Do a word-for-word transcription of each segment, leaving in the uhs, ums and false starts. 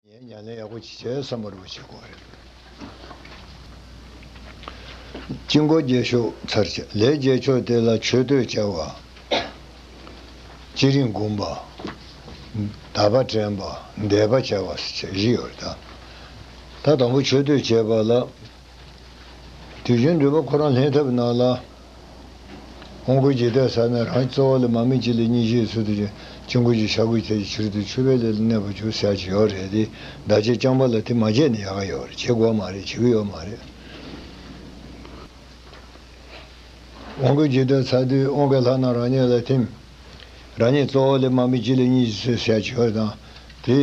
ངས་ཉམས་ལེན་ཡག་པོ་ཅིག་བྱས་བསམ་པ་རུ་བྱེད་དགོས་རེད། དཀྱིལ་འཁོར་རྒྱས་ཤོག་ཚར་བཅད། ལས་རྒྱས་ཤོག་དེ་ལ་མཆོད་བསྟོད་བྱ་བ། བསྐྱེད་རིམ་བསྒོམ་པ། དག་པ་དྲན་པ། བཟླས་པ་བྱ་བ་ཟེར་བྱས་བཞི་ཡོད་རེད་ད། ད་དང་པོ་མཆོད་བསྟོད་བྱས་པ་ལ། དུས་རྒྱུན་འདུས་པ་ཁོ་རང་ལྷན་ཐབས་ནང་ལ། དབང་བསྐུར་རྒྱས་བསྟོད་ཟེར་ན་རང་གཙོ་བོ་ལ་མར་མེ་གཅིག་ལས་གཉིས་བཞེས་ཚུལ་དུ་ཅིང་དཀྱིལ་འཁོར་གྱི་ཤར་སྒོའི་ཐད་ཀྱི་ཕྱི་རོལ་དུ་མཆོད་པའི་ལས་ལ་གནས་པར་གྱུར་ཟེར་ཡག་ཅིག་ཡོད་རེད་དེ། བདག་བསྐྱེད་རྐྱང་པ་ལ་དེ་མ་བྱས་ནས་ཡག་ག་ཡོད་རེད། བྱེད་དགོས་མ་རེད། བྱེད་ཀྱི་ཡོད་མ་རེད། དབང་བསྐུར་རྒྱས་བསྟོད་ཚར་དུས་དབང་གི་ལྷ་རྣམས་རང་ཉིད་ལ་ཐིམ། རང་ཉིད་གཙོ་བོ་ལས་མར་མེ་གཅིག་ལས་གཉིས་བཞེས་ཚུལ་ཟེར་ཡག་ཅིག་ཡོད་དང་། དེ་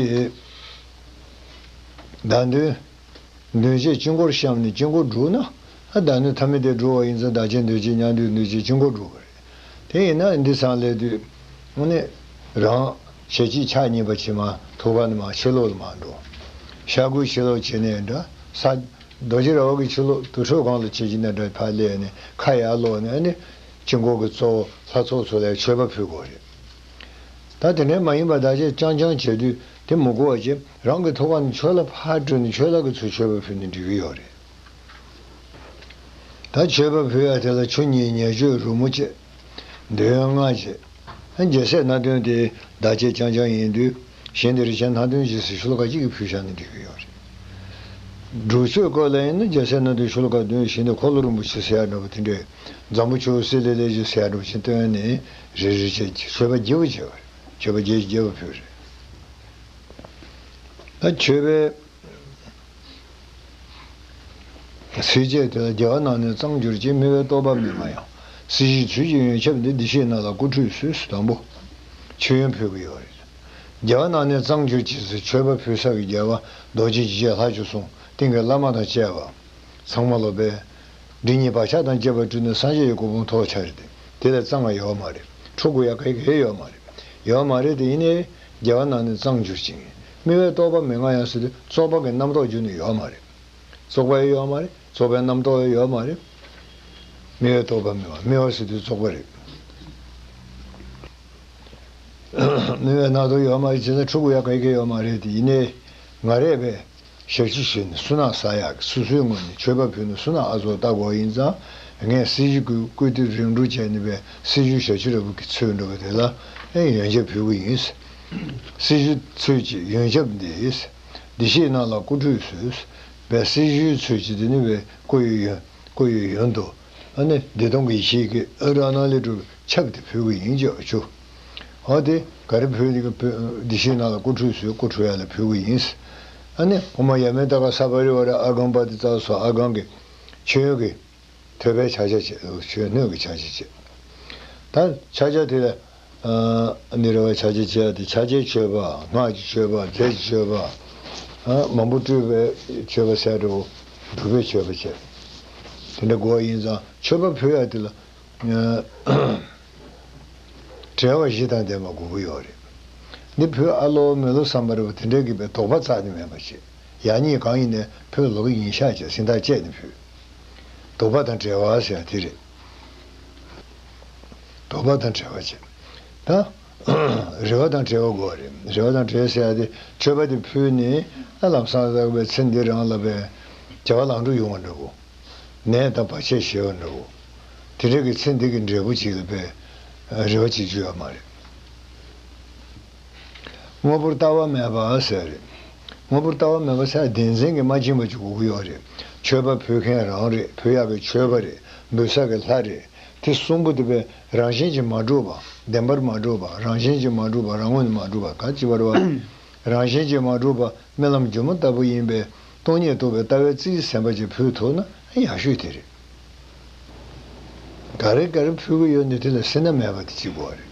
བདག་མདུན། མདུན་བསྐྱེད་དཀྱིལ་འཁོར་བཤམས་ནས་དཀྱིལ་འཁོར་བསྒྲུབས་ན། ཨ་བདག་མདུན་ཐ་མལ་དེ་བསྒྲུབས་པ་ཡིན་ཙང་བདག་བསྐྱེད་མདུན་བསྐྱེད་མཉམ་འདུས་མདུན་བསྐྱེད་དཀྱིལ་འཁོར་བསྒྲུབས་པ་རེད། དེ་ཡིན་ན་འདི་ཚང་ལས་དུས། དངོས་གནས་རང་ཞལ་གཅིག་ཕྱག་གཉིས་པ་ཕྱི་མ་ཐུགས་ཀ་ནས་མར་ཕྱི་ལོགས་ལ་མར་འགྲོ། ཤར་སྒོའི་ཕྱི་ལོགས་བྱས་ནས་འདྲ། ས། རྡོ་རྗེ་ར་བ་གི་ཕྱི་ལོགས་དུར་ཁྲོད་སྒང་ལ་བྱེད་ཀྱི་ནས་འདྲ་ཕར་སླེབས་ནས་ཁ་ཡར་ལོག་ནས་ཨ་ནི། དཀྱིལ་འཁོར་གྱི་གཙོ་བོ་ལྷ་ཚོགས་ཚོ་ལ་མཆོད་པ་ཕུལ་དགོས་རེད། ད་དེ་འདྲ་མ་ཡིན་པར་བདག་བསྐྱེད་རྐྱང་རྐྱང་བྱེད་དུས་དེ་མི་དགོས་པ་བྱས། རང་གི་ཐུགས་ཀ་ནས་ཕྱག་ལེན་ཕར་སྤྲོས་ནས་ཕྱག་ལེན་གྱི་ཚུལ་མཆོད་པ་ཕུལ་ནས་འགྲིག་གི་ཡོད་རེད། ད་མཆོད་པ་ཕུལ་ཡག་དེ་ལ་ཆུ་གཉིས་ཉེར་སྤྱོད་རོལ་མོ་བཅས། འདོན་ལྔ་བཅས། རྒྱལ་སྲས་སྣ་བདུན་དེ་བདག་བསྐྱེད་རྐྱང་རྐྱང་ཡིན་དུས། གཞན་དེ་རིགས་ཅན་སྣ་བདུན་བཅས་སུ་ཤོ་ལོ་ཀ་གཅིག་གིས་ཕུལ་བཞག་ན་འགྲིག་གི་ཡོད་རེད། སྒྲུབ་མཆོད་སྐོར་ལ་ཡིན་ན་རྒྱལ་སྲས་སྣ་བདུན་ཤོ་ལོ་ཀ་བདུན། གཞན་དེ་འཁོར་ལོ་རིན་པོ་ཆེ་ཟེར་ཡག་འདྲ་པོ་དེ་འདྲས། འཛམ་བུ་ཆུ་བོ་སི་ལི་ལི་ཞེས་ཟེར་ཡག་འདྲ་པོ་ཅིག་བཏོན་ནས་རེ་རེ་བྱས་ཀྱི་མཆོད་པ་རྒྱས་པོ་བྱས་པ་རེད། མཆོད་པ་རྒྱས་རྒྱས་པོ་ཕུལ་རེད། ད་མཆོད་པའི་ཚིགས་བཅད་དེ་ལ། རྒྱལ་བ་རྣམས་ནི་གཙང་གྱུར་ཅིག། དམིགས་པའི་རྟོག་པ་མི་མངའ་ཡང་། སྲིད་ཞིའི་ཚུལ་གྱིས་ཡོན་ཆབ་འདི། བདེ་གཤེགས་རྣམས་ལ་སྐུ་ཁྲུས་གསོལ། དང་པོ་མཆོད་ཡོན་ཕུལ་གྱི་ཡོད་རེད། རྒྱལ་བ་རྣམས་ནི་གཙང་གྱུར་ཅིག་ཟེར་མཆོད་པ་ཕུལ་ས་གི་རྒྱལ་བ་རྡོ་རྗེ་འཇིགས་བྱེད་ལྷ་བཅུ་གསུམ་སྟེང་གི་བླ་མ་དང་བཅས་པ་ཚང་མ་ལོ་པས། སྒྲིབ་གཉིས་བག་ཆགས་དང་བཅས་པ་བཀྲུས་ནས་སངས་རྒྱས་ཀྱི་གོ་འཕང་ཐོབ་པ་ཆགས་རེད་དེ། དེ་ལས་གཙང་བ་ཡོད་མ་རེད། འཁྲུ་དགོས་ཡག་ག་གེ་ཡོད་མ་རེད། ཡོད་མ་རེད་དེ། ཡིན་ནའི་རྒྱལ་བ་རྣམས་ནི་གཙང་གྱུར་ཅིག། དམིགས་པའི་རྟོག་པ་མི་མངའ་ཡང་ཟེར་དུས་བཙོག་པ་གི་རྣམ་རྟོག་རྒྱུན་ནས་ཡོད་མ་རེད། བཙོག་པ་ཡང་ཡོད་མ་རེད། བཙོག་པའི་རྣམ་རྟོག་ཡང་ཡོད་མ་རེད། དམིགས་པའི་རྟོག་པ་མི་མངའ། མི་མངའ་ཟེར་དུས་བཙོག་པ་རེད། དམིགས་པའི་རྣམ་རྟོག་ཡོད་མ་རེད་ཟེར་ན་འཁྲུ་དགོས་ཡག་ག་གེ་ཡོད་མ་རེད་དེ། ཡིན་ནའི་ང་རས་པས་ཞབས་ཕྱི་ཞུས་ནས་གསུར་ནག་ཟ་ཡག་གི། སོ་སོའི་ངོས་ནས་མཆོད་པ་ཕུལ་ནས་གསུར་ནག་ཨ་ཚོགས་ལྟ་དགོས་ཡིན་ཙང་། ངས་སྲིད་ཞིའི་སྐུ་སྐུ་དེ་རིང་འགྲོ་བྱས་ནས་པས་སྲིད་ཞིའི་ཞབས་ཕྱི་ར་བུ་གི་ཚུལ་འགྲོ་བ་དེ་ལ་ཨེ་ཡོན་ཆབ་ཕུལ་གི་ཡིན། སྲིད་ཞིའི་ཚུལ་གྱིས་ཡོན་ཆབ་འདི། བདེ་གཤེགས་རྣམས་ལ་སྐུ་ཁྲུས་གསོལ། པས་སྲིད་ཞིའི་ཚུལ་གྱིས་དེ་ནི་པས་སྐུ་ཡི་ཡོན། སྐུ་ཡི་ཡོན་དུ། ཨ་ནི་བདེ་སྟོང་གི་ཡེ་ཤེས་ཀྱི་རང་སྣང་ལས་གྲུབ་པའི་ཆབ་དེ་ཕུལ་གྱི་ཡིན་ཅེས་ཞུ། འོ་དེ་ག་རེ་ཕུལ་དེ་གི་ཕུལ། བདེ་གཤེགས་རྣམས་ལ་སྐུ་ཁྲུས་གསོལ། སྐུ་ཁྲུས་ཡག་ལ་ཕུལ་གྱི་ཡིན། ཨ་ནི་ཨོཾ་ཡ་མེ་ཏ་ཀ་ས་པ་རི་ཝཱ་ར་ཨ་གྷཾ་པ་ཏི་ཙ་སྭཱ་ཧཱ་གི་མཆོད་ཡོན་གྱི་ཐོད་པའི་ཕྱག་རྒྱ་བཅས། མཆོད་ཡོན་སྣོད་ཀྱི་ཕྱག་རྒྱ་བཅས། ད་ཕྱག་རྒྱ་དེ་ལ། ཨ་ནི་རེ་བའི་ཕྱག་རྒྱ་བཅས་ཏེ། ཕྱག་རྒྱའི་མཆོད་པ། སྔགས་ཀྱི་མཆོད་པ། རྫས་ཀྱི་མཆོད་པ། ཨ་མང་པོ་སྤྲུལ་པའི་མཆོད་པ་ཟེར་འགྲོ། སྒྲུབ་པའི་མཆོད་པ་བཅས། དེ་འདྲ་དགོས་པ་ཡིན་ཙང་མཆོད་པ་ཕུལ་ཡག་དེ་ལ། ཨ་བྲེལ་བ་བཞི་དང་ལྡན་པ་དགོས་ཀྱི་ཡོད་རེད། འདི་ཕུལ་ཨ་ལོ་མི་ལོ་བསམ་པ་རེད་པ། དེ་འདྲའི་གི་པའི་དོགས་པ་རྩ་ནས་མེད་པ་བྱེད། ཡག་ཉེས་གང་ཡིན་ནའི་ཕུལ་ལོག་གི་ཡིན་ཤག་ཅེས་སེམས་ཐག་བཅད་ནས་ཕུལ། དོགས་པ་དང་བྲལ་བ་ཟེར་ཡག་དེ་རེད། དོགས་པ་དང་བྲལ་བ་བྱེད། ད་རེ་བ་དང་བྲལ་བ་དགོས་རེད། རེ་བ་དང་བྲལ་ཟེར་ཡག་དེ་མཆོད་པ་དེ་ཕུལ་ནས་ཨ་ལམ་སང་ཟེར་བའི་ཚེ་འདི་རང་ལ་པའི་བྱ་བ་ལམ་འགྲོ་ཡོང་བ་འདྲ་བོ། ནད་དང་བར་ཆད་ཞི་བ་འདྲ་བོ། དེ་འདྲ་གི་ཚེ་འདི་གི་འབྲས་བུ་ཅིག་ལ་པའི་རེ་བ་བྱེད་རྒྱུ་ཡོད་མ་རེད། དངོས་པོར་ལྟ་བ་མེད་པ་ཟེར་རེད། དངོས་པོར་ལྟ་བ་མེད་པ་ཟེར་བདེན་འཛིན་གྱིས་མ་བཅིངས་པ་ཅིག་དགོས་ཀྱི་ཡོད་རེད། མཆོད་པ་ཕུལ་མཁན་རང་རེད། ཕུལ་ཡག་གི་མཆོད་པ་རེད། འབུལ་ས་གི་ལྷ་རེད། དེ་གསུམ་པོ་དེ་པའི་རང་བཞིན་གྱིས་མ་གྲུབ་པ། བདེན་པར་མ་གྲུབ་པ། རང་བཞིན་གྱིས་མ་གྲུབ་པ། རང་ངོས་ནས་མ་གྲུབ་པ། ག་ཅི་བར་བ། རང་བཞིན་གྱིས་མ་གྲུབ་པ་རྨི་ལམ་སྒྱུ་མ་ལྟ་བུ་ཡིན་པས། སྟོང་ཉིད་རྟོགས་པའི་ལྟ་བའི་རྩིས་ཟིན་པ་ཅིག་ཕུལ་ཐུབ་ན་ཡག་ཤོས་དེ་རེད། ག་རེ་ག་རེ་ཕུལ་གྱི་ཡོད་འདི་དེ་ལ་སེར་སྣ་མེད་པ་དེ་གཅིག་པོ་རེད།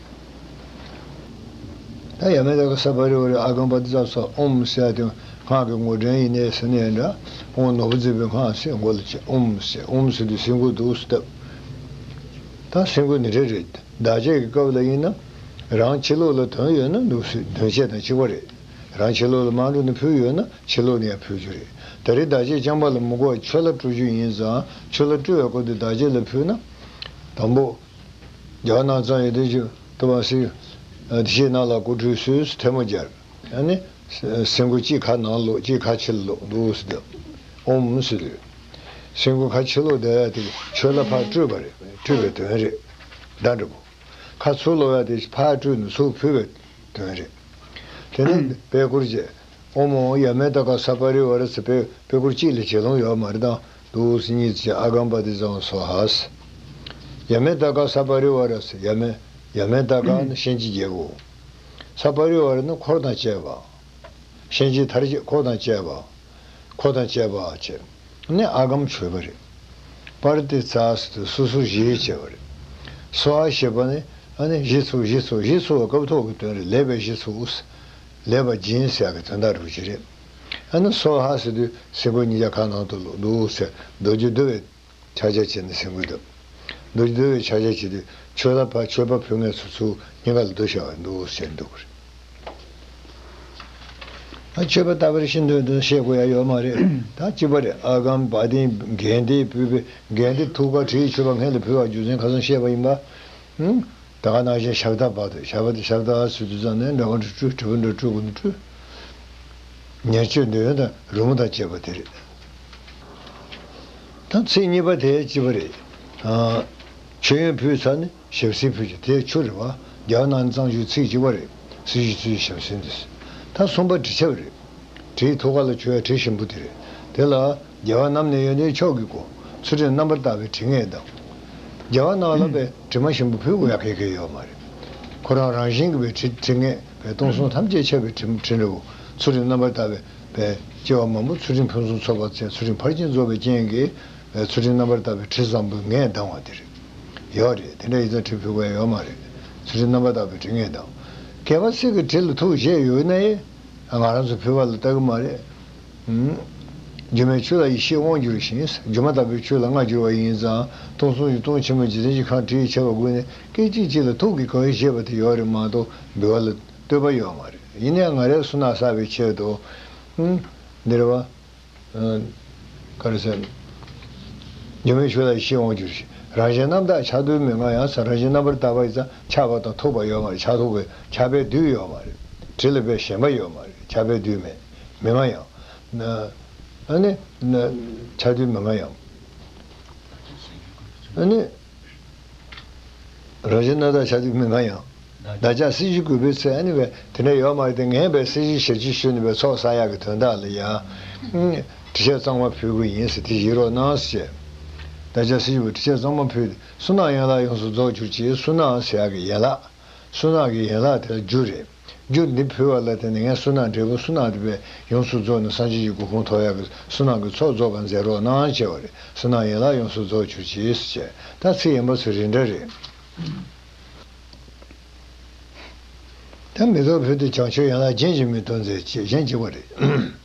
ད་ཡ་མེ་ད་ཀ་ས་པ་རི་ཝ་རི་ཨ་གམ་པ་ཏི་ཙ་སྭཱ་ཧཱ་ཨོཾ་ཟེར་དེ་སྔགས་ཀྱི་ངོ་སྤྲོད་ཡིན་ནའི་ཟེར་ནའི་འདྲ། ཨོཾ་ནོར་བུ་བརྗིད་པའི་སྔགས་ཟེར་མགོ་ལ་བྱས། ཨོཾ་ཟེར། ཨོཾ་ཟེར་དུས་སེམས་ཁུར་འདུག་སེ་བཏབ། ད་སེམས་ཁུར་འདི་འདྲ་རེད། བདག་བསྐྱེད་ཀྱི་སྐབས་ལ་ཡིན་ན་རང་ཕྱི་ལོགས་ལ་དོན་ཡོད་ན་འདུག་སེ་དོན་བྱེད་དང་གཅིག་པ་རེད། རང་ཕྱི་ལོགས་ལ་མ་འགྲོ་ནས་ཕུལ་ཡོད་ན་ཕྱི་ལོགས་ནས་ཡང་ཕུལ་རྒྱུ་རེད། ད་རེས་བདག་བསྐྱེད་རྐྱང་པ་ལ་མི་དགོས་པར་མཆོད་ལྷ་སྤྲོད་རྒྱུ་ཡིན་ཙང་མཆོད་ལྷ་སྤྲོད་པའི་སྐབས་དུ་བདག་བསྐྱེད་ལ་ཕུལ་ན། དང་པོ། རྒྱལ་བ་རྣམ་གཙང་ཡོན་ཏན་གྱི་ཐུབ་པ་སྲིད། བདེ་གཤེགས་རྣམས་ལ་སྐུ་ཁྲུས་གསོལ་ཐལ་མོ་སྦྱར། ཨ་ནི། སེམས་ཁུར་གཅིག་ཁ་ནང་ལོག་གཅིག་ཁ་ཕྱི་ལོག་འདུག་ཟེར་དུས། ཨོམ་ཟེར་དུས། སེམས་ཁུར་ཁ་ཕྱི་ལོག་བསྡད་ཡ་དེ་ཆོས་ལ་ཕར་སྤྲོས་པ་རེད། སྤྲོས་པའི་དོན་རེད། བརྡ་འདྲ་པོ། ཁ་ཚུར་ལོག་ཡ་དེ་ཕར་སྤྲོས་ནས་ཚུར་ཕུལ་བའི་དོན་རེད། དེ་ནས་པད་སྐོར་བཅས། ཨོམ་ཨོམ་ཡ་མེ་ཏ་ཀ་ས་པ་རི་ཝ་ར་ཟེར་པད་པད་སྐོར་གཅིག་ལས་བྱེད་ལོང་ཡོད་མ་རེད་དང་། འདུག་སེ་གཉིས་ཀྱི་ཨ་གམ་པ་ཏི་ཙམ་སོ་ཧ་ཟེར། ཡ་མེ་ཏ་ཀ་ས་པ་རི་ཝ་ར་ཟེར། ཡ་མེ་ཡ་མེ་ཏ་ཀ་ནི་གཤིན་རྗེའི་རྒྱལ་པོ། ས་པ་རི་ཝ་ར་ནི་འཁོར་དང་བཅས་པ། གཤིན་རྗེ་མཐར་བྱེད་འཁོར་དང་བཅས་པ། འཁོར་དང་བཅས་པ་བཅས་ནི་ཨ་གམ་མཆོད་པ་རེད། པར་ཏི་ཙ་ཟེར་དུས་སོ་སོར་བཞེས་བྱས་པ་རེད། སོ་ཧ་ཞེས་པ་ནི་ཨ་ནི་གཞི་ཚུགས་གཞི་ཚུགས་གཞི་ཚུགས་པ་སྐབས་ཐོག་གི་དོན་རེད། ལེགས་པའི་གཞི་ཚུགས། ལེགས་པ་སྦྱིན་ཟེར་ཡག་གི་དོན་དག་རུ་ཅི་རེད། ཨ་ནི་སོ་ཧ་ཟེར་དུས་སེམས་ཁུར་གཉིས་ཀ་ཁ་ནང་དུ་ལོག་འདུག་ཟེར་མདོ་རྒྱུད་འདུལ་བའི་ཕྱག་རྒྱ་བྱས་ནས་སེམས་ཁུར་འདུག་མདོ་རྒྱུད་འདུལ་བའི་ཕྱག་རྒྱ་བྱེད་དུས་མཆོད་པ་མཆོད་པ་ཕུལ་མཁན་ཚོ་ཚུར་སྙིང་ག་ལ་འདུ་བྱ་བ་འདུག་ཟེར་འདུག་རེད། ཨ་མཆོད་པ་ལྟ་བུར་ཤིན་ཏུ་དུ་བཤད་དགོས་ཡ་ཡོད་མ་རེད། ད་གཅིག་པ་རེད། ཨ་གམ་བ་དན་གན་དྷེ་ཕུལ་བའི་གན་དྷེ་ཐུགས་ཀར་དྲིའི་མཆོད་པ་སྔོན་ལ་ཕུལ་བ་རྒྱུ་མཚན་ཁ་སང་བཤད་པ་ཡིན་པ། ཧུམ། ད་ག་ནང་བཞིན་ཞབས་བརྡབ་བར་དུ་ཞབས་བརྡབ་ཞབས་བརྡབ་ཟེར་དུས་ཙམ་ནས་འདྲ་བ་འདྲ་སྤྲུལ་དྲིལ་བུ་འདྲ་སྤྲུལ་དགོས་ན་སྤྲུལ། ཉེར་སྤྱོད་འདོད་ཡོན་དང་རོལ་མོ་དང་བཅས་པ་དེ་རེད། ད་ཚིག་གཉིས་པ་དེ་གཅིག་པ་རེད། ཨ། མཆོད་ཡོན་ཕུལ་ཚར་ནས་ཞབས་བསིལ་ཕུལ་རྒྱུ་དེ་ཆུ་རེད་བ། རྒྱལ་བ་རྣམ་གཉིས་གཙང་ཆུའི་ཚིག་གཅིག་པ་རེད། སྲི་ཞུའི་ཚུལ་ཞབས་བསིལ་འདི། ད་གསུམ་པ་དྲི་ཆབ་རེད། དྲིའི་ཐུགས་ཀ་ལ་བྱུག་ཡ་དྲི་ཞིམ་པོ་དེ་རེད། དེ་ལ་རྒྱལ་བ་རྣམས་ནི་ཡོན་ཏན་མཆོག་གི་སྒོ། ཚུལ་ཁྲིམས་རྣམ་པར་དག་པའི་དྲི་ངད་དང་། རྒྱལ་བ་རྣམས་ལ་པའི་དྲི་མ་ཞིམ་པོ་ཕུལ་དགོས་ཡ་གལ་གལ་ཡོད་མ་རེད། ཁོ་རང་རང་བཞིན་གྱི་པའི་དྲི་དྲི་ངད་པའི་སྟོང་གསུམ་ཐམས་ཅད་ཁྱབ་པའི་དྲི་དྲི་འདྲ་བོ། ཚུལ་ཁྲིམས་རྣམ་པར་དག་པའི་པའི་སྐྱེ་བ་མང་པོ་ཚུལ་ཁྲིམས་ཕུན་སུམ་ཚོགས་པ་བཅས་ཚུལ་ཁྲིམས་ཕར་ཕྱིན་རྫོགས་པའི་རྐྱེན་གྱིས་པའི་ཚུལ་ཁྲིམས་རྣམ་པར་དག་པའི་དྲི་བཟང་པོའི་ངད་ལྡང་བ་དེ་རེད། ཡོད་རེད། དེ་འདྲ་ཡིན་ཙང་དྲི་ཕུལ་དགོས་ཡ་ཡོད་མ་རེད། ཚུལ་ཁྲིམས་རྣམ་པར་དག་པའི་དྲི་ངད་དང་། གལ་པ་སྲིད་ཀྱི་དྲི་ལ་ཐུགས་བཞེས་ཡོད་ན་ཡང་། ང་རང་ཚོ་ཕུལ་བ་ལ་ལྟ་གི་མ་རེད། ཨུམ། སྒྱུ་མའི་ཆོས་ལ་ཡེ་ཤེས་དབང་བསྒྱུར་ཞིང་། སྒྱུ་མ་ལྟ་བུའི་ཆོས་ལ་སྔ་འགྱུར་བ་ཡིན་ཙང་། སྟོང་གསུམ་གྱི་སྟོང་ཆེན་པོའི་འཇིག་རྟེན་གྱི་ཁམས་དྲི་ཡིས་ཁྱབ་པ་བསྒོས་ནས་སྐད་ཅིག་གཅིག་ལ་ཐུགས་ཀྱིས་གང་ཡོད་བཞེས་པ་དེ་ཡོད་རེད་མ་གཏོགས་འབུལ་བ་ལ་བསྟོད་པ་ཡོད་མ་རེད། ཡིན་ནའང་ང་རའི་གསུང་ནག་བསགས་པའི་ཆེད་དུ། ཨུམ། འདི་རེད་བ། ཨ། ག་རེ་ཟེར། སྒྱུ་མའི་ཆོས་ལ་ཡེ་ཤེས་དབང་བསྒྱུར་ཞིང་། རང་གཞན་རྣམ་དག་ཆགས་བསྡུས་མི་མངའ་ཡང་ཟེར། རང་གཞན་རྣམ་པར་དག་པ་ཡིན་ཙང་ཆགས་པ་དང་ཐུག་པ་ཡོད་མ་རེད། ཆགས་ཐུག་གི་ཆགས་པས་བསྡུས་ཡོད་མ་རེད། དྲི་ལ་པའི་ཞེན་པ་ཡོད་མ་རེད། ཆགས་པས་བསྡུས་མེད། མི་མངའ་ཡང་། ཨ་ནི། ཆགས་བསྡུས་མི་མངའ་ཡང་། ཨ་ནི། རང་བཞིན་རྣམ་དག་ཆགས་བསྡུས་མི་མངའ་ཡང་། བདག་ཅག་སྲི་ཞུ་དགོས་པའི་ཚེ། ཨ་ནི་བས་དེ་འདྲ་ཡོད་མ་རེད་དེ། ངས་བས་སྲི་ཞུ་ཞབས་ཕྱི་ཞུས་ནས་བས་ཚོགས་བསགས་ཡག་གི་དོན་དག་ལ་ཡ། དྲི་ཆབ་གཙང་མ་ཕུལ་དགོས་ཡིན་ཟེར་དེ་བཞེས་རོགས་གནང་ཟེར། བདག་ཅག་སྲི་ཞུ་བས་དྲི་ཆབ་གཙང་མ་ཕུལ་ཏེ། གསུར་ནག་ཡན་ལག་ཡོངས་སུ་རྫོགས་གྱུར་ཅིག་གསུར་ནག་ཟེར་ཡག་གི་ཡན་ལག་གསུར་ནག་གི་ཡན་ལག་དེ་ལ་རྒྱུ་རེད། རྒྱུ་འདི་ཕུལ་བ་ལ་བརྟེན་ནས་ངས་གསུར་ནག་འབྲས་བུ་གསུར་ནག་དེ་བས་ཡོངས་སུ་རྫོགས་ནས་སངས་རྒྱས་ཀྱི་གོ་འཕང་ཐོབ་ཡག་གི་གསུར་ནག་གི་ཚོགས་རྫོགས་པར་མཛད་རོགས་གནང་ཞེས་པ་རེད། གསུར་ནག་ཡན་ལག་ཡོངས་སུ་རྫོགས་གྱུར་ཅིག་ཟེར། ད་ཚིག་ཡན་པ་ཚོ་རེ་འདྲ་རེད། ད་མེ་ཏོག་ཕུལ་ཏེ་བྱང་ཆུབ་ཡན་ལག་རྒྱན་གྱི་མེ་ཏོག་མཛེས་ཅེས་གཞན་གཅིག་པ་རེད།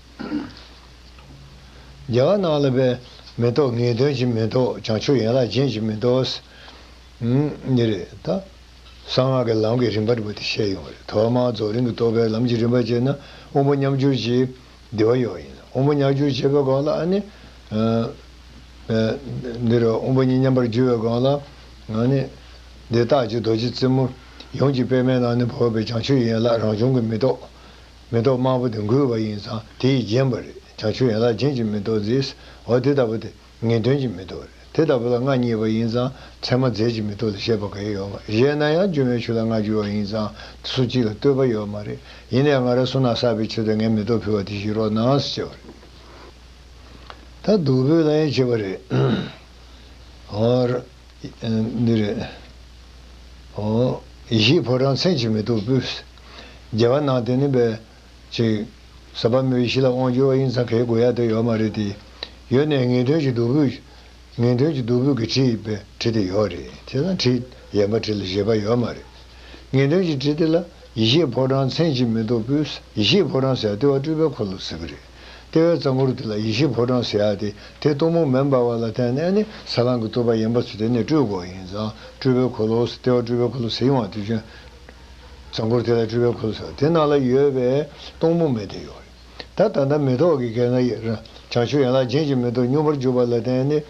རྒྱལ་བ་རྣམས་ལ་པའི་མེ་ཏོག་ངེས་དོན་གྱི་མེ་ཏོག་བྱང་ཆུབ་ཡན་ལག་རྒྱན་གྱི་མེ་ཏོག་འདི་རེད་ད། གསང་སྔགས་ཀྱི་ལམ་གྱི་རིམ་པ་འདྲ་པོ་དེ་བཤད་ཡོང་བ་རེད། ཐོག་མར་རྫོགས་རིམ་གྱི་རྟོགས་པའི་ལམ་གྱི་རིམ་པ་བྱས་ན་དབང་པོ་མཉམ་སྦྱོར་གྱི་བདེ་བ་ཡོད་ཡིན། དབང་པོ་མཉམ་སྦྱོར་བྱེད་པའི་སྒང་ལ་ཨ་ནི། འདི་རུ་དབང་པོ་གཉིས་མཉམ་པར་སྦྱོར་བའི་སྒང་ལ་ཨ་ནི། འདི་རྟགས་ཀྱི་རྡོ་རྗེ་རྩེ་མོ་ཡོངས་ཀྱི་པདྨའི་ནང་ནས་བབས་པའི་བྱང་ཆུབ་ཡན་ལག་རང་བྱུང་གི་མེ་ཏོག་མེ་ཏོག་དམར་པོ་དེ་འགུལ་བ་ཡིན་ཙང་དེ་ཡིས་བརྒྱན་པ་རེད། བྱང་ཆུབ་ཡན་ལག་རྒྱན་གྱི་མེ་ཏོག་མཛེས། འོ་དེ་ལྟ་བུ་དེ། ངེས་དོན་གྱི་མེ་ཏོག་རེད། དེ་ལྟ་བུ་ལ་མངའ་བརྙེས་པ་ཡིན་ཙང་ཚད་མ་རྫས་ཀྱི་མེ་ཏོག་ལས་གཞན་པ་གང་ཡང་ཡོད་མ་རེད། གཞན་ན་ཡང་སྒྱུ་མའི་ཆོས་ལ་མངའ་བསྒྱུར་བ་ཡིན་ཙང་དེ་སུ་གཅིག་ལ་ལྟོས་པ་ཡོད་མ་རེད། ཡིན་ནའང་ང་རང་གསུར་ནག་བསགས་པའི་ཕྱིར་དུ་ངས་མེ་ཏོག་ཕུལ་བ་དེ་བཞེས་རོགས་གནང་ཟེར་བྱས་པ་རེད། ད་བདུག་སྤོས་ལ་ཡང་བྱེད་པ་རེད། འོ་ར། འདི་རེད། འོ། ཡེ་ཤེས་ཕོ་བྲང་མཚན་གྱི་མེ་ཏོག་སྤོས། རྒྱལ་བ་རྣམས་དེ་ནི་པའི། ཅིག་ཟབ་པ་མོའི་ཡེ་ཤེས་ལ་དབང་བསྒྱུར་བ་ཡིན་ཙང་གལ་དགོས་ཡ་དེ་ཡོད་མ་རེད་དེ། ཡོད་ནའི་ངེས་དོན་གྱི་བདུག་སྤོས། ངེས་དོན་གྱི་བདུག་སྤོས་ཀྱི་དྲི་ཡིས་པའི་དྲི་དེ་ཡོད་རེད། དེ་ལ་དྲི་ཡན་པ་དྲི་ལ་བཞེད་པ་ཡོད་མ་རེད། ངེས་དོན་གྱི་དྲི་དེ་ལ་ཡེ་ཤེས་ཕོ་བྲང་མཚན་གྱི་མེ་ཏོག་སྤོས། ཡེ་ཤེས་ཕོ་བྲང་ཟེར་ཡ་ལྟེ་བ་སྤྲུལ་པའི་འཁོར་ལོ་ཟེར་གི་རེད། ལྟེ་བའི་རྩ་འཁོར་དེ་ལ་ཡེ་ཤེས་ཕོ་བྲང་ཟེར་ཡ་དེ་དེ་སྟོང་པ་མེ་འབར་བ་ལ་བརྟེན་ནས་ནི་ས་ལམ་གྱི་རྟོགས་པ་ཡན་པ་ཚོ་དེ་ནས་སྤྲུལ་དགོས་ཡིན་ཙང་སྤྲུལ་པའི་འཁོར་ལོ་ཟེར་ལྟེ་བ་སྤྲུལ་པའི་འཁོར་ལོ་ཟེར་ཡོང་བ་དེ་བཞིན། རྩ་འཁོར་དེ་ལ་སྤྲུལ་པའི་འཁོར་ལོ་ཟེར་བ་དེ་ནང་ལ་ཡོད་པའི་སྟོང་པ་མེ་དེ་ཡོད་རེད། ད་ད་ལྟ་མེ་ཏོག་གི་སྐད་ན་ཡི་ར་བྱང་ཆུབ་ཡན་ལག་རྒྱན་གྱི་མེ་ཏོག་སྙོམས་པར་འཇུག་པ་ལ་བརྟེན་ནས་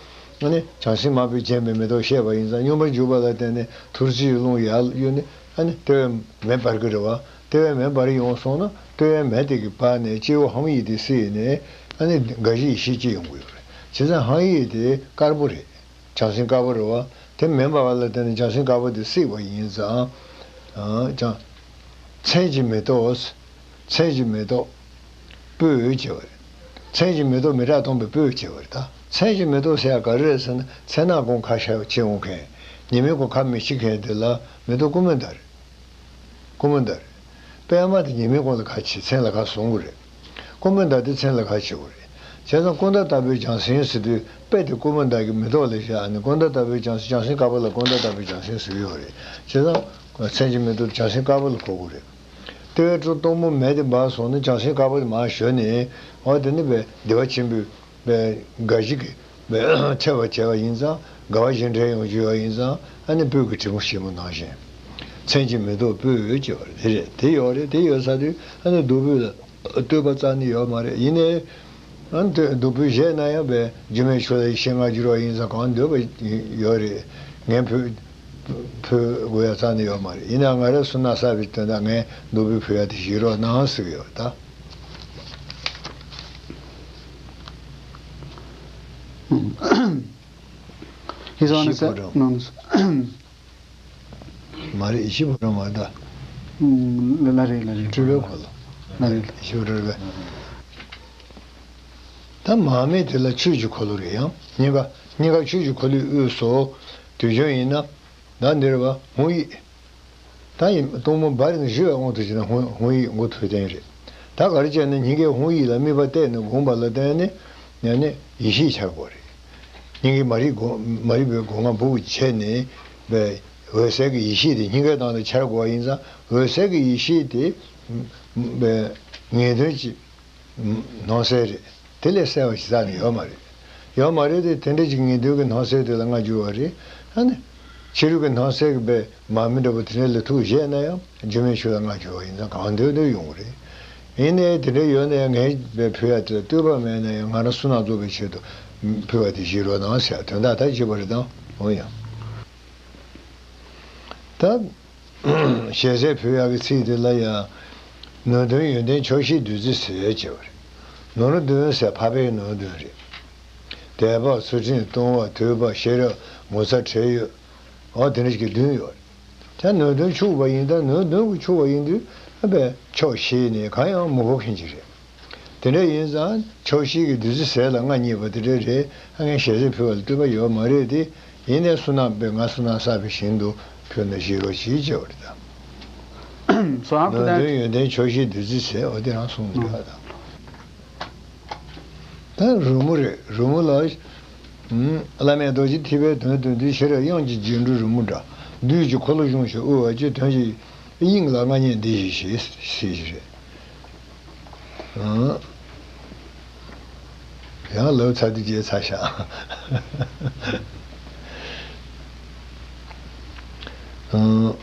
ཨ་ནི་བྱང་སེམས་མ་བུས་བརྒྱན་པའི་མེ་ཏོག་བཤད་པ་ཡིན་ཙང་སྙོམས་པར་འཇུག་པ་ལ་བརྟེན་ནས་ཐུར་ཙིའི་རླུང་ཡར་གཡོས་ནས་ཨ་ནི་ལྟེ་བའི་མེ་འབར་གི་རེད་བ། ལྟེ་བའི་མེ་འབར་ཡོང་སོང་ན། ལྟེ་བའི་མེ་དེ་གི་བར་ནས་སྤྱི་བོ་ཧཱུྃ་ཡིག་དེ་བསྲེས་ནས། ཨ་ནི་དགའ་བཞི་ཡེ་ཤེས་སྐྱེ་ཡོང་གི་ཡོད་རེད། བྱས་ཙང་ཧཱུྃ་ཡིག་དེ་དཀར་པོ་རེད། བྱང་སེམས་དཀར་པོ་རེད་བ། དེ་མེ་འབར་བ་ལ་བརྟེན་ནས་བྱང་སེམས་དཀར་པོ་དེ་བསྲེས་པ་ཡིན་ཙང་། ཨ་ཀྱང་། མཚན་གྱི་མེ་ཏོག་མཚན་གྱི་མེ་ཏོག་སྤོས་ཅེས་པ་རེད། མཚན་གྱི་མེ་ཏོག་མི་དྲག་སྟོན་པའི་སྤོས་ཅེས་པ་རེད་ད། མཚན་གྱི་མེ་ཏོག་ཟེར་ཡ་ག་རེ་རེད་ཟེར་ན། མཚན་ནག་གུང་ཁ་ཤས་ཕྱེ་འོང་མཁན། ཉི་མའི་གུང་ཁ་མི་ཕྱེ་མཁན་དེ་ལ་མེ་ཏོག་ཀུ་མུ་ད་རེད། ཀུ་མུ་ད་རེད། པད་མ་དེ་ཉི་མའི་གུང་ལ་ཁ་ཕྱེ། མཚན་ལ་ཁ་བཟུང་གི་རེད། ཀུ་མུ་ད་དེ་མཚན་ལ་ཁ་ཕྱེ་དགོས་རེད། བྱས་ཙང་ཀུན་ད་ལྟ་བུའི་བྱང་སེམས་ཟེར་དུས། དཔེ་དེ་ཀུ་མུ་ད་གི་མེ་ཏོག་ལ་བཞག་ནས། ཀུན་ད་ལྟ་བུའི་བྱང་སེམས། བྱང་སེམས་དཀར་པོ་ལ་ཀུན་ད་ལྟ་བུའི་བྱང་སེམས་ཟེར་གྱི་ཡོད་རེད། བྱས་ཙང་མཚན་གྱི་མེ་ཏོག་བྱང་སེམས་དཀར་པོ་ལ་གོ་དགོས་རེད། ལྟེ་བའི་གཙུག་ཏོར་མ་མེ་དེ་འབར་སོང་ན། བྱང་སེམས་དཀར་པོ་དེ་མར་ཞོན་ནས། འོ་དེ་ནི་བས་བདེ་བ་ཆེན་པོའི་བས་དགའ་བཞི་གི་བས་ཕྲད་པར་བྱས་པ་ཡིན་ཙང་། དགའ་བ་བཞིན་བྲལ་ཡོང་རྒྱུ་ཡོད་ཡིན་ཙང་། ཨ་ནི་སྤོས་ཀྱི་དྲིལ་བུ་ཞིབ་མོ་ནང་བཞིན། མཚན་གྱི་མེ་ཏོག་སྤོས་ཅེས་པ་དེ་རེད། དེ་ཡོད་རེད། དེ་ཡོད་ས་དུས་ཨ་ནི་བདུག་སྤོས་ལ་བསྟོད་པ་རྩ་ནས་ཡོད་མ་རེད། ཡིན་ནའི། ཨ་ནི་བདུག་སྤོས་བཞེས་ན་ཡང་བས་སྒྱུ་མའི་ཆོས་ལ་ཡེ་ཤེས་ལྔ་འགྱུར་བ་ཡིན་ཙང་། གང་འདོད་པ་ཡོད་རེད། ངས་ཕུལ། ཕུལ་དགོས་ཡ་རྩ་ནས་ཡོད་མ་རེད། ཡིན་ནའང་ང་རང་སུ་ན་བསགས་པའི་དོན་དག་ངས་བདུག་སྤོས་ཕུལ་ཡ་དེ་བཞེས་རོགས་གནང་ཟེར་གྱི་ཡོད་ད། ཧི་ཟོ་ནི་སེ་ནོན། མ་རེད། ཡེ་ཤེས་ཕོ་བྲང་མ་རེད་ད། ལ་ལ་རེད། ལ་རེད། སྤྲུལ་པའི་འཁོར་ལོ། ལ་རེད། ཡེ་ཤེས་ཕོ་བྲང་རེད། ད་མར་མེ་དེ་ལ་ཆོས་ཀྱི་འཁོར་ལོ་རེད། ཡང་སྙིང་ག་སྙིང་ག་ཆོས་ཀྱི་འཁོར་ལོའི་དབུས་སུ། དུས་རྒྱུན་ཡིན་ན། ད་འདིར་བ་ཧཱུྃ་ཡིག་ད་ཡིན་གཏུམ་མོ་འབར་ནས་བཞུ་བའི་དབང་དུ་བྱས་ན་ཧཱུྃ་ཧཱུྃ་ཡིག་མགོ་ཐོག་བསྟན་རེད། ད་ག་རེ་བྱས་ན་སྙིང་གའི་ཧཱུྃ་ཡིག་ལ་དམིགས་པ་གཏད་ནས་བསྒོམས་པ་ལ་བརྟེན་ནས་ཡང་ནི་ཡེ་ཤེས་འཆར་དགོས་རེད། སྙིང་གའི་མ་རིག་སྒོ་མ་རིག་པའི་སྒོ་ང་སྦུབ་བྱས་ནས་བས་འོད་གསལ་གྱི་ཡེ་ཤེས་དེ་སྙིང་གའི་སྟེང་དུ་འཆར་དགོས་པ་ཡིན་ཙང་། འོད་གསལ་གྱི་ཡེ་ཤེས་དེ་བས་ངེས་དོན་གྱི་སྣང་གསལ་རེད། དེ་ལས་གསལ་བ་ཞིག་རྩ་ནས་ཡོད་མ་རེད། ཡོད་མ་རེད་དེ། དེ་འདྲ་ཅིག་ངེས་དོན་གྱི་སྣང་གསལ་དེ་ལ་མངའ་གྱུར་བ་རེད། ཨ་ནི། ཕྱི་རོལ་གྱི་སྣང་གསལ་གྱི་བས་མར་མེ་འདྲ་པོ་དེ་འདྲ་ལ་ཐུག་བཞེས་ན་ཡང་། སྒྱུ་མའི་ཆོས་ལ་མངའ་གྱུར་བ་ཡིན་ཙང་། གང་འདོད་འདོད་ཡོང་གི་རེད། ཡིན་ནའི་དེ་འདྲ་ཡོད་ན་ཡང་། ངས་བས་ཕུལ་ཡ་དེ་ལ་བསྟོད་པ་མེད་ན་ཡང་། ང་རང་བསོད་ནམས་རྫོགས་པའི་ཆེད་དུ་ཕུལ་བ་དེ་བཞེས་རོགས་གནང་ཟེར་དོན་དག་ད་བྱེད་པ་རེད་དང་། འོ་ཡ། ད། ཞལ་ཟས་ཕུལ་ཡག་གི་ཚིག་དེ་ལ་ཡང་། ནོར་བདུན་ཡོན་ཏན་ཆོག་ཤེས་བདུད་རྩི་ཟས་ཅེས་པ་རེད། ནོར་བདུན་ཟེར་འཕགས་པའི་ནོར་བདུན་རེད། དད་པ་ཚུལ་ཁྲིམས་གཏོང་བ་ཐོས་པ་ཤེས་རབ་ངོ་ཚ་ཁྲེལ་ཡོད། འོ་དེ་འདྲ་ཞིག་གི་བདུན་ཡོད་རེད། ད་ནོར་བདུན་ཕྱུག་པ་ཡིན་ད། ནོར་བདུན་གྱི་ཕྱུག་པ་ཡིན་དུས་ཨ་བས་ཆོག་ཤེས་ནས་གང་ཡང་མི་དགོས་མཁན་ཅིག་རེད། དེ་འདྲ་ཡིན་ཙང་ཆོག་ཤེས་ཀྱི་བདུད་རྩི་ཟས་ལ་མངའ་བརྙེས་པ་དེ་འདྲ་རེད། ཨ་ངས་ཞལ་ཟས་ཕུལ་བ་ལ་བསྟོད་པ་ཡོད་མ་རེད་དེ། ཡིན་ནའི་བསོད་ནམས་དཔེ་ང་བསོད་ནམས་བསགས་པའི་ཞིང་དུ་ཕུལ་ན་བཞེས་རོགས་གྱིས་ཅེས་པ་རེད་ད། སོ་ཨ་ཁུ་ནོར་ད་བདུན་ཡོན་ཏན་ཆོག་ཤེས་བདུད་རྩི་ཟས། འོ་དེ་རང་གསུངས་འདུག་ཨ་ད། ད་རོལ་མོ་རེད། རོལ་མོ་ལ། ཨུམ། བླ་མེད་རྡོ་རྗེ་ཐེག་པའི་དོན་སྟོན་དུས། ཤེས་རབ་དབྱངས་ཀྱི་རྒྱན་དྲུག་རོལ་མོའི་སྒྲ། བདུད་ཀྱི་འཁོར་ལོ་གཞོམ་ཞིང་དབུལ་བར་བྱེད། དོན་གྱི་དབྱིངས་ལ་མངའ་བརྙེས་འདི་ཞེས་བྱ་ཞེས་བྱ་ཞེས་རེད། ཨང་། ཡང་ལབ་ཚར་དུས་བརྗེད་ཚར་ཤག་ཨང་།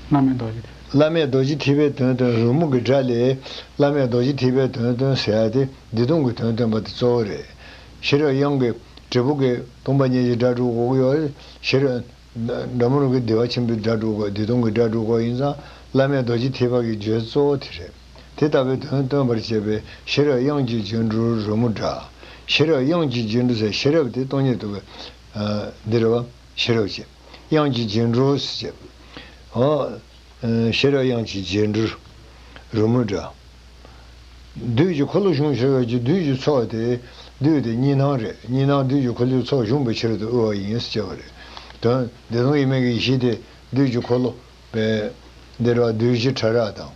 བླ་མེད་རྡོ་རྗེ་ཐེག་བླ་མེད་རྡོ་རྗེ་ཐེག་པའི་དོན་སྟོན། རོལ་མོ་གི་སྒྲ་ལས། བླ་མེད་རྡོ་རྗེ་ཐེག་པའི་དོན་སྟོན་ཟེར་ཡ་དེ་བདེ་སྟོང་གི་དོན་སྟོན་པ་དེ་གཙོ་བོ་རེད། ཤེས་རབ་དབྱངས་ཀྱི་དྲིལ་བུ་གིས་སྟོང་པ་ཉིད་ཀྱི་སྒྲ་སྒྲོག་དགོས་ཀྱི་ཡོད་རེད། ཤེས་རབ་སྒྲ་མི་རུང་གི་བདེ་བ་ཆེན་པོའི་སྒྲ་སྒྲོག་དགོས། བདེ་སྟོང་གི་སྒྲ་སྒྲོག་དགོས་ཡིན་ཙང་། བླ་མེད་རྡོ་རྗེ་ཐེག་པ་གི་བརྗོད་གཙོ་བོ་དེ་རེད། དེ་ལྟ་བུའི་དོན་སྟོན་པར་བྱེད་པའི་ཤེས་རབ་དབྱངས་ཀྱི་རྒྱན་དྲུག་རོལ་མོའི་སྒྲ། ཤེས་རབ་དབྱངས་ཀྱི་རྒྱན་དྲུག་ཟེར། ཤེས་རབ་དེ་སྟོང་ཉིད་རྟོགས་པའི། ཨ། འདི་རེད་བ། ཤེས་རབ་ཅེས། དབྱངས་ཀྱི་རྒྱན་དྲུག་ཟེར་བྱས། འོ། ཨ། ཤེས་རབ་དབྱངས་ཀྱི་རྒྱན་དྲུག་རོལ་མོའི་སྒྲ། བདུད་ཀྱི་འཁོར་ལོ་གཞོམ་ཞེས་པའི་གི་བདུད་ཀྱི་ཚོགས་དེ། བདུད་དེ་གཉིས་སྣང་རེད། གཉིས་སྣང་བདུད་ཀྱི་འཁོར་ལོའི་ཚོགས་གཞོམ་པའི་ཕྱིར་དུ་དབུལ་བ་ཡིན་ཟེར་བྱས་པ་རེད། དོན་བདེ་སྟོང་དབྱེར་མེད་ཀྱི་ཡེ་ཤེས་དེ་བདུད་ཀྱི་འཁོར་ལོ་པའི་འདི་རེད་བ། བདུད་བཞི་ཕྲ་རགས་དང་།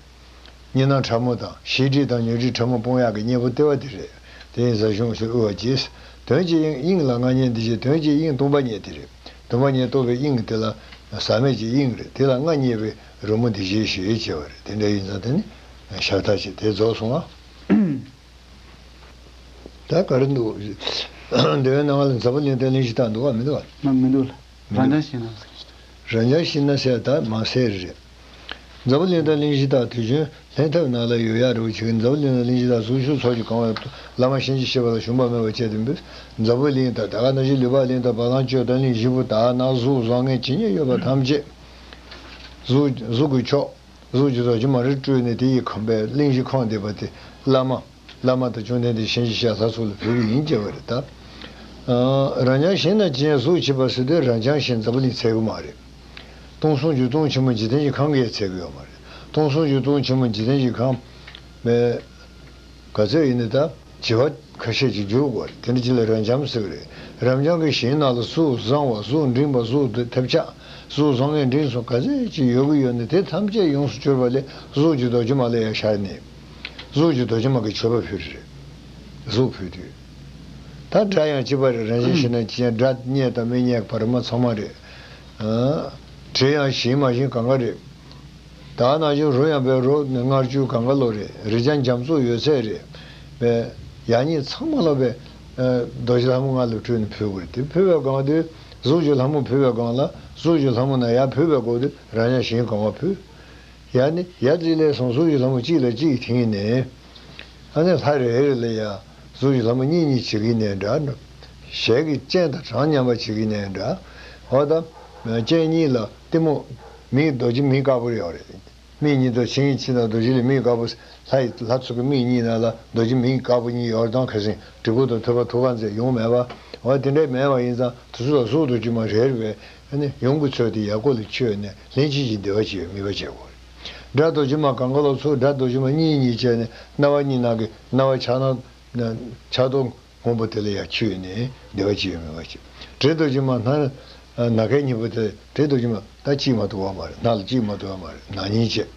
གཉིས་སྣང་ཕྲ་མོ་དང་། ཤེས་སྒྲིབ་དང་ཉོན་སྒྲིབ་ཕྲ་མོ་སྤོང་ཡག་གི་གཉེན་པོ་ལྟེ་བ་དེ་རེད། དེ་ཡིན་ཙང་གཞོམ་ཞིང་དབུལ་བར་བྱེད། དོན་གྱི་དབྱིངས། དབྱིངས་ལ་མངའ་བརྙེས་འདི་ཞེས། དོན་གྱི་དབྱིངས་སྟོང་པ་ཉིད་དེ་རེད། སྟོང་པ་ཉིད་རྟོགས་པའི་དབྱིངས་དེ་ལ་ཟག་མེད་ཀྱི་དབྱིངས་རེད། དེ་ལ་མངའ་བརྙེས་པའི་རོལ་མོ་འདི་ཞེས་ཞེས་བྱས་པ་རེད། དེ་འདྲ་ཡིན་ཙང་དེ་ནི་ཤ་སྟག་ཅིག་དེ་རྫོགས་སོང་ང་། ད་ག་རེ་འདུག་འདོད་ཡོན་སྣང་བ་ལ་འཛམ་བུ་གླིང་དང་གླིང་བཞི་དག་འདུག་ག་མི་འདུག་ག་མི་འདུག་ལ། རང་རྐྱ་ཤེས་ན། རང་རྐྱ་ཤེས་ན་ཟེར་ད་མ་ཟེར་རེད། འཛམ་བུ་གླིང་དང་གླིང་བཞི་དག་དུས་རྒྱུན་ལྷན་ཐབས་ནང་ལ་ཡོད་ཡག་རེད་བ། ཅིག་འཛམ་བུ་གླིང་དང་གླིང་བཞི་དག་གཟུགས་ཕྱོགས་ཚོགས་ཀྱིས་གང་བའི་བླ་མ་གཤིན་རྗེ་གཤེད་པ་ལ་ཞུམ་པ་མེད་པར་བྱས་ཏེ་འབུལ། འཛམ་བུ་གླིང་དང་ད་ག་ནང་བཞིན་ལུས་འཕགས་གླིང་དང་བ་ལང་སྤྱོད་དང་གླིང་བཞི་པོ་དག་ནག་གཟུགས་བཟང་ངན་ཇི་སྙེད་ཡོད་པ་ཐམས་ཅད། གཟུགས་གཟུགས་ཀྱི་མཆོག་གཟུགས་ཀྱི་རྡོ་རྗེ་མ་རེ་སྤྲུལ་ནས་དེ་ཡི་ཁང་པའི་གླིང་བཞི་ཁང་སྡེ་པ་དེ་བླ་མ། བླ་མ་དང་བཅོམ་ལྡན་འདས་གཤིན་རྗེ་གཤེད་ལྷ་ཚོགས་ལ་ཕུལ་གྱི་ཡིན་ཅེས་པ་རེད་ད། ཨ། རབ་འབྱམས་ཞིང་ན་ཅི་སྙེད་གཟུགས་མཆིས་པ་ཟེར་དུས་རབ་འབྱམས་ཞིང་འཛམ་བུ་གླིང་ཚད་ཀྱི་མ་རེད། སྟོང་གསུམ་གྱི་སྟོང་ཆེན་མོ་འཇིག་རྟེན་གྱི་ཁམས་ཀྱིས་ཚད་ཀྱི་ཡོད་མ་རེད། སྟོང་གསུམ་གྱི་སྟོང་ཆེན་མོ་འཇིག་རྟེན་གྱི་ཁམས་པའི་ག་ཚོད་ཡིན་ནའི་ད་བྱེ་བ་ཁ་ཤས་ཅིག་འཇུག་དགོས་རེད། དེ་འདྲ་ཅིག་ལ་རབ་འབྱམས་ཟེར་གི་རེད། རབ་འབྱམས་ཀྱི་ཞིང་ནང་ལ་གཟུགས་བཟང་བ་གཟུགས་འབྲིང་བ་གཟུགས་ཐབས་ཆག་གཟུགས་བཟང་ངན་འབྲིང་གསུམ་ག་ཚོད་ཅིག་ཡོད་ཀྱི་ཡོད་ནའི་དེ་ཐམས་ཅད་ཡོངས་སུ་གྱུར་པ་ལས་གཟུགས་ཀྱི་རྡོ་རྗེ་མ་ལ་ཡང་ཤར་ནས། གཟུགས་ཀྱི་རྡོ་རྗེ་མ་གི་མཆོད་པ་ཕུལ་རེད། གཟུགས་ཕུལ་དུས། ད་སྒྲ་ཡང་གཅིག་པ་རེད། རབ་འབྱམས་ཞིང་ན་ཅི་སྙེད་སྒྲ་སྙན་དང་མི་སྙན་བར་མ་ཚང་མ་རེད། ཨ། དྲི་ཡང་ཞིམ་མ་ཞིམ་གང་ག་རེད། ད་ནང་བཞིན་རོ་ཡང་བའི་རོ་ནི་མངར་སྐྱུར་གང་ག་ལོ་རེད། རེག་བྱ་འཇམ་རྩུབ་ཡོད་ཚད་རེད། པའི་ཡ་གཉིས་ཚང་མ་ལོ་པའི་རྡོ་རྗེ་ལྷ་མོ་ལྔ་ལ་སྤྲུལ་ནས་ཕུལ་དགོས་རེད། དེ་ཕུལ་བའི་སྒང་དུ་གཟུགས་ཀྱི་ལྷ་མོ་ཕུལ་བའི་སྒང་ལ་གཟུགས་ཀྱི་ལྷ་མོ་ན་ཡར་ཕུལ་བའི་སྐོར་དུ་རབ་འབྱམས་ཞིང་གང་བ་ཕུལ། ཡ་ནི་ཡ་གཅིག་ལས་སོང་གཟུགས་ཀྱི་ལྷ་མོ་གཅིག་ལ་གཅིག་ཐིང་ནས། ཨ་ནི་ལྷ་རེ་རེ་ལ་ཡ་གཟུགས་ཀྱི་ལྷ་མོ་གཉིས་གཉིས་བྱེད་ཀྱི་ནས་འདྲ། ཞལ་གྱི་སྤྱན་དང་གྲངས་མཉམ་པ་བྱེད་ཀྱི་ནས་འདྲ། འོ་ད་སྤྱན་གཉིས་ལ་གཏི་མུག་མིག་རྡོ་རྗེ་མིག་དཀར་པོ་ཡོད་རེད། མིག་གཉིས་དང་ཆེ་ངེས་ཆེ་དང་རྡོ་རྗེ་ལ་མིག་དཀར་པོ། ལྷ་ཡི་ལྷ་ཚོགས་ཀྱི་མིག་གཉིས་ནང་ལ་རྡོ་རྗེ་མིག་དཀར་པོ་གཉིས་ཡོད་དང་ཁ་སང་དྲིལ་བུ་དང་ཐོད་པ་ཐུགས་ཀར་མཛད་ཡོང་མེད་པ། འོ་དེ་འདྲའི་མེད་པ་ཡིན་ཙང་དེ་ཚོ་ལ་གཟུགས་རྡོ་རྗེ་མ་རེ་རེ་བས་ཨ་ནི་ཡུམ་གྱི་ཚུལ་དུ་ཡར་སྐོར་ལ་མཆོད་ནས་ལྷན་ཅིག་གི་བདེ་བ་ཅིག་ཡོད་མིན་པ་བྱེད་དགོས། སྒྲ་རྡོ་རྗེ་མ་གང་ག་ལ་སོགས་སྒྲ་རྡོ་རྗེ་མ་གཉིས་གཉིས་བྱས་ནས་རྣ་བ་གཉིས་ནང་གི་རྣ་བ་ཆགས་སྣང་ཆགས་རྡོ་སྔོན་པོ་དེ་ལ་ཡར་མཆོད་ནས་བདེ་བ་ཅིག་ཡོད་མིན་པ་བྱེད། དྲི་རྡོ་རྗེ་མ་སྣ་སྣ་ཁའི་སྙིང་པོ་དེ་དྲི་རྡོ་རྗེ་མ་ད་གཅིག་མ་གཏོགས་པ་མ་རེད། སྣ་ལ་གཅིག་མ་གཏོགས་པ་མ་རེད། ནག་ཉིལ་བྱས།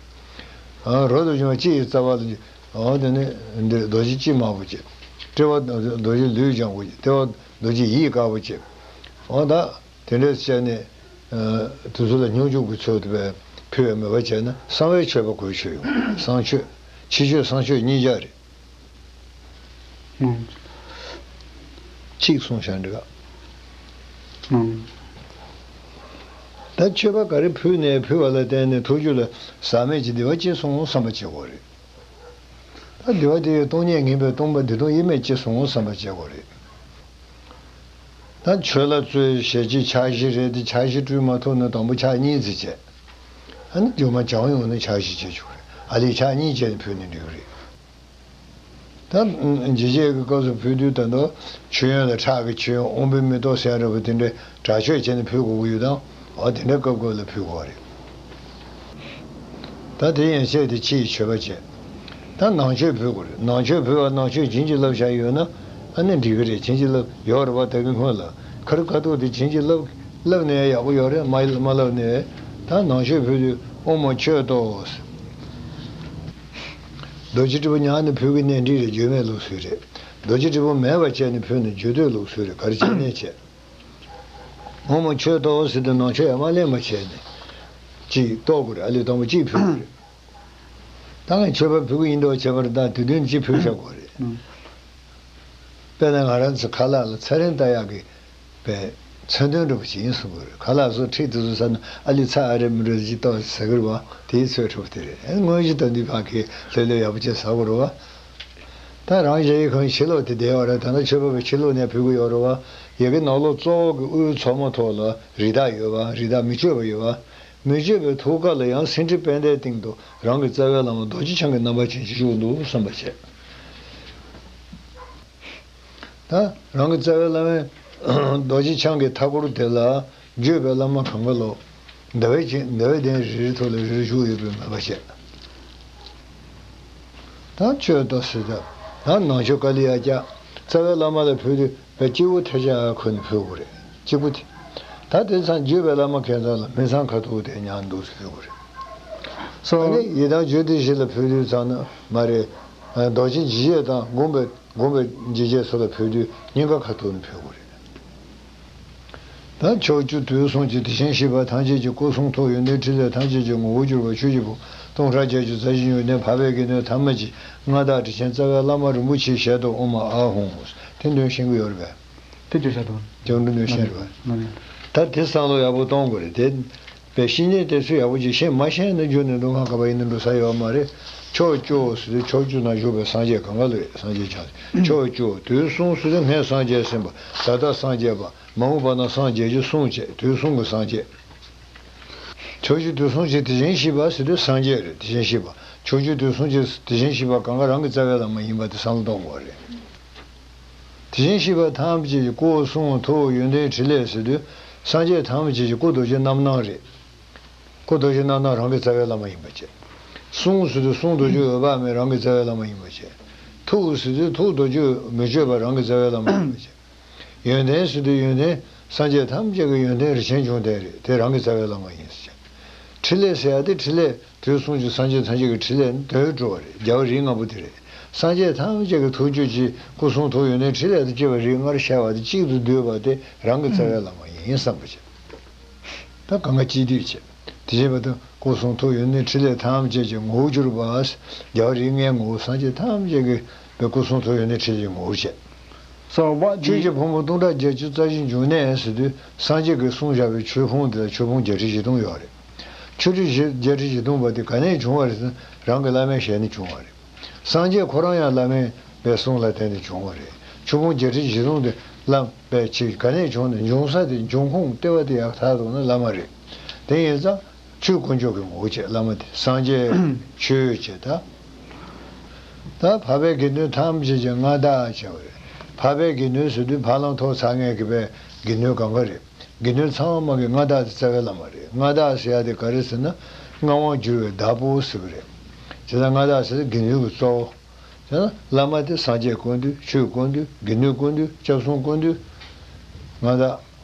ཨ། རོ་རྡོ་རྗེ་མ་ལྕེ་ཡི་རྩ་བ་ལ། ཨོ་དེ་ནི་འདི་རྡོ་རྗེ་ལྕེ་དམར་པོ་བྱས། ལྟེ་བ་རྡོ་རྗེ་ལུས་ལྗང་གུ་བྱས། ལྟེ་བ་རྡོ་རྗེ་ཡིད་དཀར་པོ་བྱས། ཨོ་ད་དེ་འདྲས་བྱས་ནས། ཨ། དེ་ཚོ་ལ་སྙོམས་འཇུག་གི་ཚུལ་དུ་བས་ཕུལ་བའི་མོས་པ་བྱས་ན་གསང་བའི་མཆོད་པ་གོ་ཆོད་ཡོང་། གསང་མཆོད། ཕྱི་མཆོད་གསང་མཆོད་གཉིས་ཆ་རེད། ཨང་། གཅིག་གསུངས་བཞག་འདྲ་ག་ཨང་། ད་མཆོད་པ་ག་རེ་ཕུལ་ནས་ཕུལ་བ་ལ་བརྟེན་ནས་ཐུགས་རྒྱུད་ལ་ཟག་མེད་ཀྱི་བདེ་བ་སྐྱེས་སོང་བསམ་པ་བྱེད་དགོས་རེད། ད་བདེ་བ་དེ་ཡི་སྟོང་ཉིད་ངེས་པའི་སྟོང་པ་བདེ་སྟོང་དབྱེར་མེད་སྐྱེས་སོང་བསམ་པ་བྱེད་དགོས་རེད། ད་མཆོད་ལ་བཙོས་ཞལ་གྱི་ཕྱག་བཞི་རེད་དེ་ཕྱག་བཞི་སྤྲུལ་མ་ཐུབ་ན་དང་པོ་ཕྱག་གཉིས་ཙམ་བྱས། ཨ་ནི་རྗེས་མ་བྱང་ཡོང་ན་ཕྱག་བཞི་བྱས་ཆོག་རེད། ཨ་ལས་ཕྱག་གཉིས་བྱས་ནས་ཕུལ་ནས་འགྲིག་གི་རེད། ད་འཇིགས་བྱེད་ཀྱི་སྐབས་སུ་ཕུལ་དུས་ད་དུང་མཆོད་ཡོན་ལ་ཁྲག་གི་མཆོད་ཡོན་དབང་པོའི་མེ་ཏོག་ཟེར་ཡ་འདྲ་པོ་དེ་འདྲའི་དྲག་མཆོད་བྱས་ནས་ཕུལ་དགོས་ཀྱི་ཡོད་དམ། འོ་དེ་འདྲའི་སྐབས་སྐབས་ལ་ཕུལ་དགོས་པ་རེད། ད་དེ་ཡན་ཆད་དེ་ཕྱི་ཡི་མཆོད་པ་བྱས། ད་ནང་མཆོད་ཕུལ་དགོས་རེད། ནང་མཆོད་ཕུལ་བ་ནང་མཆོད་བྱིན་གྱིས་བརླབས་བཞག་ཡོད་ན་ཨ་ནི་འགྲིག་གི་རེད། བྱིན་གྱིས་བརླབས་ཡོད་རེད་པ། ད་གིན་སྔོན་ལ་ཁ་རི་ཁ་ཐུག་དེ་བྱིན་གྱིས་བརླབས་བརླབས་ནས་ཡག་པོ་ཡོད་རེད། མ་མ་བརླབས་ནས་ད་ནང་མཆོད་ཕུལ་དུས་ཨོཾ་མཆོད་དོ། རྡོ་རྗེ་དྲིལ་བུ་ཉག་ནས་ཕུལ་གྱི་གནད་འགྲིག་རེད། བརྗོད་མེད་ལུགས་སྲོལ་རེད། རྡོ་རྗེ་དྲིལ་བུ་མེད་པ་བྱས་ནས་ཕུལ་ན་བརྗོད་འདོད་ལུགས་སྲོལ་རེད། ག་རེ་བྱས་ནས་བྱས། ཨོཾ་མཆོད་དོ་ཟེར་དུས་ནང་མཆོད་ཡང་མ་ལེན་པ་བྱས་ནས་གཅིག་གཏོགས་དགོས་རེད། ཨ་ལས་དང་པོ་གཅིག་ཕུལ་དགོས་རེད། ད་ངས་མཆོད་པ་ཕུལ་གྱི་ཡིན་མདོག་བྱས་པ་རེད། ད་དུས་རྒྱུན་གཅིག་ཕུལ་བཞག་དགོས་རེད། ཨང་། དཔེར་ན་ང་རང་ཚོ་ཁ་ལག་ལ་ཚད་རིམ་ལྟ་ཡག་གི་པའི་མཚོན་དོན་འདྲ་པོ་ཅིག་ཡིན་གསུང་གི་རེད། ཁ་ལག་བཟོ་ཁྲིད་དེ་ཚོ་ཟ་ན་ཨ་ལི་ཚྭ་ཨ་རེ་མི་འགྲོ་ཅི་ཏོག་ཟ་གི་རེད་བ། དེའི་ཚོད་འཕྲོ་དེ་རེད། ཨེ་དངོས་གཞི་ལྟ་དུས་ཕ་གི་ལྷོད་ལྷོད་ཡག་པོ་ཅིག་ཟ་དགོས་རེད་བ། ད་རང་གཞན་གྱི་ཁོང་ཕྱི་ལོགས་དེ་བསྡད་ཡོད་རེད། ད་ནི་མཆོད་པ་པའི་ཕྱི་ལོགས་ནས་ཕུལ་གི་ཡོད་རེད་བ། ཡ་གི་ནང་ལོགས་གཙོ་བོ་གི་དབུའི་མཚོ་མོ་ཐོག་ལ་རི་དྭགས་ཡོད་བ། རི་དྭགས་མི་བསྐྱོད་པ་ཡོད་བ། མི་བསྐྱོད་པའི་ཐུགས་ཀ་ལ་ཡང་སེང་ཁྲི་པད་ཟླའི་སྟེང་དུ་རང་གི་རྩ་བའི་བླ་མ་རྡོ་རྗེ་འཆང་གི་རྣམ་པ་ཅན་ཅིག་བཞུགས་འདུག་བསམ་པ་བྱས། ད་རང་གི་རྩ་བའི་བླ་མའི་རྡོ་རྗེ་འཆང་གི་མཐའ་སྐོར་དེ་ལ་བརྒྱུད་པའི་བླ་མ་གང་ག་ལོ། ཟླ་བའི་ཅན་ཟླ་བའི་གདན་རེ་རེའི་ཐོག་ལ་རེ་རེ་བཞུགས་ཡོད་པའི་མོས་པ་བྱས། ད་མཆོད་དོ་ཟེར་ད། ད་ནང་མཆོད་ཀ་ལི་ཡ་སྐྱ། རྩ་བའི་བླ་མ་ལ་ཕུལ་དུས་པའི་སྐྱེས་བུ་ཐལ་ཆ་ཁོ་ནས་ཕུལ་དགོས་རེད། གཅིག་པུ་དེ། ད་དེ་ཚང་བརྒྱུད་པའི་བླ་མ་ཁྱེད་ཚང་ལ་མི་ཚང་ཁ་ཐུག་དེ་ཉག་འདུག་ཟེར་ཕུལ་དགོས་རེད། སོ། ཨ་ནི་ཡི་དམ་རྒྱུད་སྡེ་བཞི་ལ་ཕུལ་དུས་ཚང་ན་མ་རེད། རྡོ་རྗེ་འཇིགས་བྱེད་དང་བསྒོམས་པའི་བསྒོམས་པའི་འཇིགས་བྱེད་སོགས་ལ་ཕུལ་དུས་སྙིང་ག་ཁ་ཐུག་ནས་ཕུལ་དགོས་རེད། ད་ཕྱོགས་བཅུ་དུས་གསུམ་གྱི་དེ་བཞིན་གཤེགས་པ་ཐམས་ཅད་ཀྱི་སྐུ་གསུང་ཐུགས་ཡོན་ཏན་ཕྲིན་ལས་ཐམས་ཅད་ཀྱི་ངོ་བོར་གྱུར་པ་ཆོས་ཀྱི་བུ་སྟོང་ཕྲག་བརྒྱད་ཅུ་རྩ་བཞི་ཡོན་ཏན་འཕགས་པའི་དགེ་འདུན་ཐ་མལ་གྱི་མངའ་བདག་དྲིན་ཅན་རྩ་བའི་བླ་མ་རིན་པོ་ཆེའི་ཞལ་དུ་ཨོཾ་ཨཱཿཧཱུྃ། དེ་འདོན་ཤེས་ཀྱི་ཡོད་རེད་པས། དེ་འདོན་ས་དང་། སྐྱབས་འགྲོ་འདོན་ཤེས་རེད་པས། ད་དེ་བསམ་བློ་ཡག་པོ་གཏོང་དགོས་རེད་དེ། པའི་བཤེས་གཉེན་དེ་ཚོས་ཡག་པོ་ཅིག་ཤེས་མ་ཤེས་ན་རྒྱུན་ནས་འགྲོ་ཁང་ག་པར་ཡིན་ན་འགྲོ་ས་ཡོད་མ་རེད། ཕྱོགས་བཅུ་ཟེར་དུས་ཕྱོགས་བཅུ་ན་བཞུགས་པའི་སངས་རྒྱས་གང་ག་ལ་རེད། སངས་རྒྱས་བྱང་སེམས་ཕྱོགས་བཅུ། དུས་གསུམ་ཟེར་དུས་སྔོན་སངས་རྒྱས་ཟིན་པ། ད་ལྟ་སངས་རྒྱས་པ། མ་འོངས་པ་ན་སངས་རྒྱས་རྒྱུ་གསུངས་བྱས། དུས་གསུམ་གྱི་སངས་རྒྱས། ཕྱོགས་བཅུ་དུས་གསུམ་གྱི་དེ་བཞིན་གཤེགས་པ་ཟེར་དུས་སངས་རྒྱས་རེད། དེ་བཞིན་གཤེགས་པ། ཕྱོགས་བཅུ་དུས་གསུམ་གྱི་དེ་བཞིན་གཤེགས་པ་གང་ག་རང་གི་རྩ་བའི་བླ་མ་ཡིན་པ་དེ་བསམ་བློ་གཏོང་དགོས་རེད། དེ་བཞིན་གཤེགས་པ་ཐམས་ཅད་ཀྱི་སྐུ་གསུང་ཐུགས་ཡོན་ཏན་ཕྲིན་ལས་ཟེར་དུས་སངས་རྒྱས་ཐམས་ཅད་ཀྱི་སྐུ་རྡོ་རྗེ་རྣམ་སྣང་རེད། སྐུ་རྡོ་རྗེ་རྣམ་སྣང་རང་གི་རྩ་བའི་བླ་མ་ཡིན་པ་བྱས། གསུང་ཟེར་དུས་གསུང་རྡོ་རྗེ་འོད་དཔག་མེད་རང་གི་རྩ་བའི་བླ་མ་ཡིན་པ་བྱས། ཐུགས་ཟེར་དུས་ཐུགས་རྡོ་རྗེ་མི་བསྐྱོད་པ་རང་གི་རྩ་བའི་བླ་མ་ཡིན་པ་བྱས། ཡོན་ཏན་ཟེར་དུས་ཡོན་ཏན་སངས་རྒྱས་ཐམས་ཅད་ཀྱི་ཡོན་ཏན་རིན་ཆེན་འབྱུང་ལྡན་རེད། དེ་རང་གི་རྩ་བའི་བླ་མ་ཡིན་ཟེར། ཕྲིན་ལས་ཟེར་ཡ་དེ་ཕྲིན་ལས་དུས་གསུམ་གྱི་སངས་རྒྱས་ཐམས་ཅད་ཀྱི་ཕྲིན་ལས་ནི་དོན་སྤྲོ་བ་རེད། རྒྱལ་བ་རིགས་ལྔ་པོ་དེ་རེད། སངས་རྒྱས་ཐམས་ཅད་ཀྱི་ཐུགས་རྒྱུད་ཀྱི་སྐུ་གསུང་ཐུགས་ཡོན་ཏན་ཕྲིན་ལས་དང་བཅས་པ་རིགས་ལྔར་ཤར་བ་དེ་གཅིག་ཏུ་བསྡུས་པ་དེ་རང་གི་རྩ་བའི་བླ་མ་ཡིན་བསམ་པ་བྱེད། ད་གང་ག་གཅིག་བསྡུས་བྱེད། དེ་བཞིན་པ་དང་སྐུ་གསུང་ཐུགས་ཡོན་ཏན་ཕྲིན་ལས་ཐམས་ཅད་ཀྱི་ངོ་བོར་གྱུར་པ། རྒྱལ་བ་རིགས་ལྔའི་ངོ་བོ་སངས་རྒྱས་ཐམས་ཅད་ཀྱི་པའི་སྐུ་གསུང་ཐུགས་ཡོན་ཏན་ཕྲིན་ལས་ཀྱི་ངོ་བོར་བྱེད། So what do ཆོས་you ཀྱི་ཕུང་པོ་སྟོང་ཕྲག་བརྒྱད་ཅུ་རྩ་བཞི་འབྱུང་གནས་ཟེར་དུས་སངས་རྒྱས་ཀྱིས་གསུངས་བཞག་པའི་ཆོས་ཕུང་དེ་ལ་ཆོས་ཕུང་བརྒྱད་ཁྲི་བཞི་སྟོང་ཡོད་རེད། ཆོས་ཁྲི་བཞི་བརྒྱད་ཁྲི་བཞི་སྟོང་པ་དེ་ག་ནས་བྱུང་བ་རེད་ཟེར་ན་རང་གི་བླ་མའི་ཞལ་ནས་བྱུང་བ་རེད། སངས་རྒྱས་ཁོ་རང་ཡང་བླ་མའི་པའི་གསུང་ལ་བརྟེན་ནས་བྱུང་བ་རེད། ཆོས་ཕུང་བརྒྱད་ཁྲི་བཞི་སྟོང་དེ་བླ་མའི་ཆེད་ག་ནས་བྱུང་ནས་འབྱུང་ས་དེ་འབྱུང་ཁུངས་ལྟེ་བ་དེ་ཡག་ཐག་ཐུག་ན་བླ་མ་རེད། དེ་ཡིན་ཙང་ཆོས་དཀོན་མཆོག་གི་ངོ་བོ་བྱས་བླ་མ་དེ་སངས་རྒྱས་ཆོས་བྱས་ད། ད་འཕགས་པའི་དགེ་འདུན་ཐམས་ཅད་ཀྱི་མངའ་བདག་བྱས་པ་རེད། འཕགས་པའི་དགེ་འདུན་ཟེར་དུས་ཕ་ལང་ཐོག་ཚ་ངེས་ཀྱི་པའི་དགེ་འདུན་གང་ག་རེད། དགེ་འདུན་ཚང་མ་གི་མངའ་བདག་དེ་རྩ་བའི་བླ་མ་རེད། མངའ་བདག་ཟེར་ཡ་དེ་ག་རེ་ཟེར་ན་མངའ་དབང་བསྒྱུར་བའི་བདག་པོ་ཟེར་གི་རེད། བྱས་ཙང་མངའ་བདག་ཟེར་དགེ་འདུན་གྱི་གཙོ་བོ། བྱས་ཙང་བླ་མ་དེ་སངས་རྒྱས་ཀུན་འདུས། ཆོས་ཀུན་འདུས། དགེ་འདུན་ཀུན་འདུས། སྐྱབས་གསུམ་ཀུན་འདུས། མངའ་བདག་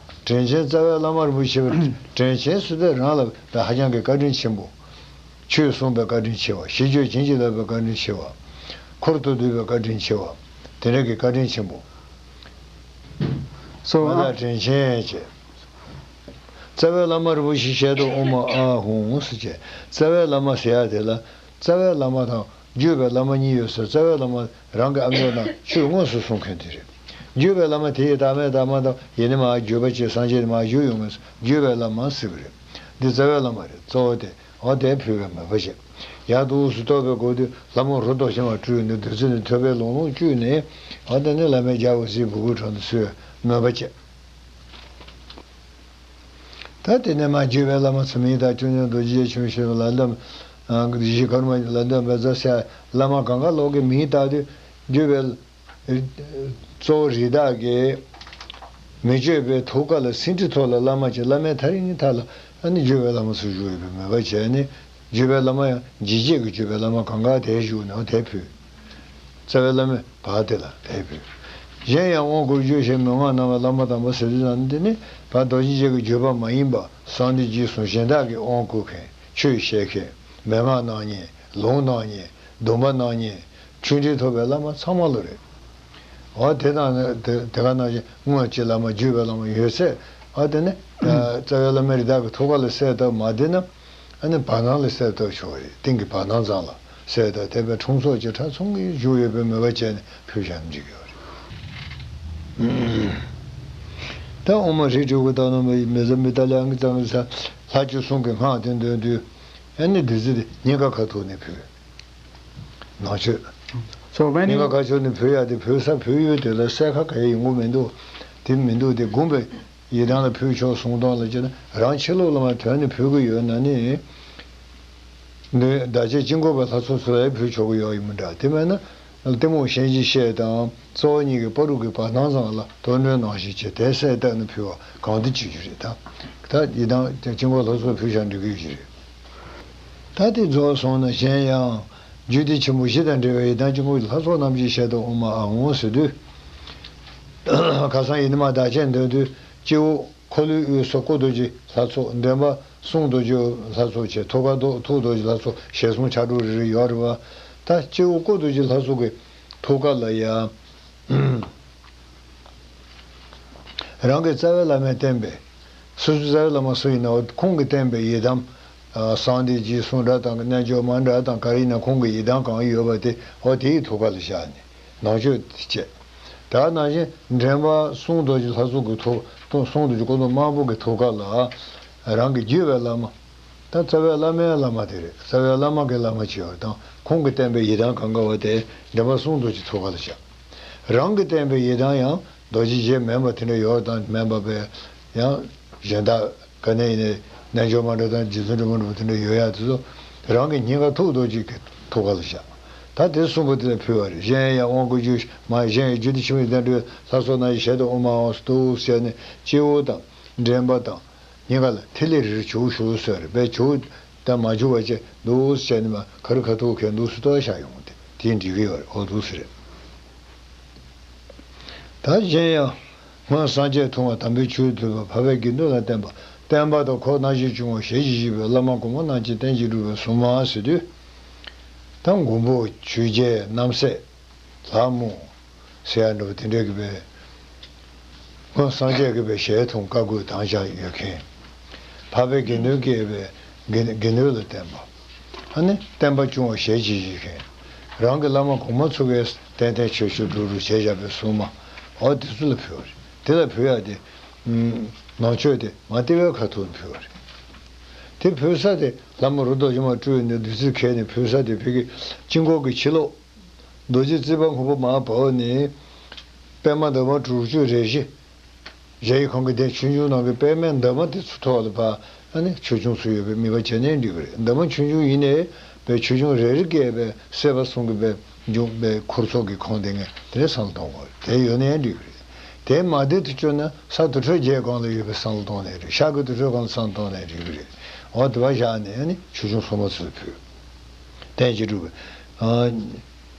དྲིན་ཆེན་རྩ་བའི་བླ་མ་རིན་པོ་ཆེ་བ་དྲིན་ཆེན་ཟེར་དུས་རང་ལ་ཧ་ཅང་གི་བཀའ་དྲིན་ཆེན་པོ། ཆོས་གསུངས་པའི་བཀའ་དྲིན་ཆེ་བ། ཞིབ་དཔྱོད་བྱིན་གྱིས་བརླབས་པའི་བཀའ་དྲིན་ཆེ་བ། འཁོར་དུ་འདུས་པའི་བཀའ་དྲིན་ཆེ་བ། དེ་འདྲ་གི་བཀའ་དྲིན་ཆེན་པོ། So མངའ་བདག་དྲིན་ཆེན་བྱས། རྩ་བའི་བླ་མ་རིན་པོ་ཆེ་ཞལ་དུ་དབུ་མ་ཨ་ཧུང་ཟེར་བྱས། རྩ་བའི་བླ་མ་ཟེར་ཡ་དེ་ལ་རྩ་བའི་བླ་མ་དང་བརྒྱུད་པའི་བླ་མ་གཉིས་ཡོད་ཟེར། རྩ་བའི་བླ་མ་རང་གི་ཨ་མཆོག་དང་ཆོས་དངོས་སུ་གསུང་མཁན་དེ་རེད། བརྒྱུད་པའི་བླ་མ་དེ་ཡི་བདག་མེད་བདག་མ་དང་ཡེ་ནས་མར་བརྒྱུད་པ་བྱས་སངས་རྒྱས་ནས་མར་བརྒྱུད་ཡོང་མཁན་བརྒྱུད་པའི་བླ་མ་ཟེར་གི་རེད། འདི་རྩ་བའི་བླ་མ་རེད། གཙོ་བོ་དེ། འོ་དེ་ཕུལ་བའི་མོས་པ་བྱས། ཡར་འདུག་སེ་གཏོར་བའི་སྒོ་དུས་ལྷ་མོ་རུ་ཏོག་ཤམ་བ་སྤྲུལ་ནས་བདུད་རྩི་ནས་ཐོད་པའི་ལོང་ལོང་བཀྲུས་ནས། འོ་དེ་ནས་བླ་མའི་ལྗགས་འོད་ཟེར་སྦུ་གུའི་དྲུང་དུ་གསོལ་བའི་མོས་པ་བྱས། ད་དེ་ནས་མར་བརྒྱུད་པའི་བླ་མ་ཚོ་མིང་བཏགས། བཅོམ་ལྡན་རྡོ་རྗེ་འཆང་ཆེན་པོ་ལ་འདོམས། ཨ་གཞི་ཀརྨ་ལ་འདོམས་པའི་རྫ་སའི་བླ་མ་གང་ག་ལོག་གི་མིང་བཏགས་དུས་བརྒྱུད་པའི་གཙོ་བོ་རིགས་བདག་གིས་མི་བསྐྱོད་པའི་ཐུགས་ཀ་ལ་སེང་ཁྲི་ཐོག་ལ་བླ་མ་བྱས། བླ་མའི་ཐག་རིང་ཐག་ལ་ཨ་ནི་བརྒྱུད་པའི་བླ་མ་ཚོ་བཞུགས་ཡོད་པའི་མོས་པ་བྱས་ནས། བརྒྱུད་པའི་བླ་མ་ཡང་ཇི་སྐད་ཀྱི་བརྒྱུད་པའི་བླ་མ་གང་ག་དེར་བཞུགས་ནས་དེར་ཕུལ། རྩ་བའི་བླ་མས་བར་དེ་ལ་དེར་ཕུལ། གཞན་ཡང་དབང་བསྐུར་བརྗོད་བྱེད་མན་ངག་གནང་བའི་བླ་མ་དམ་པ་ཟེར་དུས་ཙམ་འདི་ནི་བར་རྡོ་རྗེ་འཆང་གི་བརྒྱུད་པ་མ་ཡིན་པ་གསང་འདུས་རྗེས་གསུངས་གཞན་དག་གི་དབང་བསྐུར་མཁན། ཆོས་བཤད་མཁན། མན་ངག་གནང་མཁན། ལུང་གནང་མཁན། སྡོམ་པ་གནང་མཁན། ཆོས་འབྲེལ་ཐོབ་པའི་བླ་མ་ཚང་མ་ལོ་རེད། འོ་དེ་དང་དེ་དེ་ག་ནང་བཞིན་དངོས་ཀྱི་བླ་མ་བརྒྱུད་པའི་བླ་མ་ཡོད་ཚད། འོ་དེ་ནི་རྩ་བའི་བླ་མ་རིགས་བདག་གི་ཐུགས་ཀ་ལ་གསལ་བཏབ་མ་བསྡད་ན། ཨ་ནི་བར་སྣང་ལ་གསལ་བཏབ་ཆོག་རེད། སྟེང་གི་བར་སྣང་ཙམ་ལ་གསལ་བཏབ། དེ་བས་ཁྲུང་ཚོགས་ཀྱི་ཕྲ་ཚོམ་གྱིས་བཞུགས་ཡོད་པའི་མོས་པ་བྱས་ནས་ཕུལ་བཞག་ན་འགྲིག་གི་ཡོད་རེད། ད་དབུ་མ་རིགས་དྲུག་གི་བརྡ་རྣམ་པ་མི་ཟ་མི་ད་ལའང་གི་ཙང་གི་ས་ལྷ་བཅུ་གསུམ་གྱི་སྔགས་དེ་འདོན་དུས། ཨ་ནི་བདུད་རྩི་དེ་སྙིང་ག་ཁ་ཐུག་ནས་ཕུལ། ནང་མཆོད། So when སྙིང་ག་you ཁ་ཐུག་ནས་ཕུལ་ཡ་དེ་ཕུལ་ས་ཕུལ་ཡུལ་དེ་ལ་གསལ་ཁ་ག་ཡེ་ཡོང་གི་མི་འདུག་དེ་མི་འདུག་དེ་དགོངས་པའི་ཡི་དམ་ལ་ཕུལ་ཆོག་གསུང་སྟངས་ལ་བྱས་ན་རང་ཕྱི་ལོགས་ལ་མར་དོན་ནས་ཕུལ་གི་ཡོད་ན་ནི། འདི་བདག་ཅག་དཀྱིལ་འཁོར་པའི་ལྷ་ཚོགས་ཚོ་ལ་ཕུལ་ཆོག་གི་ཡོད་ཡིན་མི་འདྲ། དེ་མེད་ན་གཏི་མུག་གཤིན་རྗེའི་གཤེད་དང་རྩ་བ་ཉིད་ཀྱི་བར་དུ་གི་བར་སྣང་ཙམ་ལ་དོན་འགྲོའི་སྣང་ཞིག་བྱས་དེ་གསལ་བཏབ་ནས་ཕུལ་བ་གང་འདི་བྱེད་རྒྱུ་རེད་ད། ད་ཡི་དམ་དཀྱིལ་འཁོར་ལྷ་ཚོགས་ཕུལ་བྱ་འགྲིག་གི་ཡོད་ཀྱི་རེད། ད་དེ་རྫོགས་སོང་ན་གཞན་ཡང་རྒྱུད་སྡེ་ཆེན་པོ་བཞི་དང་འབྲེལ་བའི་ཡི་དམ་དཀྱིལ་འཁོར་གྱི་ལྷ་ཚོགས་རྣམས་ཀྱི་ཞལ་དུ་དབུ་མ་ཨ་འོང་ཟེར་དུས། ཁ་སང་ཡི་དམ་བདག་ཅག་འདོན་དུས་སྤྱི་བོ་འཁོར་ལོའི་དབུས་སུ་སྐུ་རྡོ་རྗེ་ལྷ་ཚོགས། མགྲིན་པ་གསུང་རྡོ་རྗེ་ལྷ་ཚོགས་བྱས། ཐུགས་ཀ་རྡོ་ཐུགས་རྡོ་རྗེ་ལྷ་ཚོགས་ཞལ་གསུམ་ཕྱག་དྲུག་རེ་རེ་ཡོད་རེད་བ། ད་སྤྱི་བོ་སྐུ་རྡོ་རྗེ་ལྷ་ཚོགས་ཀྱི་ཐུགས་ཀ་ལ་ཡ། རང་གི་རྩ་བའི་བླ་མས་བསྟན་པའི། སོ་སོའི་རྩ་བའི་བླ་མ་སུ་ཡིན་ནའང་ཁོང་གིས་བསྟན་པའི་ཡི་དམ། གསང་འདུས་རྗེས་གསུང་འདྲ་དང་རྣལ་འབྱོར་མ་འདྲ་དང་ག་རེ་ཡིན་ན་ཁོང་གི་ཡི་དམ་གང་ཡོད་པ་དེ་འོ་དེའི་ཐུགས་ཀ་ལ་བཞག་ནས་ནང་མཆོད་བྱས། ད་ནང་བཞིན་མགྲིན་པ་གསུང་རྡོ་རྗེ་ལྷ་ཚོགས་ཀྱི་ཐུགས་གསུང་རྡོ་རྗེ་སྐུ་གདུང་དམར་པོ་གི་ཐུགས་ཀ་ལ་རང་གི་བརྒྱུད་པའི་བླ་མ། ད་རྩ་བའི་བླ་མའི་བླ་མ་དེ་རེད། རྩ་བའི་བླ་མ་གི་བླ་མ་བྱས་པ་དང་ཁོང་གིས་བསྟན་པའི་ཡི་དམ་གང་ག་བ་དེ་མགྲིན་པ་གསུང་རྡོ་རྗེ་ཐུགས་ཀ་ལ་བཞག་རང་གིས་བསྟན་པའི་ཡི་དམ་ཡང་རྡོ་རྗེ་བཞི་མིན་པ་དེ་འདྲ་ཡོད་དང་མིན་པ་བས་ཡང་གཞན་དག་ག་ནས་ཡིན་ནའི་ རྣལ་འབྱོར་མ་འདྲ་དང་རྗེ་བཙུན་སྒྲོལ་མ་འདྲ་པོ་དེ་འདྲ་ཡོད་ཡ་དེ་ཚོ་རང་གི་སྙིང་ག་ཐུགས་རྡོ་རྗེ་གི་ཐུགས་ཀ་ལ་བཞག་ད་དེ་གསུངས་པ་དེ་ལ་ཕུལ་བ་རེད། གཞན་ཡང་དབང་བསྐུར་རྒྱུད་མ་གཞན་ཡང་རྒྱུད་སྡེ་ཆེན་མོའི་བསྟན་འགྲོའི་ལྷ་ཚོགས་རྣམས་ཀྱི་ཞལ་དུ་དབུ་མ་འོང་སྟེ་ཟེར་ནས་སྤྱི་བོ་དང་འདྲེན་པ་དང་། སྙིང་ག་ལ་ཐིག་ལེ་རེ་རེ་བྱུག་བྱུག་ཟེར་རེད་པས། བྱུག་དང་མ་བྱུག་པ་བྱས་འདུག་བྱས་ནས་མ་ག་རེ་ཁ་ཐུག་གས་འདུག་སུ་ལྟོས་བཞག་ཡོང་དེ་དེ་འགྲིག་གི་ཡོད་རེད། འོ་འདུག་སེ་རེད། ད་གཞན་ཡང་སྔོན་སངས་རྒྱས་ཐུབ་པ་དམ་པའི་ཆོས་བསྡུས་པ་འཕགས་པའི་དགེ་འདུན་ལ་བསྟན་པ་བསྟན་པ་དང་འཁོར་སྣང་བཞི་བྱུང་བ་ཞལ་གྱིས་བཞེས་པའི་བླ་མ་གོང་མ་རྣམས་ཀྱིས་བསྟན་གྱིས་བསྒྲུབས་པའི་གཟུངས་མ་ཟེར་དུས། ད་མགོན་པོ་ཆོས་རྒྱལ་རྣམ་སྲས། ལྷ་མོ། ཟེར་ཡ་འདྲ་པོ་དེ་འདྲ་གི་པའི། སྔོན་སངས་རྒྱས་ཀྱི་པའི་ཞལ་མཐོང་བཀའ་བསྒོས་དམ་བཅའ་ཡོད་མཁན། འཕགས་པའི་དགེ་འདུན་གྱི་པའི་དགེ་དགེ་འདུན་ལ་བསྟན་པ། ཨ་ནི་བསྟན་པ་སྐྱོང་བ་ཞལ་གྱིས་བཞེས་མཁན། རང་གི་བླ་མ་གོང་མ་ཚོ་གིས་ཏན་ཏན་ཆོས་ཆོས་སྒྲུབ་སྒྲུབ་བྱས་བཞག་པའི་གཟུངས་མ། འོ་དེ་ཚོ་ལ་ཕུལ་བ་རེད། དེ་ལ་ཕུལ་ཡ་དེ། ནང་མཆོད་དེ་མ་ལྟེ་བའི་ཁ་ཐུག་ལ་ཕུལ་བ་རེད། དེ་ཕུལ་ས་དེ་ལྷ་མོ་རུ་རྡོ་རྗེ་མ་སྤྲུལ་ནས་བདུད་རྩི་ཁྱེར་ནས་ཕུལ་ས་དེ་བོད་ཀྱི་དཀྱིལ་འཁོར་གྱི་ཕྱི་ལོགས། རྡོ་རྗེ་རྩེ་པ་སྔོན་པོ་མར་བབས་ནས། པད་མ་འདབ་མ་དྲུག་ཅུ་རེ་བཞི། གཞལ་ཡས་ཁང་གི་གདན་ཆོས་འབྱུང་ནང་གི་པད་མའི་འདབ་མ་དེ་ཚོ་ཐོག་ལ་ཕར་ཨ་ནི་ཆོས་སྐྱོང་ཚོ་ཡོད་པའི་དམིགས་པ་བྱས་ནས་འགྲིག་གི་རེད། འདབ་མ་ཆུང་ཆུང་ཡིན་ནའི་པའི་ཆོས་སྐྱོང་རེ་རེ་བརྒལ་པའི་སྲེད་པ་གསུམ་གྱི་པའི་འབྱུང་པའི་འཁོར་ཚོགས་ཀྱི་ཁོངས་དེ་ངས་དེ་ནས་བསམ་བློ་གཏོང་དགོས་རེད། དེ་ཡོད་ནའི་འགྲིག་གི་རེད། དེ་མ་བསྡད་དུ་བཅུག་ན་ས་དུར་ཁྲོད་བརྒྱད་སྒང་ལ་ཡོད་པའི་བསམ་བློ་གཏོང་ནའི་རེད། ཤར་གྱི་དུར་ཁྲོད་སྒང་ལ་བསམ་བློ་གཏོང་ནའི་འགྲིག་གི་རེད། འོ་དེ་བ་བཞག་ནས་ཨ་ནི་ཆོས་སྐྱོང་སྲུང་མ་ཚོ་ལ་ཕུལ། བསྟན་གྱིས་བསྒྲུབས་པའི།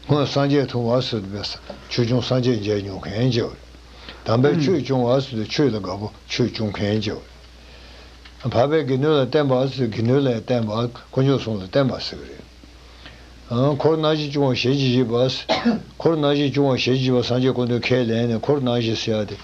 སྔོན་སངས་རྒྱས་ཐུབ་པ་ཟེར་བའི་ཆོས་སྐྱོང་སངས་རྒྱས་མཇལ་མྱོང་མཁན་བྱས་པ་རེད། དམ་པའི་ཆོས་སྐྱོང་བ་ཟེར་ཏེ་ཆོས་ལ་དགའ་པོ་ཆོས་སྐྱོང་མཁན་བྱས་པ་རེད། འཕགས་པའི་དགེ་འདུན་ལ་བསྟན་པ་ཟེར་དགེ་འདུན་ལ་བསྟན་པ་དཀོན་མཆོག་གསུམ་ལ་བསྟན་པ་ཟེར་གི་རེད། འཁོར་སྣང་བཞི་སྐྱོང་བ་ཞལ་གྱིས་བཞེས་པ། འཁོར་སྣང་བཞི་སྐྱོང་བ་ཞལ་གྱིས་བཞེས་པ་སངས་རྒྱས་སྐུ་མདུན་ཁས་ལེན་ནས་འཁོར་སྣང་བཞི་ཟེར་ཡ་དེ།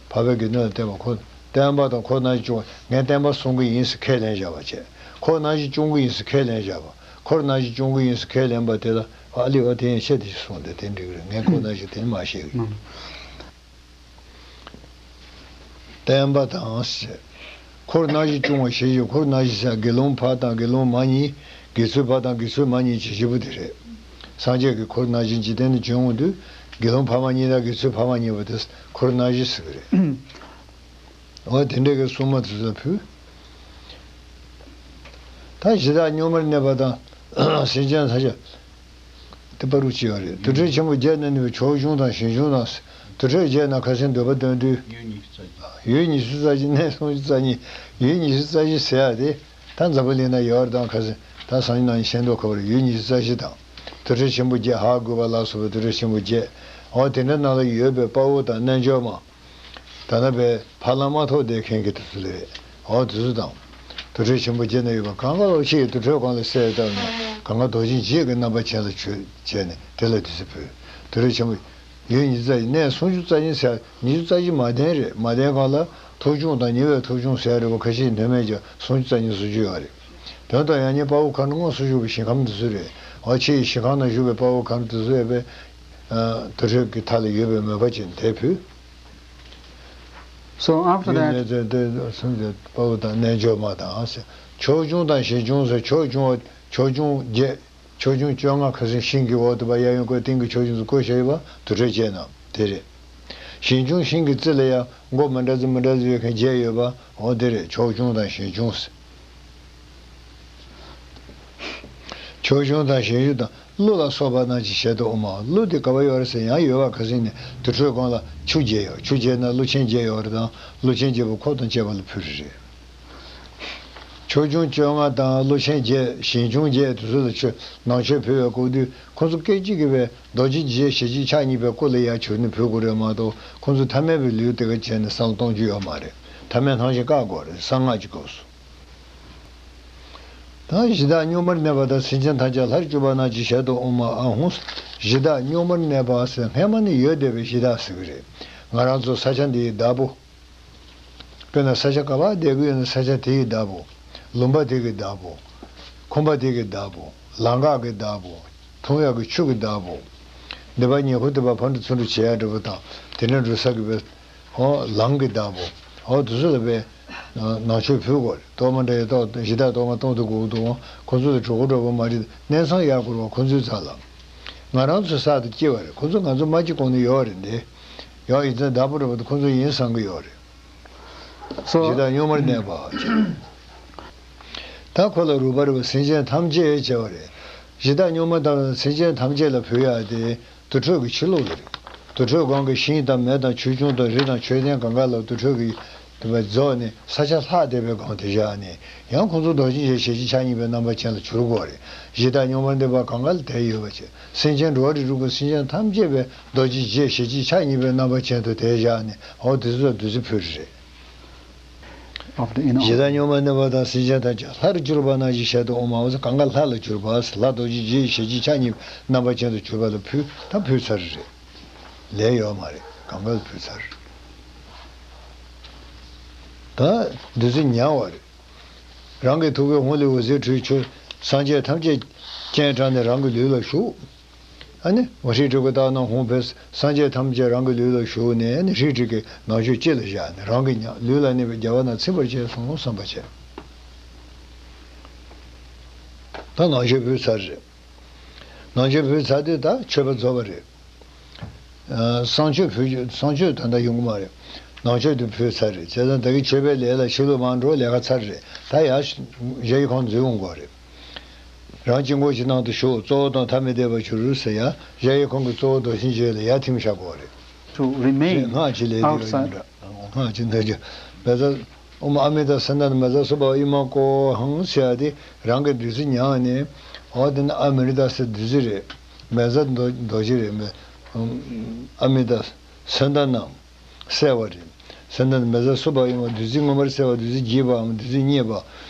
འཕགས་པའི་དགེ་འདུན་ལ་བསྟན་པ་འཁོར་བསྟན་པ་དང་འཁོར་སྣང་བཞི་སྐྱོང་བ་ངས་བསྟན་པ་སྲུང་གི་ཡིན་ཟེར་ཁས་ལེན་བཞག་པ་བྱས། འཁོར་སྣང་བཞི་སྐྱོང་གི་ཡིན་ཟེར་ཁས་ལེན་བཞག་པ། འཁོར་སྣང་བཞི་སྐྱོང་གི་ཡིན་ཟེར་ཁས་ལེན་པ་དེ་ལ་ཨ་ལི་ཨ་དེ་ཡང་ཤེས་དེ་ཞིག་གསུངས་ཏེ་དེ་འགྲིག་རེད། ངས་འཁོར་སྣང་བཞི་དེ་མ་ཤེས་གི། བསྟན་པ་དང་ཟེར། འཁོར་སྣང་བཞི་སྐྱོང་བ་ཞེས་བྱ། འཁོར་སྣང་བཞི་ཟེར་དགེ་སློང་ཕ་དང་དགེ་སློང་མ་གཉིས། དགེ་ཚུལ་ཕ་དང་དགེ་ཚུལ་མ་གཉིས་ཀྱི་བཞི་པོ་དེ་རེད། སངས་རྒྱས་ཀྱི་འཁོར་སྣང་བཞི་འཇིག་རྟེན་དུ་བྱོན་འོང་དུས། དགེ་སློང་ཕ་མ་གཉིས་དང་དགེ་ཚུལ་ཕ་མ་གཉིས་པོ་དེ་འཁོར་སྣང་བཞི་ཟེར་གི་རེད། འོ་དེ་འདྲ་གི་སྲུང་མ་དེ་ཚོ་ཕུལ། ད་གཞི་བདག་སྙོམས་པར་གནས་པ་དང་། སེམས་ཅན་ཐམས་ཅད། དེ་པ་རུ་ཅི་ཡོད་རེད། དུར་ཁྲོད་ཆེན་པོ་བརྒྱད་ན་ནུས་པའི་ཕྱོགས་སྐྱོང་དང་ཞིང་སྐྱོང་དང་། དུར་ཁྲོད་བརྒྱད་ན་ཁ་སང་འདོད་པ་དོན་དུ། ཡུལ་ཉི་ཤུ་རྩ་བཞི། ཡུལ་ཉི་ཤུ་རྩ་བཞི་གནས་སུམ་ཅུ་རྩ་གཉིས། ཡུལ་ཉི་ཤུ་རྩ་བཞི་ཟེར་ཡ་དེ། ད་འཛམ་བུ་གླིང་ན་ཡོད་རེད་དང་ཁ་སང་ད་སང་ཉིན་གནངས་ཉིན་ཤེས་མདོག་ཁ་པོ་རེད། ཡུལ་ཉི་ཤུ་རྩ་བཞི་དང་། དུར་ཁྲོད་ཆེན་པོ་བརྒྱད་ཧ་གོ་བ་ལ་སོགས་པའི་དུར་ཁྲོད་ཆེན་པོ་བརྒྱད། འོ་དེ་འདྲ་ནང་ལ་ཡོད་པའི་དཔའ་བོ་དང་རྣལ་འབྱོར་མ། ད་ནི་པའི་ཕ་ལ་མ་ཐོག་བསྡད་མཁན་གྱི་དེ་ཚོ་ལས། འོ་དེ་ཚོ་དང་། དུར་ཁྲོད་ཆེན་པོ་བརྒྱད་ན་ཡོད་པ་གང་ག་ལོ་ཆེ་ཡི་དུར་ཁྲོད་སྒང་ལ་གསལ་བཏབ་ནས་གང་ག་རྡོ་རྗེ་འཇིགས་ཀྱི་རྣམ་པ་ཅན་ལ་བྱོས་བྱས་ནས་དེ་ལ་དེ་ཚོ་ཕུལ། དུར་ཁྲོད་ཆེན་པོ་ཡུལ་ཉི་ཤུ་རྩ་བཞི་གནས་སུམ་ཅུ་རྩ་གཉིས་ཟེར་ཉི་ཤུ་རྩ་བཞི་མ་བསྟན་རེད། མ་བསྟན་སྒང་ལ་ཐུགས་སྐྱོང་དང་ཉེ་བའི་ཐུགས་སྐྱོང་ཟེར་རེད་པ། ཁ་ཤས་ནུས་མེད་ཀྱང་སུམ་ཅུ་རྩ་གཉིས་སུམ་ཅུ་ཡོད་རེད། དོན་དང་ཡང་སྙིང་དཔའ་བོ་མཁའ་འགྲོ་དངོས་སུ་བཞུགས་པའི་ཞིང་ཁམས་འདི་ཚོ་རེད། འོ་ཆེ་ཡི་ཞིང་ཁམས་ན་བཞུགས་པའི་དཔའ་བོ་མཁའ་འགྲོ་དེ་ཚོ་ཡོད་པའི། དུར་ཁྲོད་ཀྱི་མཐའ་ལ་ཡོད་པའི་མོས་པ་ཅན་དེ་ཕུལ། So after that, དེ་དེ་དེ་སངས་རྒྱས་དཔའ་བོ་དང་རྣལ་འབྱོར་མ་དང་ཟེར། ཕྱོགས་སྐྱོང་དང་ཞིང་སྐྱོང་ཟེར། ཕྱོགས་སྐྱོང་བ་ཕྱོགས་སྐྱོང་བརྒྱད། ཕྱོགས་སྐྱོང་བཅོ་ལྔ་ཁ་སང་ཤིང་གི་འོག་ཏུ་བ་གཡས་གཡོན་སྐོར་སྟེང་གི་ཕྱོགས་སྐྱོང་དུ་བསྐོར་བཞག་ཡོད་པ་དུར་ཁྲོད་བཅས་རྣམས་དེ་རེད། ཞིང་སྐྱོང་ཤིང་གི་རྩེ་ལ་ཡང་མགོ་མི་འདྲ་ཚོ་མི་འདྲ་ཚོ་ཡོད་མཁན་བརྒྱད་ཡོད་པ་འོ་དེ་རེད། ཕྱོགས་སྐྱོང་དང་ཞིང་སྐྱོང་ཟེར། ཕྱོགས་སྐྱོང་དང་ཞིང་སྐྱོང་དང་ཀླུ་ལ་སོགས་པ་རྣམས་ཀྱི་ཞལ་དུ་དབུ་མ། ཀླུ་དེ་ག་པར་ཡོད་རེད་ཟེར་ཡང་ཡོད་པ་ཁ་སང་ནས་དུར་ཁྲོད་སྒང་ལ་ཆུ་བརྒྱད་ཡོད། ཆུ་བརྒྱད་ན་ཀླུ་ཆེན་བརྒྱད་ཡོད་རེད་དང་ཀླུ་ཆེན་བརྒྱད་པོ་འཁོར་དང་བཅས་པ་ལ་ཕུལ་རེད། ཕྱོགས་སྐྱོང་བཅོ་ལྔ་དང་ཀླུ་ཆེན་བརྒྱད། ཞིང་སྐྱོང་བརྒྱད་དེ་ཚོ་ལ་མཆོད་ནང་མཆོད་ཕུལ་བའི་སྐབས་དུས་ཁོང་ཚོ་སྐད་ཅིག་གིས་པའི་རྡོ་རྗེ་འཇིགས་བྱེད་ཞལ་གཅིག་ཕྱག་གཉིས་པའི་སྐུ་ལ་ཡར་གྱུར་ནས་ཕུལ་དགོས་རེད་མ་གཏོགས་ཁོང་ཚོ་ཐ་མལ་པའི་ལུས་དེ་ག་བྱས་ནས་བསམ་བློ་གཏོང་རྒྱུ་ཡོད་མ་རེད། ཐ་མལ་སྣང་ཞིང་བཀག་དགོས་རེད། གསང་སྔགས་ཀྱི་སྐབས་སུ། ད་གཞི་བདག་སྙོམས་པར་གནས་པ་དང་སེམས་ཅན་ཐམས་ཅད་ལྷར་གྱུར་པ་རྣམས་ཀྱི་ཞལ་དུ་དབུ་མ་ཨ་ཧུང་། གཞི་བདག་སྙོམས་པར་གནས་པ་ཟེར་སྔས་མ་ནས་ཡོད་བསྡད་པའི་གཞི་བདག་ཟེར་གི་རེད། ང་རང་ཚོ་ས་ཆ་འདིའི་བདག་པོ། དཔེར་ན་ས་ཆ་ག་པར་བསྡད་ཀྱི་ཡོད་ན་ས་ཆ་དེ་ཡི་བདག་པོ། ལུང་པ་དེ་གི་བདག་པོ། ཁང་པ་དེ་གི་བདག་པོ། ལམ་ཁ་གི་བདག་པོ། འཐུང་ཡག་གི་ཆུ་གི་བདག་པོ། འདི་པར་ཉེ་འཁོར་དེ་པར་ཕར་འགྲོ་ཚུར་འགྲོ་བྱེད་ཡག་འདྲ་པོ་དང་དེ་འདྲ་འགྲོ་ས་གི་པའི། ཨོ་ལམ་གི་བདག་པོ། ཨོ་དེ་ཚོ་ལ་པའི། ནང་མཆོད་ཕུལ་དགོས་རེད། གཏོར་མ་འདྲ་ཡོད་ཏོག་གཞི་བདག་གཏོར་མ་གཏོང་དུ་དགོས་འདུག་ཁོ་ཚོ་ལ་གྲོགས་པོ་འདྲ་པོ་མ་རེད། གནས་ཚང་ཡག་དགོས་རེད་པ། ཁོ་ཚོའི་རྩ་ལ། ང་རང་ཚོའི་ས་དེ་སྐྱེ་བ་རེད། ཁོ་ཚོ་ང་ཚོ་མ་སྐྱེ་གོང་ནས་ཡོད་རེད་འདི། ཡང་ཡིན་ཙང་བདག་པོ་འདྲ་པོ་དེ་ཁོ་ཚོ་ཡིན་བསམ་གི་ཡོད་རེད། So གཞི་བདག་སྙོམས་པར་གནས་པ། ད་ཁོ་ལ་རུ་བ་རུ་བ་སེམས་ཅན་ཐམས་ཅད་བྱ་བ་རེད། གཞི་བདག་སྙོམས་པར་འདམ་སེམས་ཅན་ཐམས་ཅད་ལ་ཕུལ་ཡག་དེ་དུར་ཁྲོད་ཀྱི་ཕྱི་ལོགས་ལ་རེད། དུར་ཁྲོད་སྒང་གི་ཤིང་དང་མེ་དང་ཆོས་སྐྱོང་དང་རི་དང་མཆོད་རྟེན་གང་ག་ལ་དུར་ཁྲོད་ཀྱི་དེ་བ་རྫོགས་ནས་ས་ཆ་ལྷག་བསྡད་པའི་སྒང་དེ་བཞག་ནས། ཡང་ཁོང་ཚོ་རྡོ་རྗེ་འཆང་ཞལ་གཅིག་ཕྱག་གཉིས་པའི་རྣམ་པ་ཅན་ལ་གྱུར་དགོས་རེད། གཞི་བདག་སྙོམས་པར་འདམ་པ་གང་ག་ལ་དེ་ཡོད་པ་བྱས། སེམས་ཅན་འགྲོ་བ་རིགས་དྲུག་པ་སེམས་ཅན་ཐམས་ཅད་པའི་རྡོ་རྗེ་འཆང་ཞལ་གཅིག་ཕྱག་གཉིས་པའི་རྣམ་པ་ཅན་དུ་དེ་བཞག་ནས། འོ་དེ་ཚོ་ལ་བདུད་རྩི་ཕུལ་རེད། Of the inner གཞི་བདག་སྙོམས་པར་འདམ་པ་དང་སེམས་ཅན་ཐམས་ཅད་ལྷར་གྱུར་པ་རྣམས་ཀྱི་ཞལ་དུ། ཨོཾ་ཨཱཿཧཱུྃ། གང་ག་ལྷ་ལ་གྱུར་པ། ལྷ་རྡོ་རྗེ་འཆང་ཞལ་གཅིག་ཕྱག་གཉིས་རྣམ་པ་ཅན་དུ་གྱུར་པ་ལ་ཕུལ། ད་ཕུལ་ཚར་རེད། ལས་ཡོད་མ་རེད། གང་ག་ལ་ཕུལ་ཚར། ད་བདུད་རྩི་ཉར་བ་རེད། རང་གི་ཐུགས་ཀའི་ཧཱུྃ་ལས་འོད་ཟེར་འཕྲོས། ཆོས་སངས་རྒྱས་ཐམས་ཅད་སྤྱན་དྲངས་ནས་རང་གི་ལུས་ལ་ཞུགས། ཨ་ནི་ཧྲཱིཿ་ཀྲྀ་ཀྲྀ་ཏ་ནཱ་ཧཱུྃ་ཕཊ། སངས་རྒྱས་ཐམས་ཅད་རང་གི་ལུས་ལ་ཞུགས་ནས། ཨ་ནི་ཧྲཱིཿ་ཀྲྀ་ཀྲྀ་ནང་མཆོད་ལྕེ་ལ་བཞག་ནས། རང་གི་ཉ་ལུས་ལ་གནས་པའི་རྒྱལ་བ་རྣམས་ཚིམ་པར་བྱས་སོ་བསམ་པ་བྱས། ད་ནང་མཆོད་ཕུལ་ཚར་རེད། ནང་མཆོད་ཕུལ་ཚར་དུས་ད་མཆོད་པ་རྫོགས་པ་རེད། ཨ། བསང་མཆོད་ཕུལ་རྒྱུ། བསང་མཆོད་ད་ལྟ་ཡོང་གི་མ་རེད། ནང་མཆོད་དེ་ཕུལ་ཚར་རེད། བྱས་ཙང་ད་གིན་མཆོད་པའི་ལས་ལ་ཕྱི་ལོགས་མ་འགྲོ། ལས་ཀ་ཚར་རེད། ད་ཡར་གཞལ་ཡས་ཁང་འཛུལ་འོང་དགོས་རེད། རང་དཀྱིལ་འཁོར་གྱི་ནང་དུ་ཞུགས། གཙོ་བོ་དང་ཐ་མི་དད་པར་གྱུར་ཟེར་ཡ། གཞལ་ཡས་ཁང་གི་གཙོ་བོ་རྡོ་རྗེ་འཆང་ལ་ཡར་ཐིམ་བཞག་དགོས་རེད། To དེ་remain སྔགས་ཀྱི་ལས་དེ་ཡོད་outside. ཡིན་འདྲ། སྔགས་ཀྱི་འདོན་རྒྱུ། བཛྲ། ཨོཾ་ཨ་མི་ཏ་སན་ཏཱ་ན་བཛྲ་སུ་བྷ་ཨི་མ་ཀོ་ཧཾ་ཟེར་ཡ་དེ་རང་གི་བདུད་རྩི་ཉར་ནས། འོ་དེ་ནི་ཨ་མི་རི་ཏ་ཟེར་བདུད་རྩི་རེད། བཛྲ་རྡོ་རྗེ་རེད། ཨ་མི་ཏ་སན་ཏཱ་ན་གསལ་བ་རེད། སན་ཏཱ་ན་བཛྲ་སུ་བྷ་ཨི་མ། བདུད་རྩི་མངོན་པར་གསལ་བ། བདུད་རྩི་བརྗིད་པའམ་བདུད་རྩི་རྙེད་པ།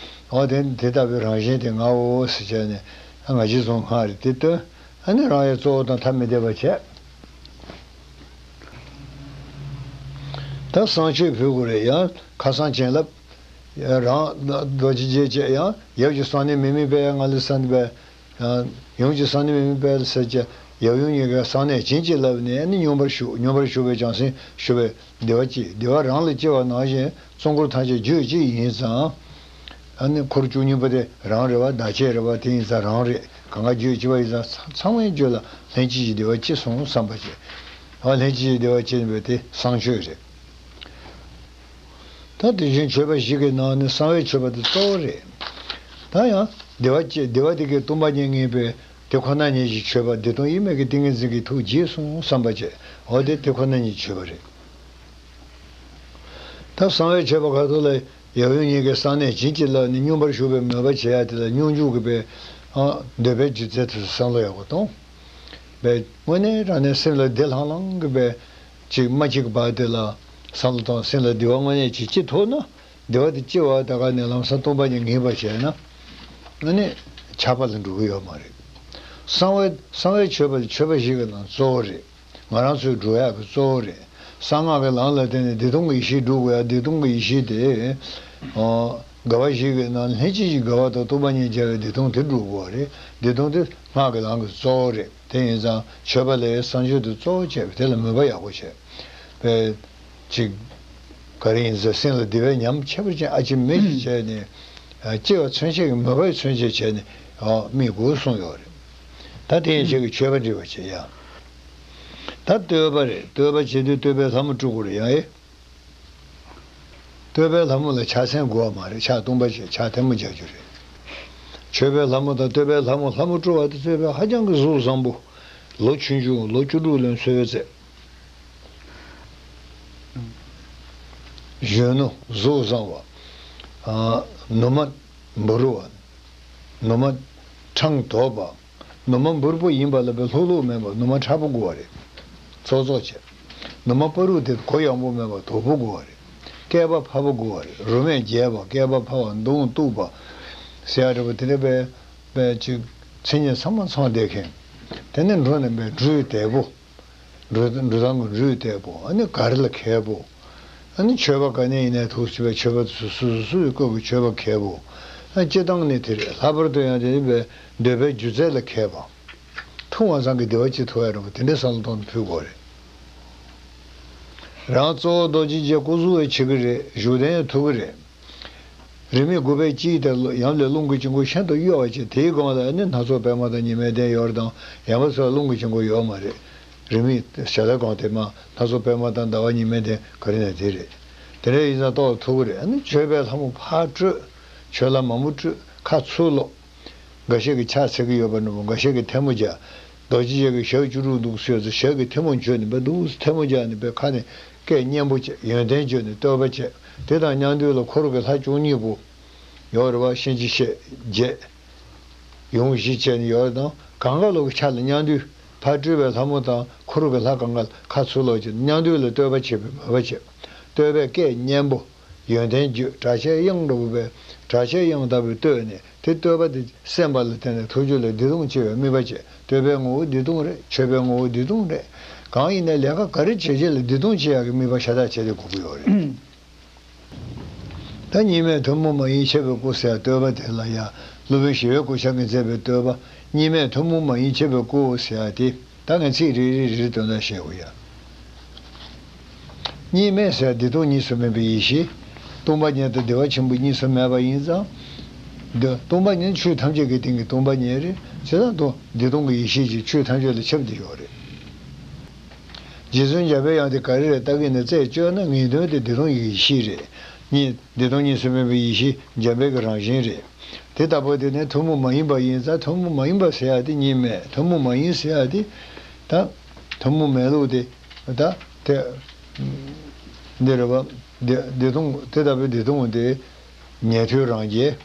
འོ་དེ་དེ་ལྟ་བུའི་རང་བཞིན་དེ་ངའོ་ཟེར་བྱས་ནས། ང་རྗེས་སུ་སྔགས་རེད་དེ་བཏོན། ཨ་ནི་རང་ཡང་གཙོ་བོ་དང་ཐ་མི་དད་པ་བྱས། ད་བསང་མཆོད་ཕུལ་དགོས་རེད། ཡང་ཁ་སང་བྱིན་རླབས། རང་རྡོ་རྗེ་འཆང་བཅས་ཡང་ཡབ་ཀྱི་གསང་གནས་མི་དམིགས་པའི་ངང་ལས་གསན་པས། ཡུམ་གྱི་གསང་གནས་མི་དམིགས་པའི་ཟེར་བྱས། ཡབ་ཡུམ་གཉིས་ཀའི་གསང་གནས་བྱིན་གྱིས་བརླབས་ནས་ནི་སྙོམས་པར་ཞུགས། སྙོམས་པར་ཞུགས་པའི་བྱང་སེམས་ཞུ་བའི་བདེ་བ་སྐྱེས། བདེ་བ་རང་ལ་སྐྱེ་བ་ནང་བཞིན་གཙོ་འཁོར་ཐམས་ཅད་རྒྱུད་གཅིག་ཡིན་ཙང་། ཨ་ནི་འཁོར་བཅུ་གཉིས་པོ་དེ་རང་རེད་བ། བདག་བསྐྱེད་རེད་བ། དེ་ཡིན་ཙང་རང་རེད། གང་ག་རྒྱུད་གཅིག་པ་ཡིན་ཙང་། ཚང་མའི་རྒྱུད་ལ་ལྷན་སྐྱེས་ཀྱི་བདེ་བ་སྐྱེས་སོང་བསམ་པ་བྱས། ཨ། ལྷན་སྐྱེས་ཀྱི་བདེ་བ་སྐྱེས་པས་དེ་བསང་མཆོད་རེད། ད་དེ་བཞིན་མཆོད་པ་བཞི་གི་ནང་ནས་གསང་བའི་མཆོད་པ་དེ་གཙོ་བོ་རེད། ད་ཡང་བདེ་བ་སྐྱེ། བདེ་བ་དེ་གའི་སྟོང་པ་ཉིད་ངེས་པའི་དེ་ཁོ་ན་ཉིད་ཀྱི་མཆོད་པ། བདེ་སྟོང་དབྱེར་མེད་ཀྱི་ཏིང་ངེ་འཛིན་གྱི་ཐུགས་དགྱེས་སོང་བསམ་པ་བྱས། འོ་དེ་དེ་ཁོ་ན་ཉིད་མཆོད་པ་རེད། ད་གསང་བའི་མཆོད་པ་ཁ་ཐུག་ལ་ཡབ་ཡུམ་གཉིས་ཀའི་གསང་གནས་བྱིན་གྱིས་བརླབས་ནས་སྙོམས་པར་ཞུགས་པའི་མོས་པ་བྱེད་ཡ་དེ་ལ་སྙོམས་འཇུག་གི་པའི། ཨ། འདོད་པའི་རྒྱུ་རྫས་དེ་བསམ་བློ་ཡག་པོ་གཏོང་། པའི་དངོས་གནས་དྲང་གནས་སེམས་ལ་བདེ་ལྷང་ལྷང་གི་པའི་ཅིག་མ་སྐྱིད་པ་དེ་ལ་བསམ་བློ་གཏོང་། སེམས་ལ་བདེ་བ་དངོས་གནས་ཅིག་སྐྱེ་ཐུབ་ན། བདེ་བ་དེ་སྐྱེ་བ་ད་ག་ནས་ལམ་སང་སྟོང་པ་ཉིད་ངེས་པར་བྱས་ན། ཨ་ནི་ཆགས་པ་ལ་འགྲོ་གི་ཡོད་མ་རེད། གསང་བའི་གསང་བའི་མཆོད་པ་དེ་མཆོད་པ་བཞི་གི་ནང་གཙོ་བོ་རེད། ང་རང་ཚོའི་འགྲོ་ཡག་གི་གཙོ་བོ་རེད། གསང་སྔགས་ཀྱི་ལམ་ལ་བརྟེན་ནས་བདེ་སྟོང་གི་ཡེ་ཤེས་སྒྲུབ་དགོས་ཡ། བདེ་སྟོང་གི་ཡེ་ཤེས་དེ། ཨོ། དགའ་བ་བཞི་གི་ནང་ལྷན་སྐྱེས་ཀྱི་དགའ་བ་དང་སྟོང་པ་ཉིད་མཇལ་བའི་བདེ་སྟོང་དེ་སྒྲུབ་དགོས་པ་རེད། བདེ་སྟོང་དེ་སྔགས་ཀྱི་ལམ་གྱི་གཙོ་བོ་རེད། དེ་ཡིན་ཙང་མཆོད་པ་ལས་བསང་མཆོད་དེ་གཙོ་བོ་བྱས་པས། དེ་ལ་མོས་པ་ཡག་པོ་བྱས་པས། ཅིག་ག་རེ་ཡིན་ཟེར། སེམས་ལ་བདེ་བའི་ཉམས་ཁྱད་པར་ཅན་ཨ་ཅེ་མེད་ཅིག་བྱས་ནས། ཨ། སྐྱེ་བ་མཚོན་བྱེད་ཀྱི་མོས་པ་མཚོན་བྱེད་བྱས་ནས། ཨ། དམིགས་དགོས་གསུངས་ཡོད་རེད། ད་དེ་ཡན་ཆད་ཀྱི་མཆོད་པ་འབྲི་བ་བྱེད་ཡ། ད་བསྟོད་པ་རེད། བསྟོད་པ་བྱེད་དུས་བསྟོད་པའི་ལྷ་མོ་སྤྲུལ་དགོས་རེད་ཡ། ཨེ། བསྟོད་པའི་ལྷ་མོ་ལ་ཕྱག་མཚན་དགོས་པ་མ་རེད། ཕྱག་སྟོང་པ་བྱས། ཕྱག་ཐལ་མོ་སྦྱར་རྒྱུ་རེད། མཆོད་པའི་ལྷ་མོ་དང་བསྟོད་པའི་ལྷ་མོ། ལྷ་མོ་སྤྲུལ་བ་དེ་བསྟོད་པའི་ཧ་ཅང་གི་གཟུགས་བཟང་པོ། ལོ་ཆུང་ཆུང་། ལོ་བཅུ་དྲུག་ལོན་ཚོད་ཚད། གཞོན་ནུ། གཟུགས་བཟང་བ། ཨ། ནུ་མ་འབུར་བ། ནུ་མ་ཕྲེང་དོག་པ། ནུ་མ་འབུར་པོ་ཡིན་པ་ལ་བའི་ལྷུག་ལྷུག་མེད་པ། ནུ་མ་མཁྲེགས་པོ་དགོས་པ་རེད། ཙོག་ཙོག་བྱས། ནུ་མ་སྤ་རུ་དེ་གོ་ཡངས་པོ་མེད་པ། དོག་པོ་དགོས་པ་རེད། སྐེད་པ་ཕར་པོ་དགོས་པ་རེད། རུ་མས་རྒྱས་པ། སྐེད་པ་ཕར་བ། མདུང་གཏུགས་པ་ཟེར་ཡ་འདྲ་པོ་དེ་འདྲ་པའི་པའི་ཅིག་མཚན་ཉིད་ཚང་མ་ཚང་བསྡད་མཁན། དེ་ནས་འགྲོ་ནས་པའི་སྦྲུལ་དལ་པོ། འབྲུ་འབྲུ་ཐང་གི་སྦྲུལ་དལ་པོ། ཨ་ནི་གར་ལ་མཁས་པོ། ཨ་ནི་མཆོད་པ་ག་ནས་ཡིན་ནའི་ཐུགས་སྲིད་པའི་མཆོད་པ་སུ་སུ་སུ་སུའི་སྐབས་ཀྱི་མཆོད་པ་མཁས་པོ། ཨ། སྤྱིར་བཏང་ནི་དེ་རེད། ལྷག་པར་དུ་ཡང་དེ་ནི་པའི་འདོད་པའི་རྒྱུ་རྫས་ལ་མཁས་པ། ཐུབ་དབང་ཐང་གི་བདེ་བ་ཅིག་ཐོབ་ཡ་རེད་པ། དེ་འདྲའི་བསམ་བློ་གཏོང་ནས་ཕུལ་དགོས་རེད། རང་གཙོ་བོ་རྡོ་རྗེ་འཆང་སྐུ་གཟུགས་ཡང་བྱེད་ཀྱི་རེད། བཞུགས་གདན་ཡང་ཐུག་གི་རེད། རིས་མེད་དགུ་པའི་དཀྱིལ་དེར་ཡབ་ལས་རླུང་གི་དཀྱིལ་འཁོར་ཤིན་ཏུ་གཡོ་བ་བྱས། དེའི་སྒང་ལ་ནི་སྣ་ཚོགས་པད་མ་དང་ཉི་མའི་གདན་ཡོད་རེད་དང་། ཡང་པ་ཚོ་ལ་རླུང་གི་དཀྱིལ་འཁོར་ཡོད་མ་རེད། རིས་མེད་ཞལ་ལས་སྒང་དེ་མ་སྣ་ཚོགས་པད་མ་དང་ཟླ་བ་ཉི་མའི་གདན་ག་རེ་ནས་དེ་རེད། དེ་འདྲ་ཡིན་ཙང་ཏོག་ཐུག་གི་རེད། ཨ་ནི་མཆོད་པའི་ལྷ་མོ་ཕར་སྤྲུལ། མཆོད་ལྷ་མང་པོ་སྤྲུལ། ཁ་ཚུར་ལོག། འགའ་ཤས་ཀྱིས་ཕྱག་འཚལ་གྱི་ཡོད་པ་འདྲ་པོ། འགའ་ཤས་ཀྱིས་ཐལ་མོ་སྦྱར། རྡོ་རྗེ་འཆང་གིས་ཞབས་བཅུ་དྲུག་འདུག་ཟེར་ཙང་ཞབས་ཀྱིས་ཐལ་མོ་འཇུས་ནས་འབད་འདུག་ཐལ་མོ་སྦྱར་ནས་འབད་ཁ་ནས་སྐད་སྙན་པོ་བྱས། ཡོན་ཏན་བརྗོད་ནས་བསྟོད་པ་བྱས། དེ་དང་མཉམ་དུ་ལ་འཁོར་གྱི་ལྷ་བཅུ་གཉིས་པོ་ཡོད་རེད་པ། གཤིན་རྗེ་གཤེད་བརྒྱད། ཡུམ་བཞི་བྱས་ནས་ཡོད་རེད་དང་། གང་ག་ལོག་གི་ཆ་ལ་མཉམ་དུ་ཕར་སྤྲུལ་པའི་ལྷ་མོ་དང་འཁོར་གྱི་ལྷ་གང་ག་ལ་ཁ་ཚུར་ལོག་བྱས་ནས་མཉམ་དུ་ལ་བསྟོད་པ་བྱེད་པའི་མོས་པ་བྱས། བསྟོད་པའི་སྐད་སྙན་པོ། ཡོན་ཏན་བརྗོད། བྲག་ཆའི་དབྱངས་འདྲ་པོ་འབད། བྲག་ཆའི་དབྱངས་ལྟ་བུའི་བསྟོད་ནས་དེ་བསྟོད་པ་དེ་གསན་པ་ལ་བརྟེན་ནས་ཐུགས་རྒྱུད་ལ་བདེ་སྟོང་སྐྱེ་བའི་དམིགས་པ་བྱས། བསྟོད་པའི་ངོ་བོ་བདེ་སྟོང་རེད། མཆོད་པའི་ངོ་བོ་བདེ་སྟོང་རེད། གང་ཡིན་ནའི་ལས་ཀ་ག་རེ་བྱས་བྱས་ལ་བདེ་སྟོང་སྐྱེ་ཡག་གི་དམིགས་པ་ཤ་སྟག་བྱས་ཏེ་དགོས་ཀྱི་ཡོད་རེད། ད་གཉིས་མེད་ཐུན་མོང་མ་ཡིན་ཁྱབ་པའི་སྐུ་ཟེར་ཡག་བསྟོད་པ་དེ་ལ་ཡང་སློབ་དཔོན་ཞི་བའི་སྐུ་ཞབས་ཀྱིས་མཛད་པའི་བསྟོད་པ། གཉིས་མེད་ཐུན་མོང་མ་ཡིན་ཁྱབ་པའི་སྐུ་ཟེར་ཡག་དེ། ད་ངས་ཚིག་རེ་རེ་རེ་རེ་དོན་དག་བཤད་དགོས་ཡ། གཉིས་མེད་ཟེར་བདེ་སྟོང་གཉིས་སུ་མེད་པའི་ཡེ་ཤེས། སྟོང་པ་ཉིད་དང་བདེ་བ་ཆེན་པོ་གཉིས་སུ་མེད་པ་ཡིན་ཙང་། འདི་སྟོང་པ་ཉིད་ཆོས་ཐམས་ཅད་ཀྱི་སྟེང་གི་སྟོང་པ་ཉིད་རེད། བྱས་ཙང་དུ་བདེ་སྟོང་གི་ཡེ་ཤེས་ཀྱིས་ཆོས་ཐམས་ཅད་ལ་ཁྱབ་བསྡད་ཡོད་རེད། རྗེ་བཙུན་འཇམ་པའི་དབྱངས་དེ་ག་རེ་རེད་ལྟ་གི་ན། རྩད་གཅོད་ན་ངེས་དོན་དེ་བདེ་སྟོང་གི་ཡེ་ཤེས་རེད། གཉིས་བདེ་སྟོང་གཉིས་སུ་མེད་པའི་ཡེ་ཤེས་འཇམ་དཔལ་གྱི་རང་བཞིན་རེད། དེ་ལྟ་བུ་དེ་ནི་ཐུན་མོང་མ་ཡིན་པ་ཡིན་ཙང་། ཐུན་མོང་མ་ཡིན་པ་ཟེར་ཡག་དེ་གཉིས་མེད། ཐུན་མོང་མ་ཡིན་ཟེར་ཡག་དེ། ད་ཐུན་མོང་མེད་ལུགས་དེ། ད་དེ་འདི་རེད་པ། བདེ་བདེ་སྟོང་དེ་ལྟ་བུའི་བདེ་སྟོང་དེ་ཉན་ཐོས་རང་རྒྱལ།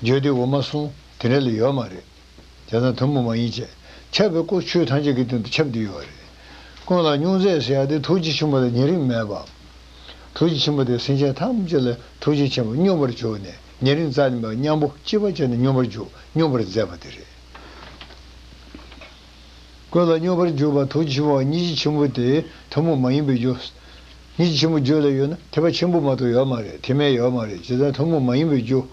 བརྗོད་བདེ་འོ་མ་གསུམ་དེ་འདྲ་ལ་ཡོད་མ་རེད། བྱས་ཙང་ཐུན་མོང་མ་ཡིན་བྱས། ཁྱབ་པའི་སྐུ་ཆོས་ཐམས་ཅད་ཀྱི་སྟེང་དུ་ཁྱབ་བསྡད་ཡོད་རེད། ཀུན་ལ་སྙུང་མཛད་ཟེར་ཡག་དེ་ཐུགས་རྗེ་ཆེན་པོ་ལ་ཉེ་རིང་མེད་པ། ཐུགས་རྗེ་ཆེན་པོ་དེ་སེམས་ཅན་ཐམས་ཅད་ལ་ཐུགས་རྗེ་ཆེན་པོ་སྙོམས་པར་འཇུག་ནས། ཉེ་རིང་རྩ་ནས་མེད་པ་མཉམ་པོ་གཅིག་པ་བྱས་ནས་སྙོམས་པར་འཇུག་སྙོམས་པར་མཛད་པ་དེ་རེད། ཀུན་ལ་སྙོམས་པར་འཇུག་པ་ཐུགས་རྗེ་ཆེན་པོ་དེ་ཐུན་མོང་མ་ཡིན་པའི་རྒྱུ། སྙིང་རྗེ་ཆེན་པོའི་རྒྱུད་ལ་ཡོད་ན་ཐེག་པ་ཆེན་པོ་མ་གཏོགས་ཡོད་མ་རེད། ཐེག་དམན་ཡོད་མ་རེད། བྱས་ཙང་ཐུན་མོང་མ་ཡིན་པའི་རྒྱུ།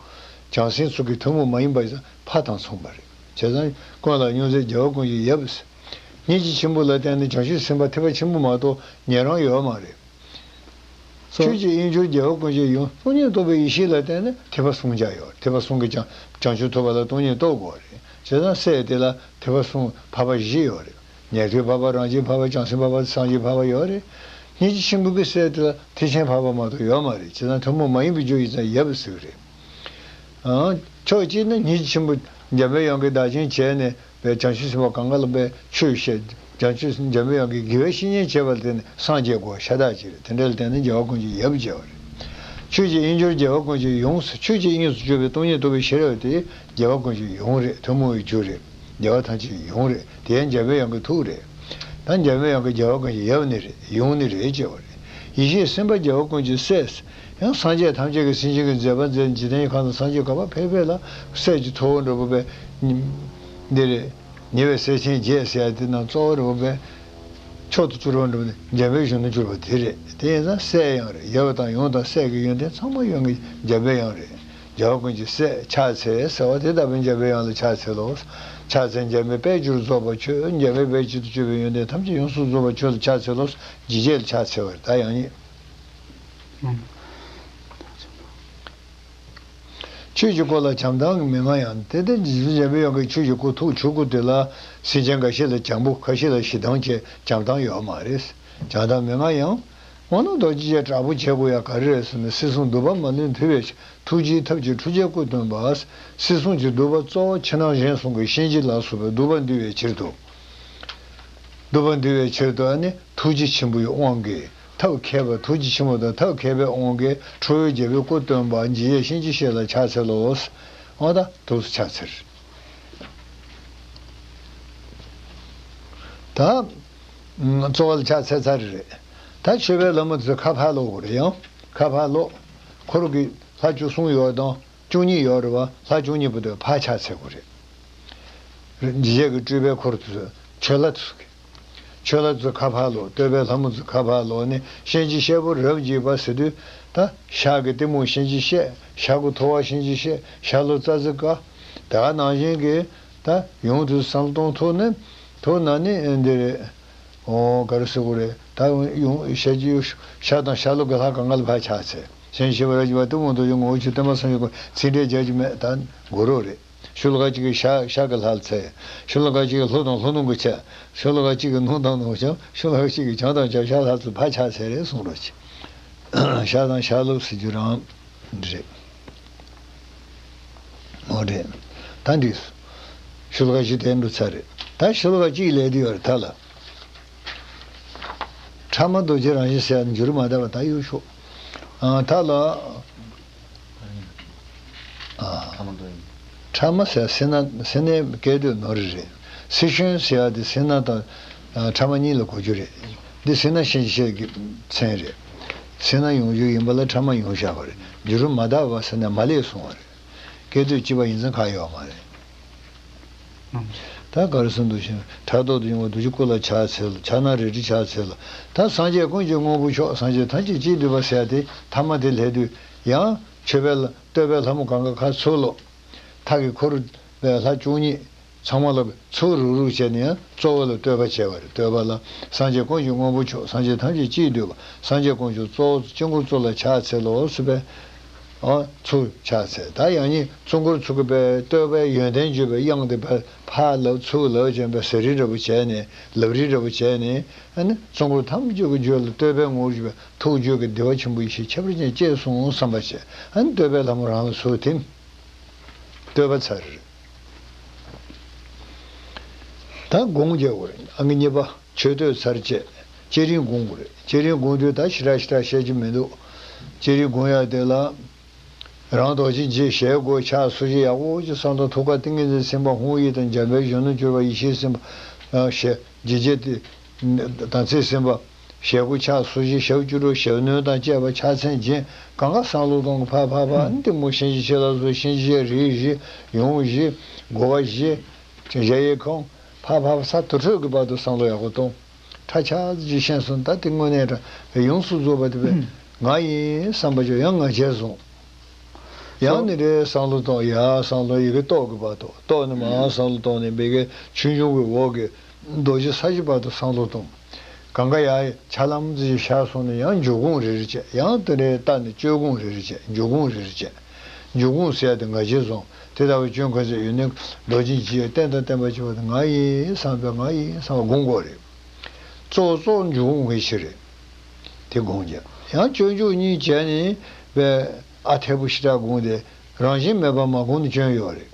བྱང་སེམས་ཚོགས་ཀྱི་ཐུན་མོང་མ་ཡིན་པ་ཡིན་ཙང་ཕ་དང་མཚུངས་པ་རེད། བྱས་ཙང་ཀུན་ལ་སྙུང་མཛད་རྒྱལ་བ་ཀུན་གྱི་ཡབ། སྙིང་རྗེ་ཆེན་པོ་ལ་བརྟེན་ནས་བྱང་ཆུབ་སེམས་དཔའ་ཐེག་པ་ཆེན་པོ་མ་གཏོགས་ཉན་རང་ཡོད་མ་རེད། སོ། ཆོས་ཀྱི་དབྱིངས་སྦྱོར་རྒྱལ་བ་ཀུན་གྱི་ཡུམ། སྟོང་ཉིད་རྟོགས་པའི་ཡེ་ཤེས་ལ་བརྟེན་ནས་ཐེག་པ་གསུམ་ཀ་ཡོད། ཐེག་པ་གསུམ་གྱི་བྱང་བྱང་ཆུབ་ཐོབ་པ་ལ་སྟོང་ཉིད་རྟོགས་དགོས་རེད། བྱས་ཙང་སྲས་དེ་ལ་ཐེག་པ་གསུམ་འཕགས་པ་བཞི་ཡོད་རེད། ཉན་ཐོས་འཕགས་པ། རང་རྒྱལ་འཕགས་པ། བྱང་སེམས་འཕགས་པ། སངས་རྒྱས་འཕགས་པ་ཡོད་རེད། སྙིང་རྗེ་ཆེན་པོ་གི་སྲས་དེ་ལ་ཐེག་ཆེན་འཕགས་པ་མ་གཏོགས་ཡོད་མ་རེད། བྱས་ཙང་ཐུན་མོང་མ་ཡིན་པའི་རྒྱུ་ཡིན་ཙང་ཡབ་ཟེར་གི་རེད། ཨང་། ཕྱོགས་གཅིག་ནི་སྙིང་རྗེ་ཆེན་པོ་འཇམ་པའི་དབྱངས་ཀྱིས་བདག་བྱིན་བྱས་ནས་པའི་བྱང་ཆུབ་སེམས་དཔའ་གང་ག་ལ་པའི་ཆོས་བཤད། བྱང་ཆུབ་འཇམ་པའི་དབྱངས་ཀྱིས་དགེ་བའི་བཤེས་གཉེན་བྱས་པ་ལ་བརྟེན་ནས་སངས་རྒྱས་དགོས་ཤ་སྟག་ཅིག་རེད། དེ་འདྲ་ལ་བརྟེན་ནས་རྒྱལ་བ་ཀུན་གྱི་ཡབ་བྱས་པ་རེད། ཆོས་ཀྱི་དབྱིངས་སྦྱོར་རྒྱལ་བ་ཀུན་གྱི་ཡུམ་ཟེར། ཆོས་ཀྱི་དབྱིངས་སུ་གྱུར་པའི་སྟོང་ཉིད་རྟོགས་པའི་ཤེས་རབ་དེ་རྒྱལ་བ་ཀུན་གྱི་ཡུམ་རེད། ཐུན་མོང་བའི་རྒྱུ་རེད། རྒྱལ་བ་ཐམས་ཅད་ཀྱི་ཡུམ་རེད། དེ་ཡང་འཇམ་པའི་དབྱངས་ཀྱི་ཐུགས་རེད། ད་འཇམ་པའི་དབྱངས་ཀྱི་རྒྱལ་བ་ཀུན་གྱི་ཡབ་ནི་རེད། ཡུམ་ནི་རེད་ཅེས་པ་རེད། ཡེ་ཤེས་སེམས་དཔའ་རྒྱལ་བ་ཀུན་གྱི་སྲས། ཡང་སངས་རྒྱས་ཐམས་ཅད་ཀྱི་སེམས་ཅན་གྱི་མཛད་པ་མཛད། འཇིག་རྟེན་གྱི་ཁམས་དང་སངས་རྒྱས་ག་པར་ཕེབས་ཕེབས་ལ་སྲས་ཀྱི་ཐུ་བོ་འདྲ་པོ་པས། འདི་རེད། ཉེ་བའི་སྲས་ཆེན་བརྒྱད་ཟེར་ཡ་དེ་རྣམས་གཙོ་བོ་འདྲ་པོ་པས། མཆོག་ཏུ་གྱུར་པ་འདྲ་པོ་ནི་འཇམ་པའི་གཞོན་ནུར་གྱུར་པ་དེ་རེད། དེ་ཡིན་ཙང་སྲས་ཡང་རེད། ཡབ་དང་ཡུམ་དང་སྲས་ཀྱི་ཡོན་ཏན་ཚང་མ་ཡོད་མཁན་འཇམ་པའི་དབྱངས་རེད། རྒྱལ་བ་ཀུན་གྱི་སྲས་ཕྱག་འཚལ་ཟེར་བ་དེ་ལྟ་བུའི་འཇམ་པའི་དབྱངས་ལ་ཕྱག་འཚལ་ལོ། ཕྱག་འཚལ་འཇམ་པའི་དཔལ་གྱུར་རྫོགས་པ་ཁྱོད། འཇམ་དཔལ་དཔལ་གྱུར་དུ་གྱུར་པའི་ཡོན་ཏན་ཐམས་ཅད་ཡོངས་སུ་རྫོགས་པ་ཁྱོད་ལ་ཕྱག་འཚལ་ལོ། ཇི་སྐད་ལ་ཕྱག་འཚལ་བར་ད་ཡང་ཉིད། ཆོས་ཀྱི་སྐུ་ལ་བྱམས་སྡང་གི་མན་ངག་ཡང་། དེ་ལྟར་རྗེ་བཙུན་འཇམ་པའི་དབྱངས་ཀྱི་ཆོས་ཀྱི་སྐུ་ཐུགས་ཆོས་སྐུ་དེ་ལ་སེམས་ཅན་འགའ་ཤས་ལ་བྱམས་པོ། ཁ་ཤས་ལ་ཞེ་སྡང་བཅས་བྱམས་སྡང་ཡོད་མ་རེད། བྱམས་སྡང་མན་ངག་ཡང་། འོ་ན་རྡོ་རྗེ་ཅན་དྲག་པོ་བྱེད་དགོས་ཡ་ག་རེ་རེད་ཟེར་ན། སྲིད་གསུམ་སྡུག་པ་མ་ལུས་འདུལ་བའི་ཕྱིར། ཐུགས་རྗེའི་ཐབས་ཀྱིས་ཁྲོ་ཆུའི་སྐུ་སྟོན་པ། སྲིད་གསུམ་གྱི་སྡུག་པ་གཙོ་བོ་ཕྱི་ནང་གཞན་གསུམ་གྱི་གཤིན་རྗེ་ལ་སོགས་པའི་སྡུག་པ་འདུལ་བའི་ཕྱིར་དུ། སྡུག་པ་འདུལ་བའི་ཕྱིར་དུ་ཨ་ནི་ཐུགས་རྗེ་ཆེན་པོའི་དབང་གིས། ཐབས་མཁས་པ། ཐུགས་རྗེ་ཆེན་པོ་དང་ཐབས་མཁས་པའི་དབང་གིས་ཁྲོ་བོའི་རྒྱལ་པོའི་སྐུ་སྟོན་པ་འཇིགས་བྱེད་གཤིན་རྗེ་གཤེད་ལ་ཕྱག་འཚལ་ལོ། འོ་ད་ཐུགས་སུ་ཕྱག་འཚལ། ད་གཙོ་བོ་ལ་ཕྱག་འཚལ་ཚར་རེད། ད་མཆོད་པའི་ལྷ་མོ་དེ་ཚོ་ཁ་ཕར་ལོག་དགོས་རེད། ཡང་ཁ་ཕར་ལོག། འཁོར་གྱི་ལྷ་བཅུ་གསུམ་ཡོད་དང་བཅུ་གཉིས་ཡོད་རེད་པ། ལྷ་བཅུ་གཉིས་པོ་དེ་ཕར་ཕྱག་འཚལ་དགོས་རེད། འཇིགས་བྱེད་ཀྱི་སྤྲུལ་པའི་འཁོར་དེ་ཚོ། མཆོད་ལྷ་དེ་ཚོ་གི། མཆོད་ལྷ་དེ་ཚོ་ཁ་ཕར་ལོག། བསྟོད་པའི་ལྷ་མོ་དེ་ཚོ་ཁ་ཕར་ལོག་ནས་གཤིན་རྗེ་གཤེད་པོ་རབ་འཇིགས་པ་ཟེར་དུས། ད་ཤར་གྱི་གཏི་མུག་གཤིན་རྗེ་གཤེད། ཤར་གྱི་ཐུབ་དབང་གཤིན་རྗེ་གཤེད། ཤར་ལྷོ་རྩྭ་རྩེ་དཀར། དེ་ག་ནང་བཞིན་གྱི་ད་ཡུམ་དེ་ཚོ་བསམ་བློ་གཏོང་ཐུབ་ན། ཐུབ་ན་ནི་འདི་རེད། ཨོ་ག་རེ་ཟེར་དགོས་རེད། ད་ཡུམ་ཤར་གྱི་ཤར་དང་ཤར་ལྷོ་གི་ལྷ་གང་ག་ལ་ཕར་ཕྱག་འཚལ། གཤིན་རྗེ་གཤེད་པོ་རབ་འཇིགས་པ་གཏི་མུག་དོན་བྱེད་ངོ་བོ་ཆོས་སྟོན་པ་སངས་རྒྱས་ཀུན། ཚིག་འགྲེལ་རྒྱག་རྒྱུ་མེད། ད་འགོར་རོགས་རེད། ཤུ་ལ་ཀ་གཅིག་གིས་ཤར་ཤར་གྱི་ལྷ་ལ་འཚལ། ཤུ་ལ་ཀ་གཅིག་གིས་ལྷོ་དང་ལྷོ་ནུབ་ཀྱི་ཕྱག། ཤུ་ལ་ཀ་གཅིག་གིས་ནུབ་དང་ནུབ་ཕྱག། ཤུ་ལ་ཀ་གཅིག་གིས་བྱང་དང་བྱང་ཤར་ལྷ་ཚོ་ཕར་ཕྱག་འཚལ་རེད་གསུངས་རོགས་གྱིས། ཤར་དང་ཤར་ལྷོ་ཟེར་རྒྱུ་རང་རེད། རེད། ད་འགྲིག་སོང་། ཤོ་ལོ་ཀ་བཞི་དེ་འགྲོ་ཚར་རེད། ད་ཤོ་ལོ་ཀ་གཅིག་སླེབས་བསྡད་ཡོད་རེད་ད་ལ། ཕྲ་མ་རྡོ་རྗེ་རང་བཞིན་ཟེར་ཡ་འགྱུར་མ་ལྡན་པ་ད་ཡོད་ཤོག་ཨ་ད་ལ། ཨ། ཕྲ་མ་རྡོ་རྗེ། ཕྲ་མ་ཟེར་སེར་སྣ་སེར་སྣའི་སྐད་དོད་ནོར་རེད། སེར་ཤུན་ཟེར་ཡ་དེ་སེར་སྣ་དང་ཨ་ཕྲ་མ་གཉིས་ལ་གོ་རྒྱུ་རེད། འདི་སེར་སྣ་ཤན་ཤེས་ཀྱི་མཚན་རེད། སེར་སྣ་ཡོང་རྒྱུ་ཡིན་པ་ལ་ཕྲ་མ་ཡོང་བཞག་པ་རེད། འགྱུར་མ་ལྡན་པ་ཟེར་ན་མ་ལས་སོང་བ་རེད། སྐད་དོད་གཅིག་པ་ཡིན་ཙང་ཁག་ཡོད་མ་རེད། ད་ག་རེ་གསུངས་འདུག་ཕྱིན། ཕྲག་དོག་ཏུ་ཡོང་བ་རྡོ་རྗེ་ཀུན་ལ་ཕྱག་འཚལ་ལོ། ཕྱག་ན་རལ་གྲི་ཕྱག་འཚལ་ལོ། ད་སངས་རྒྱས་ཀུན་གྱི་དངོས་པོ་མཆོག་སངས་རྒྱས་ཐམས་ཅད་གཅིག་བསྡུས་པ་ཟེར་ཡ་དེ་ཐ་མ་དེ་སླེབས་དུས་ཡང་མཆོད་པའི་ལ་བསྟོད་པའི་ལྷ་མོ་གང་ག་ཁ་ཚུར་ལོ། མཐའ་གི་འཁོར་བའི་ལྷ་བཅུ་གཉིས་ཚང་མ་ལ་ཚུར་རུག་རུག་བྱས་ནས་ཡང་གཙོ་བོ་ལ་བསྟོད་པ་བྱས་པ་རེད། བསྟོད་པ་ལ་སངས་རྒྱས་ཀུན་གྱི་དངོས་པོ་མཆོག་སངས་རྒྱས་ཐམས་ཅད་གཅིག་བསྡུས་པ། སངས་རྒྱས་དཀོན་མཆོག་གཙོ་བོ་དཀྱིལ་འཁོར་གཙུག་ལག་ཕྱག་འཚལ་ལོ་ཟེར་བས། ཨོ། ཚུར་ཕྱག་འཚལ། ད་ཡང་སྙིང་གཙོ་འཁོར་ཚུགས་ཀྱི་པའི་བསྟོད་པའི་ཡོན་ཏན་བརྗོད་པའི་དབྱངས་དེ་ཕར་ཕར་ལབ་ཚུར་ལབ་བྱས་པའི་ཟེར་རིལ་འདྲ་པོ་བྱས་ནས་ལབ་རིལ་འདྲ་པོ་བྱས་ནས་ཨ་ནི་གཙོ་འཁོར་ཐམས་ཅད་ཀྱི་རྒྱུད་ལ་བསྟོད་པའི་ངོ་བོར་གྱུར་པའི་ཐུགས་རྒྱུད་ཀྱི་བདེ་བ་ཆེན་པོ་ཡེ་ཤེས་ཁྱད་པར་ཅན་སྐྱེས་སོང་བསམ་པ་བྱས། ཨ་ནི་བསྟོད་པའི་ལྷ་མོ་རང་ལ་ཚུར་ཐིམ། བསྟོད་པ་ཚར་རེད། ད་དགོངས་རྒྱག་དགོས་རེད། ཨང་ཀི་གཉིས་པ་མཆོད་བསྟོད་ཚར་བཅད། བསྐྱེད་རིམ་དགོངས་དགོས་རེད། བསྐྱེད་རིམ་དགོངས་དུས་ད་ཞེ་དྲག་ཞེ་དྲག་བཤད་རྒྱུ་མི་འདུག་བསྐྱེད་རིམ་དགོངས་ཡག་དེ་ལ། རང་རྡོ་རྗེ་འཇིགས་ཞལ་སྒོ་ཕྱག་སོ་བཞི་ཡག་པོ་ཅིག་བསམ་བློ། ཐུགས་ཀར་ཏིང་ངེ་འཛིན་སེམས་དཔའ་ཧཱུྃ་ཡིག་དང་འཇམ་དཔལ་གཞོན་ནུར་གྱུར་པ་ཡེ་ཤེས་སེམས་དཔའ། ཞལ་ལྗིད་ལྗིད་དེ། དམ་ཚིག་སེམས་དཔའ། ཞལ་སྒོ་ཕྱག་སོ་བཞི་ཞབས་བཅུ་དྲུག་ཞབས་གནོན་དང་བཅས་པ་ཕྱག་མཚན་བརྒྱན། གང་ག་བསམ་བློ་གཏོང་གི་ཕར་ཕར་ཕར་ཨ་ནི་གཏི་མུག་གཤིན་རྗེ་ཕྱི་ལ་སོགས་གཤིན་རྗེ་རིགས་བཞི་ཡོངས་བཞི། རྒོལ་བ་བཞི། གཞལ་ཡས་ཁང་། ཕར་ཕར་ཕར་ས་དུར་ཁྲོད་ཀྱི་བར་དུ་བསམ་བློ་ཡག་པོ་གཏོང་། ཁྲ་ཆག་ཅིག་ཤེས་སོང་། ད་དེ་དངོས་གནས་དྲང་ཡོངས་སུ་རྫོགས་པ་དེ་བས་ང་ཡིན་བསམ་པ་ཅིག་ཡང་ང་བྱས་སོང་། ཡང་ནི་རེ་བསམ་བློ་གཏོང་། ཡ་བསམ་བློ་ཡི་གེ་ཏོག་གི་བར་དུ། ཏོག་ནི་མར་བསམ་བློ་གཏོང་ནས་མི་གེ་ཆུང་ཆུང་གི་འོག་གི་རྡོ་རྗེ་ས་གཞི་བར་དུ་བསམ་བློ་གཏོང་། གང་ག་ཡ་ཆ་ལམ་ཙི་ཤར་སོང་ནས་ཡང་འཇུག་སྒོམ་རེ་རེ་བྱས། ཡང་དེ་ནས་བལྟས་ནས་སྤྱོད་སྒོམ་རེ་རེ་བྱས། འཇུག་སྒོམ་རེ་རེ་བྱས། འཇུག་སྒོམ་ཟེར་ཡ་དེ་ང་བྱས་སོང་། དེ་ལྟ་བུའི་སྐྱོན་ག་ཚོད་ཡོད་ནའི་རྡོ་རྗེ་འཇིགས་ཡ་རྟེན་དང་བརྟེན་པ་བྱས་པ་དེ་ང་ཡིན་བསམ་པས་ང་ཡིན་བསམ་པ་སྒོམ་དགོས་རེད། གཙོ་བོ་གཙོ་བོ་འཇུག་སྒོམ་གྱི་ཕྱིར་རེད། དེ་སྒོམ་རྒྱག་ཡང་སྤྱོད་འཇུག་གཉིས་བྱས་ནས་བས་ཨ་འཐས་པོ་ཞེ་དྲག་སྒོམ་དེ་རང་བཞིན་མེད་པར་མ་སྒོམ་ནས་སྐྱོན་ཡོད་རེད།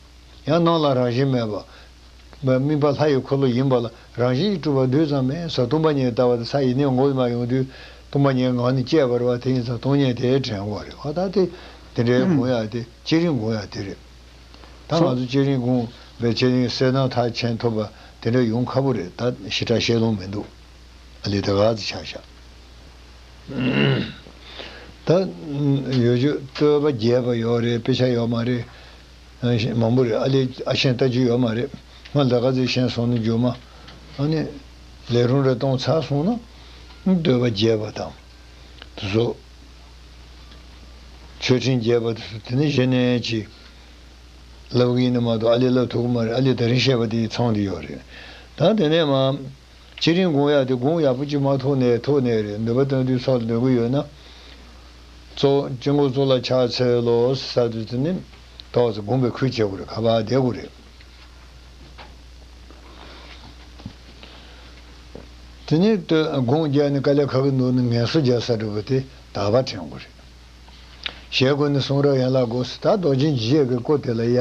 ཡང་ནང་ལ་རང་བཞིན་མེད་པ། སྨིན་པ་ལྷ་ཡི་འཁོར་ལོ་ཡིན་པ་ལ་རང་བཞིན་གྱིས་གྲུབ་པ་རྡུལ་ཙམ་མེད་ཟེར། སྟོང་པ་ཉིད་ལྟ་བ་དེ་ས་ཡི་གནས་ངོ་མ་ཡོང་དུས་སྟོང་པ་ཉིད་ངང་ནས་སྐྱེས་པ་རེད་པ། དེ་ཡིན་ཙང་སྟོང་ཉིད་དེ་དྲན་དགོས་རེད། ཨ་ད་དེ་དེ་འདྲའི་སྒོམ་ཡག་དེ་བསྐྱེད་རིམ་སྒོམ་ཡག་དེ་རེད། ད་ང་ཚོ་བསྐྱེད་རིམ་སྒོམ་པའི་བསྐྱེད་རིམ་གསལ་སྣང་མཐར་ཕྱིན་ཐོབ་པ་དེ་འདྲ་ཡོང་ཁག་པོ་རེད། ད་ཞེ་དྲག་བཤད་ལོང་མི་འདུག་ཨ་ལས་ད་ག་ཚོད་ཆགས་ཤག་ད་ཡོད་རྒྱུ་བསྟོད་པ་རྒྱས་པ་ཡོད་རེད། དཔེ་ཆ་ཡོད་མ་རེད། ཨ་ཞེ་མང་པོ་རེད། ཨ་ལས་ཨ་ཤེས་ལྟ་རྒྱུ་ཡོད་མ་རེད། སྔོན་ལ་ག་ཚོད་ཤེས་སོང་ནས་རྒྱུ་མ། ཨ་ནི་ལས་རུང་རེ་གཏོང་ཚར་སོང་ན་བསྟོད་པ་རྒྱས་པ་དང་། དེ་ཚོ་མཆོད་སྤྲིན་རྒྱས་པ་དེ་ཚོ་དེ་ནས་གཞི་ནས་ཅིག་ལབ་གི་ཡིན་ནི་མ་གཏོགས་ཨ་ལས་ལབ་ཐུབ་ཀྱི་མ་རེད། ཨ་ལས་དེ་རིང་བཤད་པ་དེ་ཚང་དེ་ཡོད་རེད། ད་དེ་ནས་མ། བསྐྱེད་རིམ་སྒོམ་ཡག་དེ་སྒོམ་ཡག་པོ་ཅིག་མ་ཐོག་ནས་ཐོག་ནས་རེད། འདོན་པ་བཏང་དུས་ཚོགས་འདོན་གི་ཡོད་ན། གཙོ་བོ་དཀྱིལ་འཁོར་གཙུག་ལག་ཕྱག་འཚལ་ལོ་ཟེར་དུས་དེ་ནི་ཏོག་ཙམ་སྒོམ་པའི་ཁུལ་བྱེད་དགོས་རེད། ཁ་པར་བསྡད་དགོས་རེད། དེ་ནས་སྒོམ་རྒྱག་ནས་དཀའ་ལས་ཁག་གི་འདུག་ན་ངལ་གསོ་རྒྱག་ས་འདྲ་པོ་དེ་དག་པ་དྲན་དགོས་རེད། ཞལ་སྒོ་ནས་གསུང་རབ་ཡན་ལག་དགུ་ཟེར། ད་རྡོ་རྗེ་འཇིགས་བྱེད་ཀྱི་སྐོར་དེ་ལ་ཡ།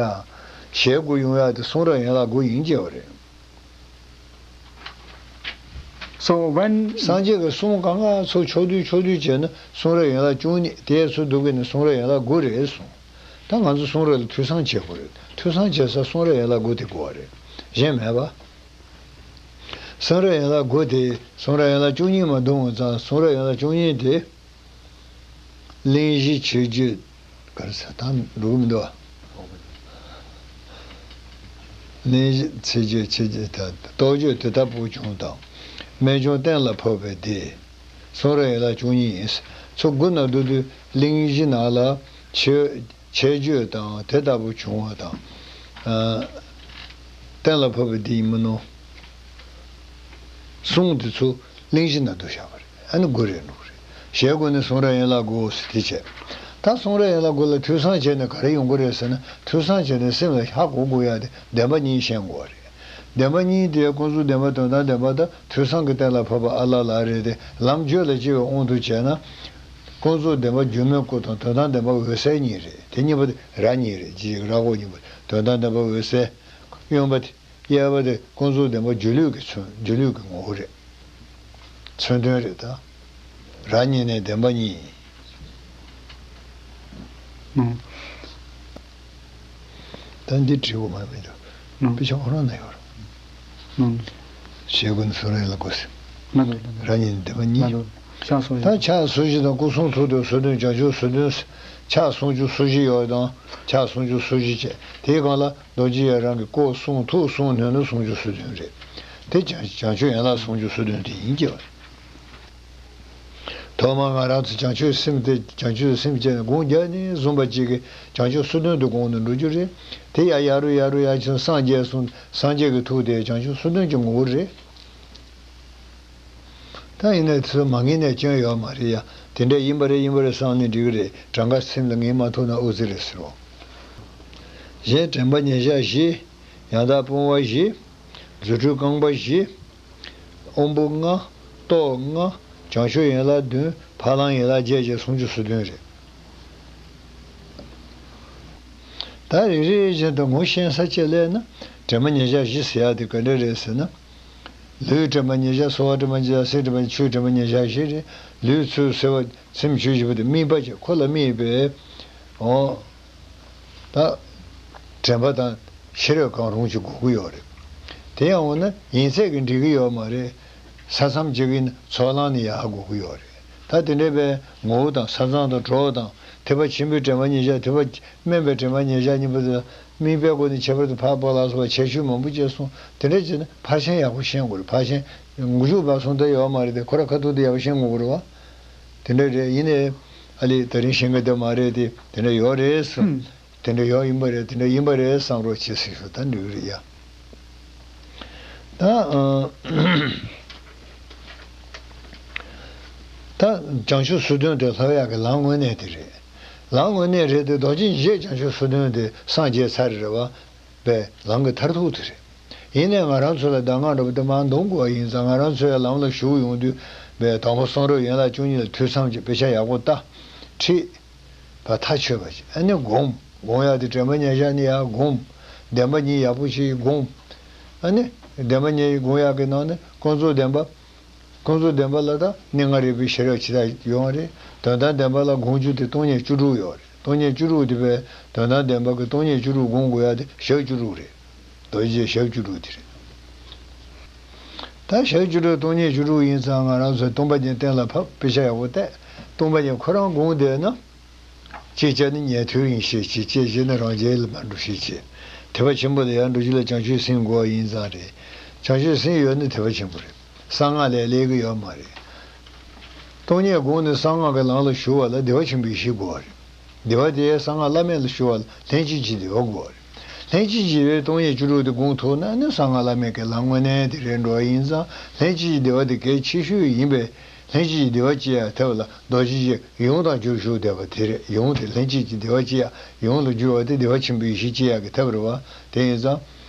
ཞལ་སྒོ་ཡོང་ཡག་དེ་གསུང་རབ་ཡན་ལག་དགུ་ཡིན་གྱི་ཡོད་རེད། So when སངས་རྒྱས་ཀྱི་གསུང་གང་ག་ཚོ་ཕྱོགས་བསྡུས་ཕྱོགས་བསྡུས་བྱས་ན་གསུང་རབ་ཡན་ལག་བཅུ་གཉིས། དེ་ཚོ་བསྡུ་གི་ནི་གསུང་རབ་ཡན་ལག་དགུ་རེད་གསུངས། ད་ང་ཚོ་གསུང་རབ་ལ་ཐོས་བསམ་བྱེད་དགོས་རེད། ཐོས་བསམ་བྱེད་ས་གསུང་རབ་ཡན་ལག་དགུ་དེ་དགོས་པ་རེད། གཞན་མེད་པ། གསུང་རབ་ཡན་ལག་དགུ་དེ་གསུང་རབ་ཡན་ལག་བཅུ་གཉིས་མ་བསྡུ་བ་ཙང་གསུང་རབ་ཡན་ལག་བཅུ་གཉིས་དེ། གླེང་གཞི་མཆོད་བརྗོད། ག་རེ་ཟེར་ད་འགྲོ་གི་མི་འདུག་ཨ། གླེང་གཞི་མཆོད་བརྗོད་མཆོད་བརྗོད་ད་རྟོགས་བརྗོད་དེ་ལྟ་བུ་བྱུང་དང་། རྨད་བྱུང་གཏན་ལ་ཕབ་པའི་སྡེ། གསུང་རབ་ཡན་ལག་བཅུ་གཉིས་ཡིན། ཚུར་མགོ་ནས་བསྡུ་དུས་གླེང་གཞི་ནང་ལ་མཆོད་མཆོད་བརྗོད་དང་དེ་ལྟ་བུ་བྱུང་བ་དང་། ཨ། གཏན་ལ་ཕབ་པའི་སྡེ་ཡིན་མིན་ནོ། གསུང་དེ་ཚོ་གླེང་གཞི་ནང་བསྡུས་བཞག་པ་རེད། ཨ་ནི་དགུ་རེད་འགྲོ་གི་རེད། ཞལ་སྒོ་ནས་གསུང་རབ་ཡན་ལག་དགུ་ཟེར་དེ་བྱས། ད་གསུང་རབ་ཡན་ལག་དགུ་ལ་ཐོས་བསམ་བྱས་ནས་ག་རེ་ཡོང་གི་རེད་ཟེར་ན། ཐོས་བསམ་བྱས་ནས་སེམས་ལ་ཧ་གོ་དགོས་ཡ་དེ་བདེན་པ་གཉིས་ཤེས་དགོས་པ་རེད། བདེན་པ་གཉིས་དེ་ཀུན་རྫོབ་བདེན་པ་དོན་དམ་བདེན་པ་དང་ཐོས་བསམ་གྱི་གཏན་ལ་ཕབ་པ་ཨ་ལ་ལ་རེད་དེ། ལམ་བརྗོད་ལ་སྐྱེ་བའི་དབང་དུ་བྱས་ན། ཀུན་རྫོབ་བདེན་པ་སྒྱུ་མའི་སྐུ་དང་དོན་དམ་བདེན་པ་འོད་གསལ་གཉིས་རེད། དེ་གཉིས་པོ་དེ་ར་གཉིས་རེད། ཅི་ཞིག་ར་ཁོག་གཉིས་པོ་དོན་དམ་བདེན་པ་འོད་གསལ། གཡོན་པ་དེ། གཡས་པ་དེ་ཀུན་རྫོབ་བདེན་པ་སྒྱུ་ལུས་ཀྱི་མཚོན། སྒྱུ་ལུས་ཀྱི་ངོ་བོ་རེད། མཚོན་དོན་རེད་ད། ར་གཉིས་ནས་བདེན་པ་གཉིས། ཨང་། ད་འདི་བྲིས་དགོས་མ་མི་འདུག་ཨང་། དཔེ་ཆ་ཁོ་རང་ན་ཡོད་རེད། ཨང་། ཞེས་ཀུན་སུ་རེད་ལ་གོ་སྲིད། མ་འདུག་མ་འདུག་ར་གཉིས་ནས་བདེན་པ་མ་གཉིས། འདུག་ཕྱག་སོ་ད་ཡ། ཕྱག་སོ་བཞི་དང་སྐུ་གསུང་ཐུགས་དང་སོ་བདུན། བྱང་ཆུབ་སོ་བདུན། ཕྱག་སུམ་ཅུ་སོ་བཞི་ཡོད་དང་། ཕྱག་སུམ་ཅུ་སོ་བཞི་བྱས། དེའི་སྒང་ལ་རྡོ་རྗེ་ཡི་རང་གི་སྐུ་གསུང་ཐུགས་གསུང་ནོན་ནོ་སུམ་ཅུ་སོ་བདུན་རེད། དེ་བྱང་བྱང་ཆུབ་ཡན་ལག་སུམ་ཅུ་སོ་བདུན་དེ་ཡིན་གྱི། ཐོག་མར་ང་རང་ཚོ་བྱང་ཆུབ་སེམས་དེ། བྱང་ཆུབ་སེམས་བསྐྱེད་ནས་སྒོམ་རྒྱག་ནས་བཟུང་བ་གཅིག་གིས་བྱང་ཆུབ་སོ་བདུན་དུ་སྒོམ་ནས་འགྲོ་རྒྱུ་རེད། དེ་ཡར་ཡར་རུ་ཡར་རུ་ཡར་ཕྱིན་སངས་རྒྱས་སོང་། སངས་རྒྱས་ཀྱི་ཐུགས་དེ་བྱང་ཆུབ་སོ་བདུན་གྱི་ངོ་བོ་རེད། ད་ཡིན་ནའི་ཚུལ་མ་ངེས་ནས་སྐྱོན་ཡོད་མ་རེད་ཡ། དེ་འདྲ་ཡིན་པ་རེད་ཡིན་པ་རེད་བསམ་ནས་འགྲིག་གི་རེད། གྲངས་ཀ་སེམས་ལ་ངེས་མ་ཐུབ་ན་ཨོ་ཙི་རེད་ཟེར་རོ། གཞན་དྲན་པ་ཉེར་བཞག་བཞི། ཡང་དག་སྤོང་བ་བཞི། རྫུ་འཕྲུལ་རྐང་པ་བཞི། དབང་པོ་ལྔ། སྟོབས་ལྔ། བྱང་ཆུབ་ཡན་ལག་བདུན། ཕ་ལམ་ཡན་ལག་བརྒྱད་བཅས་སུམ་ཅུ་སོ་བདུན་རེད། ད་རེ་རེ་བཞིན་དུ་ངོ་ཤེས་ས་ཅིག་སླེབས་ན། དྲན་པ་ཉེར་བཞག་བཞི་ཟེར་ཡག་དེ་ག་འདྲ་རེད་ཟེར་ན། ལུས་དྲན་པ་ཉེར་བཞག་སོལ་བ་དྲན་པ་ཉེར་བཞག་སེམས་དྲན་པ་ཆོས་དྲན་པ་ཉེར་བཞག་བཞི་རེད། ལུས་ཚུར་གསོལ་བ་སེམས་ཆོས་བཞི་པོ་དེ་དམིགས་པ་བྱས། ཁོ་ལ་དམིགས་པའི། འོ། ད། དྲན་པ་དང་ཤེས་རབ་གང་རུང་ཅིག་དགོས་ཀྱི་ཡོད་རེད། དེ་ཡང་འོ་ན་ཡིན་ཚད་ཀྱིས་འགྲིག་གི་ཡོད་མ་རེད། ས་མཚམས་གཅིག་གི་ཚོགས་ལམ་ནས་ཡར་དགོས་ཀྱི་ཡོད་རེད། ད་དེ་འདྲའི་བའི་ངོ་བོ་དང་ས་མཚམས་དང་གྲོགས་དང་ཐེག་པ་ཆེན་པོའི་དྲན་པ་ཉེར་བཞག་ཐེག་པ་དམན་པའི་དྲན་པ་ཉེར་བཞག་གཉིས་པོ་དེ་དམིགས་པའི་སྒོ་ནས་ཁྱད་པར་དུ་འཕགས་པ་ལ་སོགས་པ་ཁྱད་ཆོས་མང་པོ་སྐྱེས་སོང་། དེ་འདྲ་བྱས་ན་ཕར་ཕྱིན་ཡག་པོ་ཤེས་དགོས་རེད། ཕར་ཕྱིན་མགོ་མཇུག་བར་གསུམ་དེ་ཡོད་མ་རེད་དེ། ཁོ་ར་ཁ་ཐུག་དེ་ཡག་པོ་ཤེས་དགོས་རེད་བ། དེ་འདྲ་རེད། ཡིན་ནའི་ཨ་ལས་དེ་རིང་ཤེས་ཀྱི་འདུག་མ་རེད་དེ། དེ་འདྲ་ཡོད་རེད་ཟེར། ཨུམ། དེ་འདྲ་ཡོད་ཡིན་པ་རེད། དེ་འདྲ་ཡིན་པ་རེད་བསམ་རོགས་བྱེད་ཟེར་ཞུ། ད་འགྲིག་གི་རེད་ཡ། ད་ཨ། ད་བྱང་ཆུབ་སོ་བདུན་དེ་ལྷོད་ཡག་གི་ལམ་དངོས་གནས་དེ་རེད། ལམ་དངོས་གནས་རེད་དེ། རྡོ་རྗེ་འཆང་བྱང་ཆུབ་སོ་བདུན་དེ་སངས་རྒྱས་ཚར་རེད་བ། པའི་ལམ་གྱི་མཐར་ཐུག་དེ་རེད། ཡིན་ནའི་ང་རང་ཚོ་ལ་གདམས་ངག་འདྲ་པོ་དེ་མར་འདོན་དགོས་པ་ཡིན་ཙང་། ང་རང་ཚོའི་ལམ་ལ་ཞུགས་ཡོང་དུས་པའི་དང་པོ་གསུང་རབ་ཡན་ལག་བཅུ་གཉིས་ལ་ཐོས་བསམ་གྱི་དཔེ་ཆ་ཡག་པོ་ལྟ། ཁྲིད། པ་ཐག་ཆོད་པ་ཞིག་ཨ་ནི་སྒོམ། སྒོམ་ཡག་དེ་དྲན་པ་ཉེར་བཞག་ནས་ཡར་སྒོམ། བདེན་པ་གཉིས་ཡག་པོ་ཞིག་སྒོམ། ཨ་ནི་བདེན་པ་གཉིས་སྒོམ་ཡག་གི་ནང་ནས་ཀུན་རྫོབ་བདེན་པ། ཀུན་རྫོབ་བདེན་པ་ལ་ད་གནས་ལྔ་རིག་པའི་ཤེས་རབ་ཇི་ལྟར་ཡོང་བ་རེད། དོན་དམ་བདེན་པ་ལ་སྒོམ་རྒྱུ་དེ་སྟོང་ཉིད་བཅུ་དྲུག་ཡོད་རེད། སྟོང་ཉིད་བཅུ་དྲུག་དེ་བས་དོན་དམ་བདེན་པ་གི་སྟོང་ཉིད་བཅུ་དྲུག་སྒོམ་དགོས་ཡག་དེ་ཞག་བཅུ་དྲུག་རེད། རྡོ་རྗེ་ཞག་བཅུ་དྲུག་དེ་རེད། ད་ཞག་བཅུ་དྲུག་སྟོང་ཉིད་བཅུ་དྲུག་ཡིན་ཙང་། ང་རང་ཚོས་སྟོང་པ་ཉིད་གཏན་ལ་ཕབ། དཔེ་ཆ་ཡག་པོ་བལྟས། སྟོང་པ་ཉིད་ཁོ་རང་སྒོམ་བསྡད་ན། གཅིག་བྱས་ན་ཉན་ཐོས་ཡིན་ཤས་ཆེ། གཅིག་བྱས་ན་རང་རྒྱལ་ལ་མར་འགྲོ་ཤས་ཆེ། ཐེག་པ་ཆེན་པོ་ལ་ཡར་འགྲོ་རྒྱུ་ལ་བྱང་ཆུབ་སེམས་དགོས་པ་ཡིན་ཙང་རེད། བྱང་ཆུབ་སེམས་ཡོད་ན་ཐེག་པ་ཆེན་པོ་རེད། གསང་སྔགས་ལས་སླེབས་ཀྱི་ཡོད་མ་རེད། སྟོང་ཉིད་སྒོམ་ནས་གསང་སྔགས་ཀྱི་ལམ་ལ་ཞུགས་པ་ལ་བདེ་བ་ཆེན་པོའི་གཞི་དགོས་པ་རེད། བདེ་བ་དེ་གསང་སྔགས་བླ་མེད་ལ་ཞུགས་པ་ལ་ལྷན་ཅིག་གི་བདེ་བ་དགོས་པ་རེད། ལྷན་ཅིག་གི་བདེ་བའི་སྟོང་ཉིད་བཅུ་དྲུག་དེ་སྒོམ་ཐུབ་ན་ནི་གསང་སྔགས་བླ་མེད་ཀྱི་ལམ་དངོས་གནས་དེ་རེད་འགྲོ་བ་ཡིན་ཙང་། ལྷན་ཅིག་གི་བདེ་བ་དེ་གལ་ཆེ་ཤོས་ཡིན་པས། ལྷན་ཅིག་གི་བདེ་བ་སྐྱེ་ཡག་ཐབས་ལ་རྡོ་རྗེ་འཆང་ཡུམ་དང་སྦྱོར་ཞུགས་བསྡད་པ་དེ་རེད། ཡུམ་དེ་ལྷན་ཅིག་གི་བདེ་བ་སྐྱེ་ཡག་ཡུམ་ལ་སྦྱོར་བ་དེ་བདེ་བ་ཆེན་པོའི་ཡེ་ཤེས་སྐྱེ་ཡག་གི་ཐབས་རེད་བ། དེ་ཡིན་ཙང་།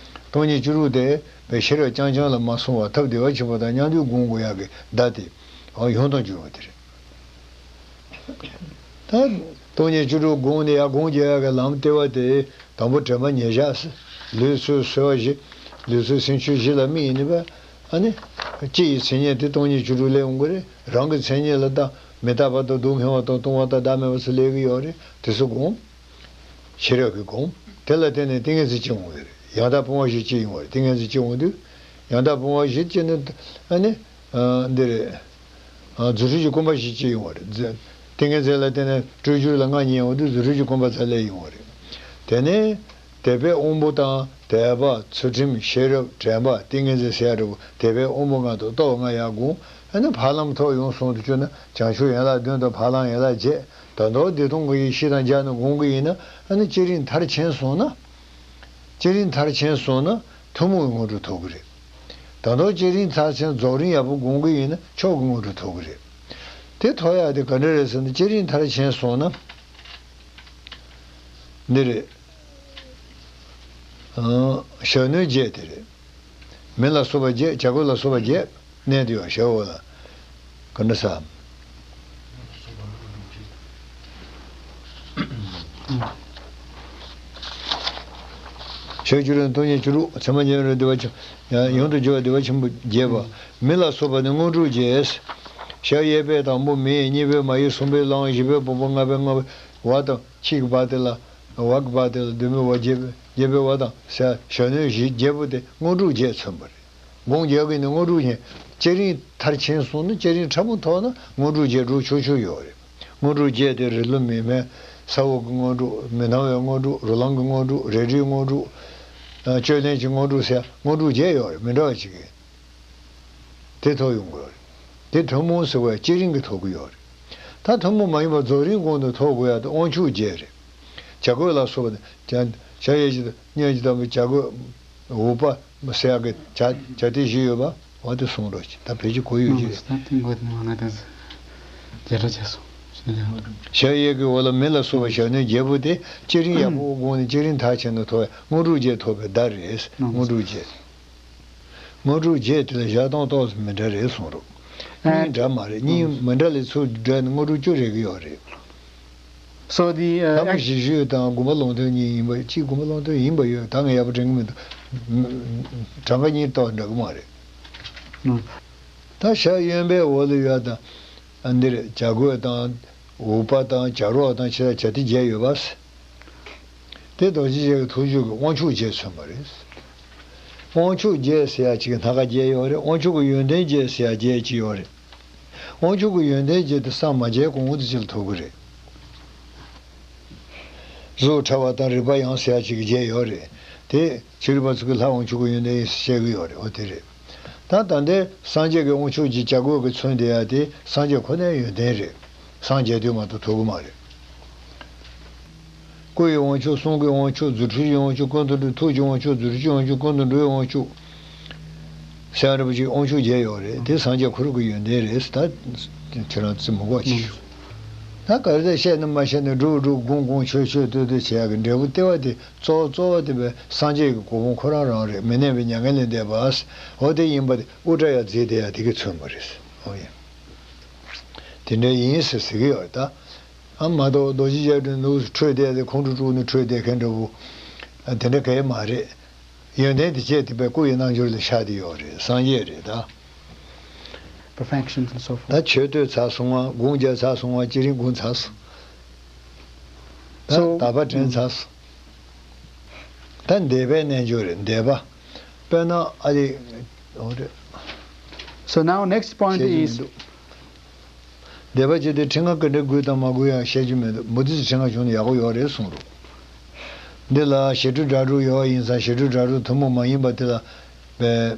སྟོང་ཉིད་བཅུ་དྲུག་དེ་བའི་ཤེས་རབ་རྐྱང་རྐྱང་ལ་མ་སོང་བར་ཐབས་བདེ་བ་ཆེན་པོ་དང་མཉམ་དུ་སྒོམ་དགོས་ཡག་གི་བརྡ་དེ། འོ་ཡུམ་དང་སྦྱོར་བ་དེ་རེད། ད་སྟོང་ཉིད་བཅུ་དྲུག་སྒོམ་ནས་ཡར་སྒོམ་རྒྱག་ཡག་གི་ལམ་ལྟེ་བ་དེ། དང་པོ་དྲན་པ་ཉེར་བཞག་ཟེར། ལུས་ཚུར་གསོལ་བ་བཞི། ལུས་ཚུར་སེམས་ཆོས་བཞི་ལ་དམིགས་ནས་པ། ཨ་ནི། སྤྱི་ཡི་མཚན་ཉིད་དེ་སྟོང་ཉིད་བཅུ་དྲུག་ལས་འོང་གི་རེད། རང་གི་མཚན་ཉིད་ལ་ད་མི་རྟག་པ་དང་སྡུག་བསྔལ་བ་དང་སྟོང་པ་དང་བདག་མེད་པ་སོགས་སླེབས་ཀྱི་ཡོད་རེད། དེ་ཚོ་སྒོམ། ཤེས་རབ་ཀྱིས་སྒོམ། དེ་ལ་བརྟེན་ནས་ཏིང་ངེ་འཛིན་སྐྱེ་འོང་གི་རེད། ཡང་དག་སྤོང་བ་བཞི་སྐྱེ་ཡོང་བ་རེད། ཏིང་ངེ་འཛིན་སྐྱེ་འོང་དུས། ཡང་དག་སྤོང་བ་བཞི་སྐྱེ་ནས་ཨ་ནི། ཨ། འདི་རེད། ཨ། རྫུ་འཕྲུལ་གྱི་སྐུད་པ་བཞི་སྐྱེ་ཡོང་བ་རེད། རྫུ། ཏིང་ངེ་འཛིན་ལ་བརྟེན་ནས་སྤྲོས་བསྒྱུར་ལ་ལྔ་ཉན་ཡོང་དུས་རྫུ་འཕྲུལ་གྱི་སྐུད་པ་རྩ་ལས་ཡོང་བ་རེད། དེ་ནས་དད་པའི་དབང་པོ་དང་། དད་པ། ཚུལ་ཁྲིམས། ཤེས་རབ། དྲན་པ། ཏིང་ངེ་འཛིན་ཟེར་ཡ་འདྲ་བོ། དད་པའི་དབང་པོ་ལྔ་དང་སྟོབས་ལྔ་ཡར་སྒོམ། ཨ་ནི་ཕ་ལམ་ཐོག་ཡོང་སོང་དུ་བཅུག་ན་བྱང་ཆུབ་ཡན་ལག་བདུན་དང་ཕ་ལམ་ཡན་ལག་བརྒྱད། ད་དུང་བདེ་སྟོང་གི་ཡེ་ཤེས་དང་སྦྱར་ནས་སྒོམ་གྱི་ཡིན་ན། ཨ་ནི་བསྐྱེད་རིམ་མཐར་ཕྱིན་སོང་ན། བསྐྱེད་རིམ་མཐར་ཕྱིན་སོང་ན་ཐུན་མོང་གི་དངོས་གྲུབ་ཐོབ་ཀྱི་རེད། ད་དུང་བསྐྱེད་རིམ་མཐར་ཕྱིན་རྫོགས་རིམ་ཡག་པོ་སྒོམ་གྱི་ཡིན་ན་མཆོག་གི་དངོས་གྲུབ་ཐོབ་ཀྱི་རེད། དེ་ཐོབ་ཡག་དེ་ག་འདྲ་རེད་ཟེར་ན། བསྐྱེད་རིམ་མཐར་ཕྱིན་སོང་ན། འདི་རེད། ཨང་། ཞབས་བསྣོལ་བརྒྱད་དེ་རེད། མི་ལ་སོགས་པ་བརྒྱད། བྱ་རྒོད་ལ་སོགས་པ་བརྒྱད་གནས་དུ་ཡོད། ཞབས་འོག་ལ། ག་འདྲ་ཟེར། ཕྱག་བཅུ་དྲུག་སྟོང་ཉིད་བཅུ་དྲུག་མཚན་མ་མྱོང་རུང་བདེ་བ་ཆེན་པོ། ཡང་ཡོངས་སུ་གྱུར་པ་བདེ་བ་ཆེན་པོ་རྒྱས་པ། མི་ལ་སོགས་པ་ནི་དངོས་གྲུབ་རྒྱས། ཞག་གཡས་པའི་དང་པོ་མི། གཉིས་པའི་མ་ཡིག། གསུམ་པའི་ལའང་། བཞི་པའི་བོང་བུ། ལྔ་པའི་རྔ་བ་དང་། ཕྱི་གི་བ་དེ་ལ། བ་གི་བ་དེ་ལ་བདུན་པའི་བ། བརྒྱད་པའི་བརྒྱད་པའི་བ་དང་ཟེར། ཞབས་བསྣོན་བཞི་བརྒྱད་པོ་དེ་དངོས་གྲུབ་རྒྱས་མཚོན་པ་རེད། སྒོམ་རྒྱག་གི་ནི་དངོས་གྲུབ་ཡིན། བསྐྱེད་རིམ་མཐར་ཕྱིན་སོང་ན། བསྐྱེད་རིམ་ཕྲ་མོ་ཐོག་ན་དངོས་གྲུབ་རྒྱས་འགྲོ་ཆོག་ཆོག་ཡོད་རེད། དངོས་གྲུབ་རྒྱས་དེ་རི་ལུ་མི་མེད། ས་འོག་གི་དངོས་གྲུབ། མི་སྣང་བའི་དངོས་གྲུབ། རོ་ལངས་ཀྱི་དངོས་གྲུབ། རལ་གྲིའི་དངོས་གྲུབ། ཨ། བཅུད་ལེན་གྱི་དངོས་གྲུབ་ཟེར་དངོས་གྲུབ་བརྒྱད་ཡོད་རེད། མི་འདྲ་བ་གཅིག་གིས་དེ་ཐོབ་ཡོང་དགོས་རེད། དེ་ཐུན་མོང་ཟེར་བ་བསྐྱེད་རིམ་གྱིས་ཐོབ་ཀྱི་ཡོད་རེད། ད་ཐུན་མོང་མ་ཡིན་པ་རྫོགས་རིམ་གོང་དུ་ཐོབ་དགོས་ཡ་དེ་དབང་ཕྱུག་རྒྱས་རེད། བྱ་རྒོད་ལ་སོགས་པ་ནི། བྱ་བྱ་ཡས་ཀྱི་སྙན་གྱི་དང་པོའི་བྱ་རྒོད། འུག་པ་ཟེར་ཡག་གི་བྱ་བྱ་དེ་བཞི་ཡོད་པ། འོ་དེ་གསུངས་རོགས་གྱིས། ད་བོད་ཀྱི་གོ་ཡོད་ཀྱི་རེད། ད་དེ་འགོ་དེ་ང་ད་རྒྱལ་སྒྲ་བྱས་སོང་། ཞལ་ཡས་ཀྱི་འོག་ལ་མི་ལ་སོགས་པ་ཞབས་བསྣོན་བརྒྱད་པོ་དེ་བསྐྱེད་རིམ་ཡག་པོ་དགོངས་ནས་བསྐྱེད་རིམ་མཐར་ཕྱིན་ནས་ཐོབ་པའི་དངོས་གྲུབ་རྒྱས་ཐོབ་པའི་བརྡ་རེད། དངོས་གྲུབ་རྒྱས། དངོས་གྲུབ་རྒྱས་དེ་ལ་བཞག་སྟངས་ཏོག་ཙམ་མི་འདྲ་རེད་གསུངས་རོགས། གཉིས་འདྲ་མ་རེད། གཉིས་མི་འདྲ་ལས་ཚུར་འདྲ་ནས་དངོས་གྲུབ་བཅུ་རེག་གི་ཡོད་རེད། So the, uh, ལྷ་མོ་ཞི་ཞུས་དང་དགོངས་པ་ལུང་སྟོན་གཉིས་ཡིན་པ། གཅིག་དགོངས་པ་ལུང་སྟོན་ཡིན་པ་ཡོད། ད་ངས་ཡག་པོ་དྲན་གྱི་མི་འདུག་གྲངས་ཀ་གཉིས་གཏོགས་འདྲ་གི་མ་རེད། ད་ཞབས་གཡོན་པའི་འོག་ལ་ཡོད་དང་། ཨ། འདིར་བྱ་རྒོད་དང་འུག་པ་དང་བྱ་རོག་དང་ཕྱི་ལ་བྱ་དེ་བརྒྱད་ཡོད་པ། དེ་རྡོ་རྗེ་འཆང་གི་ཐུགས་རྒྱུད་ཀྱི་དབང་ཕྱུག་བརྒྱད་མཚོན་པ་རེད། དབང་ཕྱུག་བརྒྱད་ཟེར་ཡ་གཅིག་སྣ་ཁ་བརྒྱད་ཡོད་རེད། དབང་ཕྱུག་གི་ཡོན་ཏན་བརྒྱད་ཟེར་ཡ་བརྒྱད་གཅིག་ཡོད་རེད། དབང་ཕྱུག་གི་ཡོན་ཏན་བརྒྱད་དེ་སངས་མ་རྒྱས་གོང་དུ་ཅིག་ལ་ཐུག་གི་རེད། གཟུགས་ཕྲ་བ་དང་རིག་པ་ཡང་ཟེར་ཡ་གཅིག་བརྒྱད་ཡོད་རེད། དེ་ཕྱི་རོལ་པ་ཚོ་གི་ལྷ་དབང་ཕྱུག་གི་ཡོན་ཏན་ཡིན་ཟེར་བཤད་གི་ཡོད་རེད། འོ་དེ་རེད། ད་ད་ལྟའི་སངས་རྒྱས་ཀྱི་དབང་ཕྱུག་གི་བྱ་རྒོད་ཀྱིས་མཚོན་བསྡད་ཡ་དེ་སངས་རྒྱས་ཁོ་ནའི་ཡོན་ཏན་རེད། སངས་རྒྱས་དུས་མ་གཏོགས་ཐུག་གི་མ་རེད། སྐུ་ཡི་དབང་ཕྱུག། གསུང་གི་དབང་ཕྱུག། རྫུ་འཕྲུལ་གྱི་དབང་ཕྱུག། ཀུན་ཏུ་འགྲོ། ཐུགས་ཀྱི་དབང་ཕྱུག། རྫུ་འཕྲུལ་གྱི་དབང་ཕྱུག། ཀུན་ཏུ་འགྲོའི་དབང་ཕྱུག་ཟེར་ཡ་འདྲ་པོ་ཅིག་དབང་ཕྱུག་བརྒྱད་ཡོད་རེད། དེ་སངས་རྒྱས་ཁོ་རང་གི་ཡོན་ཏན་རེད། ད་ཁྱེད་རང་ཚོས་མི་གོ་ཅིག་ཞུ། ད་ག་རེ་བཤད་ན་མ་བཤད་ན། སྒྲུབ་སྒྲུབ། སྒོམ་སྒོམ། ཆོས་ཆོས། ལྟོས་ལྟོས་བྱེད་ཡག་གི་འབྲས་བུ་ལྟེ་བ་དེ་གཙོ་བོ་གཙོ་བོ་དེ་བས་སངས་རྒྱས་ཀྱི་གོ་འཕང་ཁོ་རང་རང་རེད། མི་གནས་པའི་མྱ་ངན་ལས་འདས་པ། འོ་དེ་ཡིན་པ་དེ་དབུ་སྐྲ་ཡར་བརྫེས་བསྡད་ཡ་དེ་གིས་མཚོན་པ་རེད། འོ་ཡ། དེ་འདྲ་ཡིན་ཟེར་ཟེར་གི་ཡོད་རེད་ད། ཨ་མ་གཏོགས་རྡོ་རྗེ་རྒྱ་གྲོལ་ནུབ་སུ་ཁྲོས་བསྡད་དེ། ཁོང་ཁྲོ་དཀྲུགས་ནས་ཁྲོས་བསྡད་མཁན་འདྲ་བོ། ཨ། དེ་འདྲ་གང་ཡང་མ་རེད། ཡོན་ཏན་དེ་བཅས་དེ་བས་སྐུ་ཡི་རྣལ་འབྱོར་ལ་ཤར་བསྡད་ཡོད་རེད། སངས་རྒྱས་རེད་ད། Perfections and so forth. ད་ཆོས་ཐོས་ཚར་སོང་བ། སྒོམ་རྒྱག་ཚར་སོང་བ། བསྐྱེད་རིམ་སྒོམ་ཚར་སོང་། ད། So དག་པ་དྲན་ཚར་སོང་། ད་འདས་པའི་རྣལ་འབྱོར་རེད། འདས་པ། དཔེར་ན་ཨ་ལི། འོ་རེད། So now next point བཤད་རྒྱུ་is མི་འདུག་འདས་པ་བྱས་ཏེ་ཕྲེང་བ་ག་འདྲ་དགོས་དང་མ་དགོས་ཡང་བཤད་རྒྱུ་མི་འདུག་མུ་སྟེགས་ཚོས་ཕྲེང་བ་བྱུང་ན་ཡག་པོ་ཡོད་རེད་གསུངས་རོགས། འདི་ལ་ཞི་ཁྲོའི་སྒྲ་དྲུག་ཡོད་པ་ཡིན་ཙང་། ཞི་ཁྲོའི་སྒྲ་དྲུག་ཐུན་མོང་མ་ཡིན་པ་དེ་ལ་བས།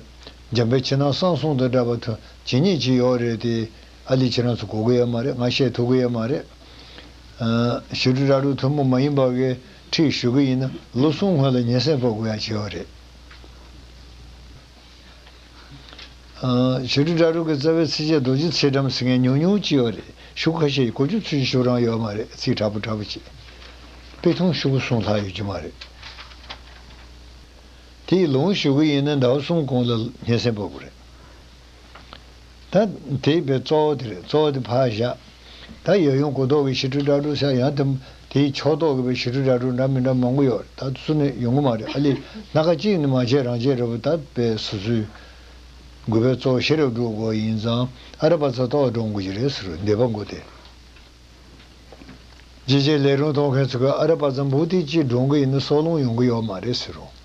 འཇམ་དཔལ་ཕྱི་ནང་གསང་གསུམ་དང་འདྲ་བ་དུ་ཇི་སྙེད་ཅིག་ཡོད་རེད་དེ། ཨ་ལི་ཁྱེད་རང་ཚོ་གོ་གི་ཡོད་མ་རེད། ང་བཤད་ཐུབ་གི་ཡོད་མ་རེད། ཨ། ཞི་ཁྲོའི་སྒྲ་དྲུག་ཐུན་མོང་མ་ཡིན་པ་གི་ཁྲིད་ཞུ་གི་ཡིན་ན། ལོ་གསུམ་སྔོན་ལ་ཉིན་མཚན་ཕབ་དགོས་ཡ་ཅིག་ཡོད་རེད། ཨ། ཞི་ཁྲོའི་སྒྲ་དྲུག་གི་རྩ་བའི་ཚིགས་བཅད་རྡོ་རྗེ་ཚེ་སྒྲམ་ཟེར་མཁན་ཉུང་ཉུང་ཅིག་ཡོད་རེད། ཤོག་ཁ་ཤས་ཀྱི་གོ་རྒྱུ་ཚུལ་ཞིག་ཤོག་རང་ཡོད་མ་རེད། ཚིག་དྲག་པོ་དྲག་པོ་ཅིག་དཔེ་ཐུང་ཤོག་གུ་གསུམ་ལྷག་ཡོད་རྒྱུ་མ་རེད། དེའི་ལུང་ཞུ་གི་ཡིན་ན་ཟླ་བ་གསུམ་གོང་ལ་སྙན་སེང་ཕབ་དགོས་རེད། ད་དེ་བས་གཙོ་བོ་དེ་རེད། གཙོ་བོ་དེ་ཕར་བཞག་ད་ཡབ་ཡུམ་གོ་ལྡོག་གི་ཞི་ཁྲོའི་སྒྲ་དྲུག་ཟེར་ཡང་དེ། དེའི་ཕྱོགས་གཏོགས་ཀྱི་བའི་ཞི་ཁྲོའི་སྒྲ་དྲུག་འདྲ་མི་འདྲ་མང་པོ་ཡོད་རེད། ད་ཚུར་ནས་ཡོང་གི་མ་རེད། ཨ་ལི། སྣ་ཁ་གཅིག་ནི་མ་བྱས་རང་བྱས་རེད་པ། ད་བས་སོ་སོའི་དགོས་པའི་གཙོ་བོ་ཤེས་རབ་སྒྲུབ་དགོས་ཡིན་ཙང་། ཨ་ར་པ་ཙ་ཏོག་སྒྲུབ་དགོས་ཀྱི་རེད་ཟེར་རོ། འདས་པ་མགོ་དེ། རྗེས་བྱེད་ལས་རུང་གཏོང་མཁན་ཚོ་གིས་ཨ་ར་པ་ཙ་འབུ་ཏི་གཅིག་སྒྲུང་གི་ཡིན་ན་སྲོག་རླུང་ཡོང་གི་ཡོད་མ་རེད་ཟེར་རུང་།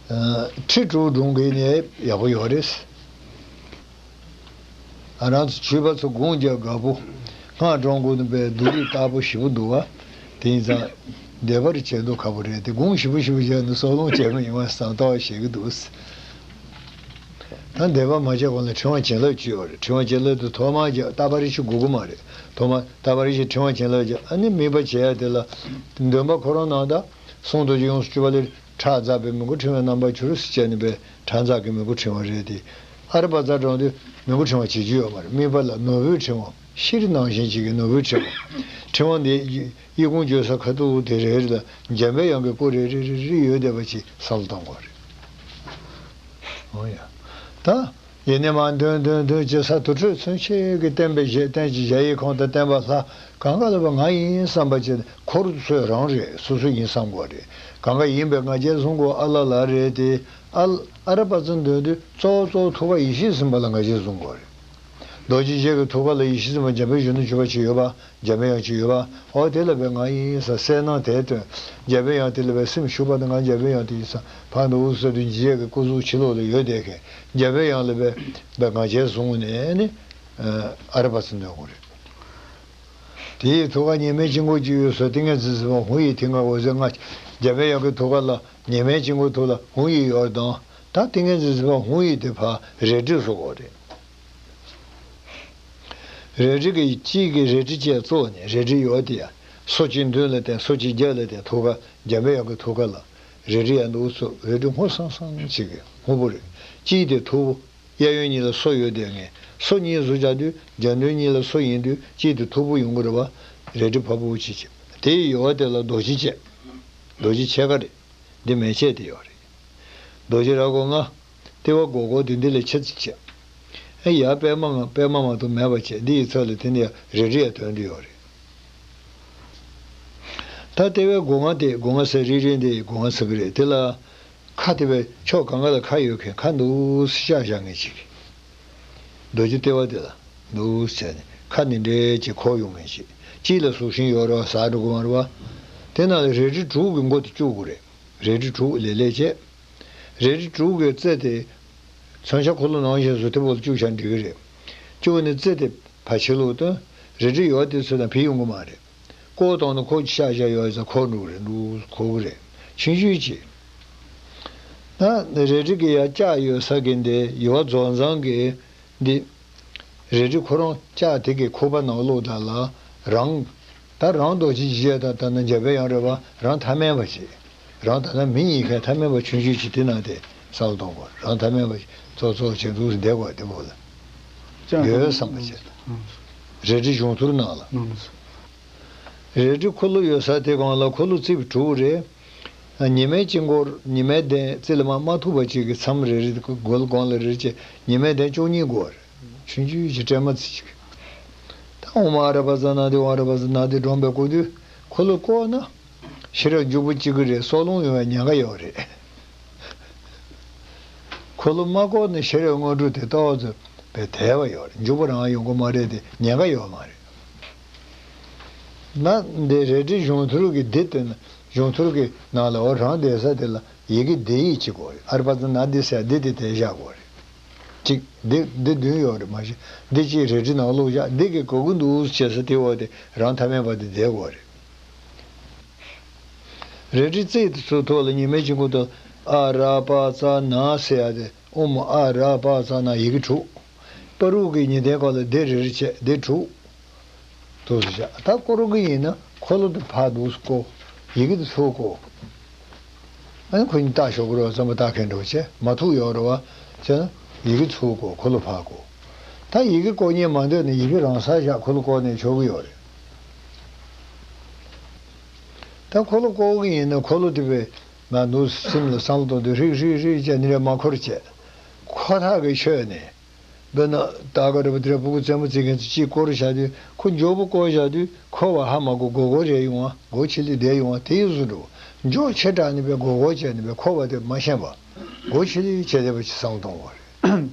ཨ། ཁྲི་དྲུག་སྒྲུང་གི་ཡིན་ན་ཡག་པོ་ཡོད་རེད། ཨ། རང་ཚོ་ཆོས་པ་ཚོ་སྒོམ་རྒྱག་དགའ་པོ། སྔགས་བགྲང་དགོས་ནི་པའི་སྡུག་རུས་དྲག་པོ་ཞེ་པོ་འདུག་བ། དེ་ཡིན་ཙང་། བདེ་བར་བྱེད་མདོག་ཁ་པོ་རེད་དེ། སྒོམ་ཞེ་པོ་ཞེ་པོ་བྱས་ན་སྲོག་རླུང་ཇེ་མང་ཡོང་བ་བསམ་སྟངས་བཤད་ཀྱི་འདུག་ད་འདས་པ་མ་བྱས་གོང་ལ་ཕྲེང་བ་བྱིན་རླབས་ཅིག་ཡོད་རེད། ཕྲེང་བ་བྱིན་རླབས་དེ་ཐོག་མར་རྒྱག་སྟ་པ་རི་ཞིག་དགོས་ཀྱི་མ་རེད། ཐོག་མར་སྟ་པ་རི་ཞིག་ཕྲེང་བ་བྱིན་རླབས་རྒྱག་ཨ་ནི་དམིགས་པ་བྱེད་ཡ་དེ་ལ། འདོན་པ་ཁོ་རང་ནང་ད། གསུང་རྡོ་རྗེ་ཡོངས་སུ་གྱུར་པ་ལས། ཁྲག་འཛག་པའི་མི་མགོ་ཕྲེང་བའི་རྣམ་པར་གྱུར་ཟེར་བྱས་ནས་པའི་ཁྲག་འཛག་གི་མི་མགོ་ཕྲེང་བ་རེད་དེ། ཨ་ར་པ་ཙ་སྒྲུང་དེ་མི་མགོ་ཕྲེང་བ་བྱེད་རྒྱུ་ཡོད་མ་རེད། དམིགས་པ་ལ་ནོར་བུའི་ཕྲེང་བ། ཤེལ་ནང་བཞིན་ཅིག་གི་ནོར་བུའི་ཕྲེང་བ། ཕྲེང་བ་འདི་གཡས་གཡོན་བརྗོད་ས་ཁ་ཐུག་དེ་རེ་རེ་ལ་འཇམ་པའི་དབྱངས་ཀྱི་སྐུ་རེ་རེ་རེ་རེ་ཡོད་བསྡད་པ་ཅིག་ས་ལ་གཏོང་དགོས་རེད། འོ་ཡ། ད། ཡིན་ནའི་མར་འདོན་འདོན་འདོན་བྱེད་ས་དུར་ཁྲོད་མཚོན་ཆེད་ཀྱི་བསྟན་པའི་གཞས་བསྟན་གྱི་གཞལ་ཡས་ཁང་དང་བསྟན་པ་ལྷ་གང་ག་ལ་བ་ང་ཡིན་བསམ་པ་བྱས་ནས། འཁོར་སོ་སོའི་རང་རེད། སོ་སོ་ཡིན་བསམ་དགོས་རེད། གང་ག་ཡིན་པའི་ང་རྒྱལ་བཟུང་དགོས། ཨ་ལ་ལ་རེད་དེ། ཨ་ཨ་ར་པ་ཙི་འདོན་དུས་གཙོ་བོ་གཙོ་བོ་ཐུགས་ཀ་ཡེ་ཤེས་སེམས་དཔའ་ལ་ང་རྒྱལ་བཟུང་དགོས་རེད། རྡོ་རྗེ་འཆང་གི་ཐུགས་ཀ་ལ་ཡེ་ཤེས་སེམས་དཔའ་འཇམ་དཔལ་གཞོན་ནུ་མཆོད་པ་ཅིག་ཡོད་པ། འཇམ་པའི་དབྱངས་ཅིག་ཡོད་པ། འོ་དེ་ལ་བས་ང་ཡིན་ས་གསལ་སྣང་དེ་སྟོན། འཇམ་པའི་དབྱངས་དེ་ལ་བས་སེམས་ཞུགས་པ་དང་། ང་འཇམ་པའི་དབྱངས་དེ་ཡིན་ས་ཕར་འདུག་ཟེར་དུས་འཇིགས་བྱེད་ཀྱི་སྐུ་གཟུགས་ཕྱི་ལོགས་ལ་ཡོད་བསྡད་མཁན་འཇམ་པའི་དབྱངས་ལ་བས་བས་ང་རྒྱལ་བཟུང་ནས་ནི་ཨ་ར་པ་ཙི་འདོན་དགོས་རེད། དེའི་ཐུགས་ཀ་ཉི་མའི་དཀྱིལ་འཁོར་གཅིག་ཡོད་ས། ཏིང་ངེ་འཛིན་སེམས་དཔའ་ཧཱུྃ་ཡིག་མཐིང་ག་འོད་ཟེར་ལྔ། འཇམ་པའི་དབྱངས་ཀྱི་ཐུགས་ཀ་ལ་ཉི་མའི་དཀྱིལ་འཁོར་ཐུགས་ལ་ཧཱུྃ་ཡིག་ཡོད་དང་། ད་ཏིང་ངེ་འཛིན་སེམས་དཔའ་ཧཱུྃ་ཡིག་དེ་ཕར་རལ་གྲི་བཟོ་དགོས་རེད། རལ་གྲི་གི་དཀྱིལ་གྱི་རལ་གྲི་བཅས་གཙོ་བོ་ནི་རལ་གྲི་ཡོད་དེ་ཡ། སོ་གཅིག་མདུན་ལ་བསྟན། སོ་གཅིག་རྒྱབ་ལ་བསྟན། ཐུགས་ཀ་འཇམ་པའི་དབྱངས་ཀྱི་ཐུགས་ཀ་ལ་རལ་གྲི་ཡར་འདུག་བཙུགས། རལ་གྲི་སྔོ་སང་སང་ཅིག་གི་སྔོན་པོ་རེད། དཀྱིལ་དེ་ཐུགས་གཡས་གཡོན་གཉིས་ལ་སོ་ཡོད་བསྡད་མཁན། སོ་གཉིས་བཟོ་བྱ་དུས་རྒྱབ་མདུན་གཉིས་ལ་སོ་ཡིན་དུས་དཀྱིལ་དེ་ཐུགས་ཕུག་ཡོང་གི་རེད་བ། རལ་གྲི་ཕར་ཕུག་ཅིག་བྱས། དེའི་ཡོལ་བ་དེ་ལ་རྡོ་རྗེ་བཅས། རྡོ་རྗེ་ཕྱེད་ཀ་རེད། འདི་མན་ཆད་དེ་ཡོད་རེད། རྡོ་རྗེ་ར་སྐོར་ལྔ། ལྟེ་བ་སྒོར་སྒོར་དེ་འདི་ལས་ཆེ་ཙམ་བྱས། ཨེ་ཡར་པད་མ་ལྔ། པད་མ་མ་གཏོགས་མེད་པ་བྱས། འདི་ཡི་ཚབ་ལ་དེ་ནས་རལ་གྲི་ཡང་འདོན་གྱི་ཡོད་རེད། ད་ལྟེ་བའི་སྒོ་ང་དེ། སྒོ་ང་ཟེར་རིལ་རིལ་འདི་སྒོ་ང་ཟེར་གྱི་རེད། དེ་ལ་ཁ། དེ་བས་ཕྱོགས་གང་ག་ལ་ཁ་ཡོད་མཁན། ཁ་འདུག་སེ་བཞག་བཞག་མཁན་ཅིག་རྡོ་རྗེ་ལྟེ་བ་དེ་ལ་འདུག་སེ་བྱས་ནས་ཁ་འདི་འདྲས་ཅིག་འཁོར་ཡོང་མཁན་ཅིག་དཀྱིལ་ལ་གཟུགས་ཤིང་ཡོད་རེད་བ། ཟ་འགྲོ་གི་མ་རེད་བ། དེ་ནང་ལ་རལ་གྲི་དྲུག་གི་མགོ་དེ་བཅུག་དགོས་རེད། རལ་གྲི་དྲུག་ལེ་ལེ་བྱས། རལ་གྲི་དྲུག་གི་རྩེ་དེ་མཚོན་ཆ་འཁོར་ལོ་ནང་བཞིན་བཟོ་དེ་བོ་ལ་བཅུག་བཞག་འགྲིག་གི་རེད། བཅུག་ནས་རྩེ་དེ་ཕར་ཕྱི་ལོགས་བཏོན། རལ་གྲི་ཡོལ་བ་དེ་ཚོ་དང་བིད་ཡོང་གི་མ་རེད། ལྐོག་གཏོང་ན་ཁོ་ཤ་ཤ་ཡོད་ཙང་འཁོར་འགྲོ་གི་རེད། འདུག་འཁོར་གི་རེད། ཆུང་ཆུང་ཅིག་ད་རལ་གྲི་གི་ཡ་ལྕགས་ཡོད་ས་གི་འདི་ཡུ་བ་རྫོགས་མཚམས་གི་འདི། རལ་གྲི་ཁོ་རང་ལྕགས་དེ་གི་ཁུག་པ་ནང་བླུགས་ད་ལ་རང་། ད་རང་རྡོ་རྗེ་འཇིགས་བྱེད་དང་། ད་ནི་འཇམ་པའི་དབྱངས་རེད་བ། རང་ཐ་མལ་པ་ཞིག་རང་ད་ལྟ་མི་རྙེད་མཁན་ཐ་མལ་པ་ཆུང་ཆུང་ཅིག་དེ་ན་དེ་བསམ་བློ་གཏོང་དགོས། རང་ཐ་མལ་པ་ཞིག་ཙོག་ཙོག་བྱེད་འདུག་བསྡད་དགོས། དེ་མོ་ལ་ཡོད་བསམ་པ་བྱས། རལ་གྲི་གཞུང་ཐུར་ནང་ལ། རལ་གྲི་འཁོར་ལོ་ཡོད་ས་དེ་སྒང་ལ་འཁོར་ལོ་རྩིབས་དྲུག་རེད། ཉི་མའི་དཀྱིལ་འཁོར། ཉི་མའི་གདན་རྩེ་ལ་མར་མ་ཐུག་པ་ཅིག་གི་མཚམས་རེ་རེ། སྒོ་ལ་སྒང་ལ་རེ་རེ་བྱས། ཉི་མའི་གདན་བཅུ་གཉིས་སྒོ་རེད། ཆུང་ཆུང་ཞིག་སྲན་མ་ཙམ་ཅིག་ད་ཨོཾ་ཨ་ར་པ་ཙ་ན་དྷཱིཿ་ཨོཾ་ཨ་ར་པ་ཙ་ན་དྷཱིཿ་སྒྲོམ་པས་བསྐོར་དུས་འཁོར་ལོ་བསྐོར་ན་ཤེས་རབ་འཇུག་པོ་གཅིག་གི་རེད། སྲོག་རླུང་ཡོང་བའི་ཉེན་ཁ་ཡོད་རེད། འཁོར་ལོ་མ་བསྐོར་ནས་ཤེས་རབ་དངོས་གྲུབ་དེ་ཏོག་ཙམ་བས་དལ་བ་ཡོད་རེད། འཇུག་པོ་རང་ཡོང་གི་མ་རེད་དེ། ཉེན་ཁ་ཡོད་མ་རེད། ན་འདི་རལ་གྲི་གཞུང་ཐུར་གྱི་འདི་སྟོན་ན། གཞུང་ཐུར་གྱི་ནང་ལ་འོ་རང་བསྡད་ས་དེ་ལ་ཡི་གེ་འདི་ཡིག་ཅིག་དགོས་རེད། ཨ་ར་པ་ཙ་ན་དྷཱིཿ་ཟེར་འདི་དེ་དེ་བཞག་དགོས་རེད། གཅིག་འདི་འདི་བདུན་ཡོད་རེད། མ་གཞི་འདི་གཅིག་རལ་གྲི་ནང་བླུགས་བཞག་འདི་གི་གོ་གི་འདུག་བྱེད་ས་དེ་འོ་དེ་རང་ཐ་མལ་པ་དེ་བསྡད་དགོས་རེད། རལ་གྲི་རྩེ་དེ་ཚོའི་ཐོག་ལ་ཉི་མའི་དཀྱིལ་འཁོར་དུ་ཨ་ར་པ་ཙ་ན་ཟེར་ཡ་དེ། ཨོཾ་ཨ་ར་པ་ཙ་ན། ཡི་གེ་དྲུག་པ་རུ་གི་ཉི་གདན་སྒང་ལ་འདི་རེ་རེ་བྱས། འདི་དྲུག་འདུག་སེ་བྱས། ད་བསྐོར་གི་ཡིན་ན་འཁོར་ལོ་དེ་ཕར་འདུག་སེ་བསྐོར། ཡི་གེ་དེ་ཚུར་བསྐོར། ཨ་ནི་ཁོ་གཉིས་ལྟ་ཞོག་གི་རེད་བ། རྩོམ་པ་ལྟ་མཁན་འདྲ་བོ་བྱས། མ་ཐུག་ཡོད་རེད་བ། བྱས་ན་ཡི་གེ་ཚུར་བསྐོར། འཁོར་ལོ་ཕར་བསྐོར། ད་ཡི་གེ་བསྐོར་སྙིང་མ་འདོད་ན་ཡི་གེ་རང་སར་བཞག་འཁོར་ལོ་བསྐོར་ནས་ཆོག་གི་ཡོད་རེད། ད་འཁོར་ལོ་བསྐོར་གི་ཡིན་ན་འཁོར་ལོ་དེ་བས་ང་ནུ་སེམས་ལ་བསམ་བློ་གཏོང་དུས་ཧྲིག་ཧྲིག་ཧྲིག་བྱས་ནི་རེད། མ་འཁོར་བྱས། ཁོ་ཐག་གི་ཆོད་ནས། དཔེར་ན་ད་ག་རེ་བ་དེ་ར་ཕྲུ་གུ་རྩེད་མོ་རྩེ་མཁན་ཚོ་གཅིག་བསྐོར་བཞག་དུས། ཁོ་མགྱོགས་པོ་བསྐོར་བཞག་དུས་འཁོར་བ་ཧ་མ་གོ། སྒོར་སྒོར་རེ་ཡོང་བ། སྒོར་ཕྱི་ལི་བསྡད་ཡོང་བ། དེ་ཡི་བཟོ་འགྲོ། མགྱོགས་ཆེ་དྲགས་ནི་བས་སྒོར་སྒོར་བྱས་ནི་བས་འཁོར་བ་དེ་མ་ཤེས་པ། སྒོར་ཕྱི་ལི་བྱས་བསྡད་པ་ཅིག་བསམ་བློ་གཏོང་བ་རེད།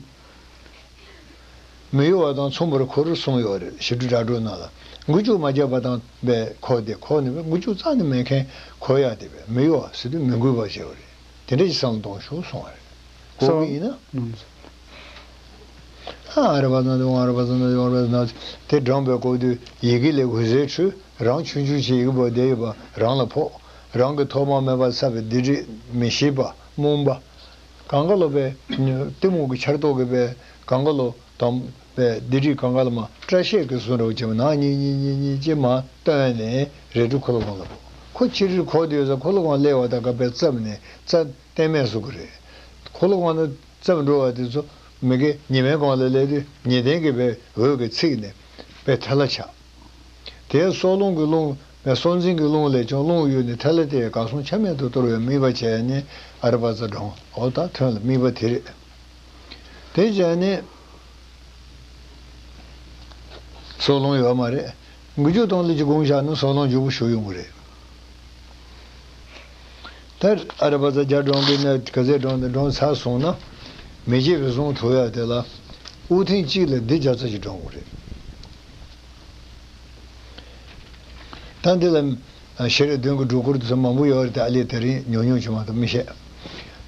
མི་གཡོ་བ་དང་མཚུངས་པར་འཁོར་གསུངས་ཡོད་རེད། ཞི་ཁྲོའི་སྒྲ་སྒྲོགས་ནང་ལ། མགུ་མཇུག་མ་བརྒྱབ་པ་དང་བས་འཁོར་ཏེ། འཁོར་ནི་བས་མགུ་མཇུག་རྩ་ནས་མེད་མཁན་འཁོར་ཡ་དེ་བས་མི་གཡོ་བ་ཟེར་དུས་མི་འགུལ་བ་བྱས་པ་རེད། དེ་འདྲ་ཞིག་བསམ་བློ་གཏོང་ཤོག་གསུངས་པ་རེད། གོ་གི་ཡིན་ན། ཨ་ར་པ་ཙ་ན་དྷཱིཿ་ཨ་ར་པ་ཙ་ན་དྷཱིཿ་ཨ་ར་པ་ཙ་ན་དྷཱིཿ་དེ་སྒྲོམ་པས་བསྐོར་དུས་ཡི་གེ་ལས་འོད་ཟེར་འཕྲོས། རང་ཆུང་ཆུང་ཞིག་ཡི་གེ་བོ་བསྡད་ཡོད་པ་རང་ལ་ཕོག་རང་གི་ཐོག་མ་མེད་པ་ཚ་བའི་སྡིག་སྒྲིབ་མི་ཤེས་པ་རྨོངས་པ། གང་ག་ལོ་བས་གཏི་མུག་གི་ཆར་གཏོགས་ཀྱི་བས་གང་ག་ལོ་དམ་བས་སྡིག་སྒྲིབ་གང་ག་ལ་མ་སྐྲ་ཤད་ཀྱི་བཟོ་འདྲ་བོ་བྱས་མ་ནང་གཉིས་གཉིས་གཉིས་གཉིས་ཀྱི་མ་བཏོན་ནས་རལ་གྲི་འཁོར་ལོ་སྒང་ལ་བོ། ཁོ་ཕྱི་རོལ་འཁོར་དུས་ས་འཁོར་ལོ་སྒང་སླེབས་པ་དང་སྐབས་བས་རྩེབ་ནས་རྩ་གཏན་མེད་བཟོ་གི་རེད། འཁོར་ལོ་སྒང་ནས་རྩེབ་འགྲོ་བ་དེ་ཚོ་མི་དགེ་ཉི་མའི་སྒང་ལ་སླེབས་དུས་ཉི་གདན་གྱི་བས་འོད་ཀྱིས་ཚིག་ནས་བས་ཐལ་ལ་ཆགས། དེའི་སྲོག་རླུང་གི་རླུང་བས་སྲོག་འཛིན་གྱི་རླུང་ལས་ཀྱང་རླུང་གཡོས་ནས་ཐལ་ལ་དེ་གར་སོང་། ཆ་མེད་དུ་གཏོར་བའི་དམིགས་པ་བྱས་ནས་ཨ་ར་པ་ཙ་སྒྲོམ། འོ་ད་ཐོན་ལ་དམིགས་པ་དེ་རེད། དེ་བྱས་ནས་སྲོག་ལོང་ཡོད་མ་རེད། དགུ་བཅུ་སྟོང་ལ་ཅིག་སྒོམ་བཞག་ན་སྲོག་ལོང་མགྱོགས་པོ་ཞུ་ཡོང་གི་རེད། ད་ཨ་ར་པ་ཙ་རྒྱ་གྲོང་གི་ནས་ག་ཚད་གྲོང་དེ་གྲོང་ཚར་སོང་ན། མི་བརྗེད་པའི་གཟུངས་ཐོབ་ཡ་དེ་ལ་དབུགས་ཐེངས་གཅིག་ལ་འདི་བརྒྱ་རྩ་གཅིག་གྲོང་དགོས་རེད། ད་འདི་ལ་ཤེས་རབ་བདུན་གྱི་སྒྲོ་སྐུར་དེ་ཚོ་མང་པོ་ཡོད་རེད་དེ། ཨ་ལས་དེ་རིང་ཉུང་ཉུང་ཅིག་མ་གཏོགས་མི་བཤད།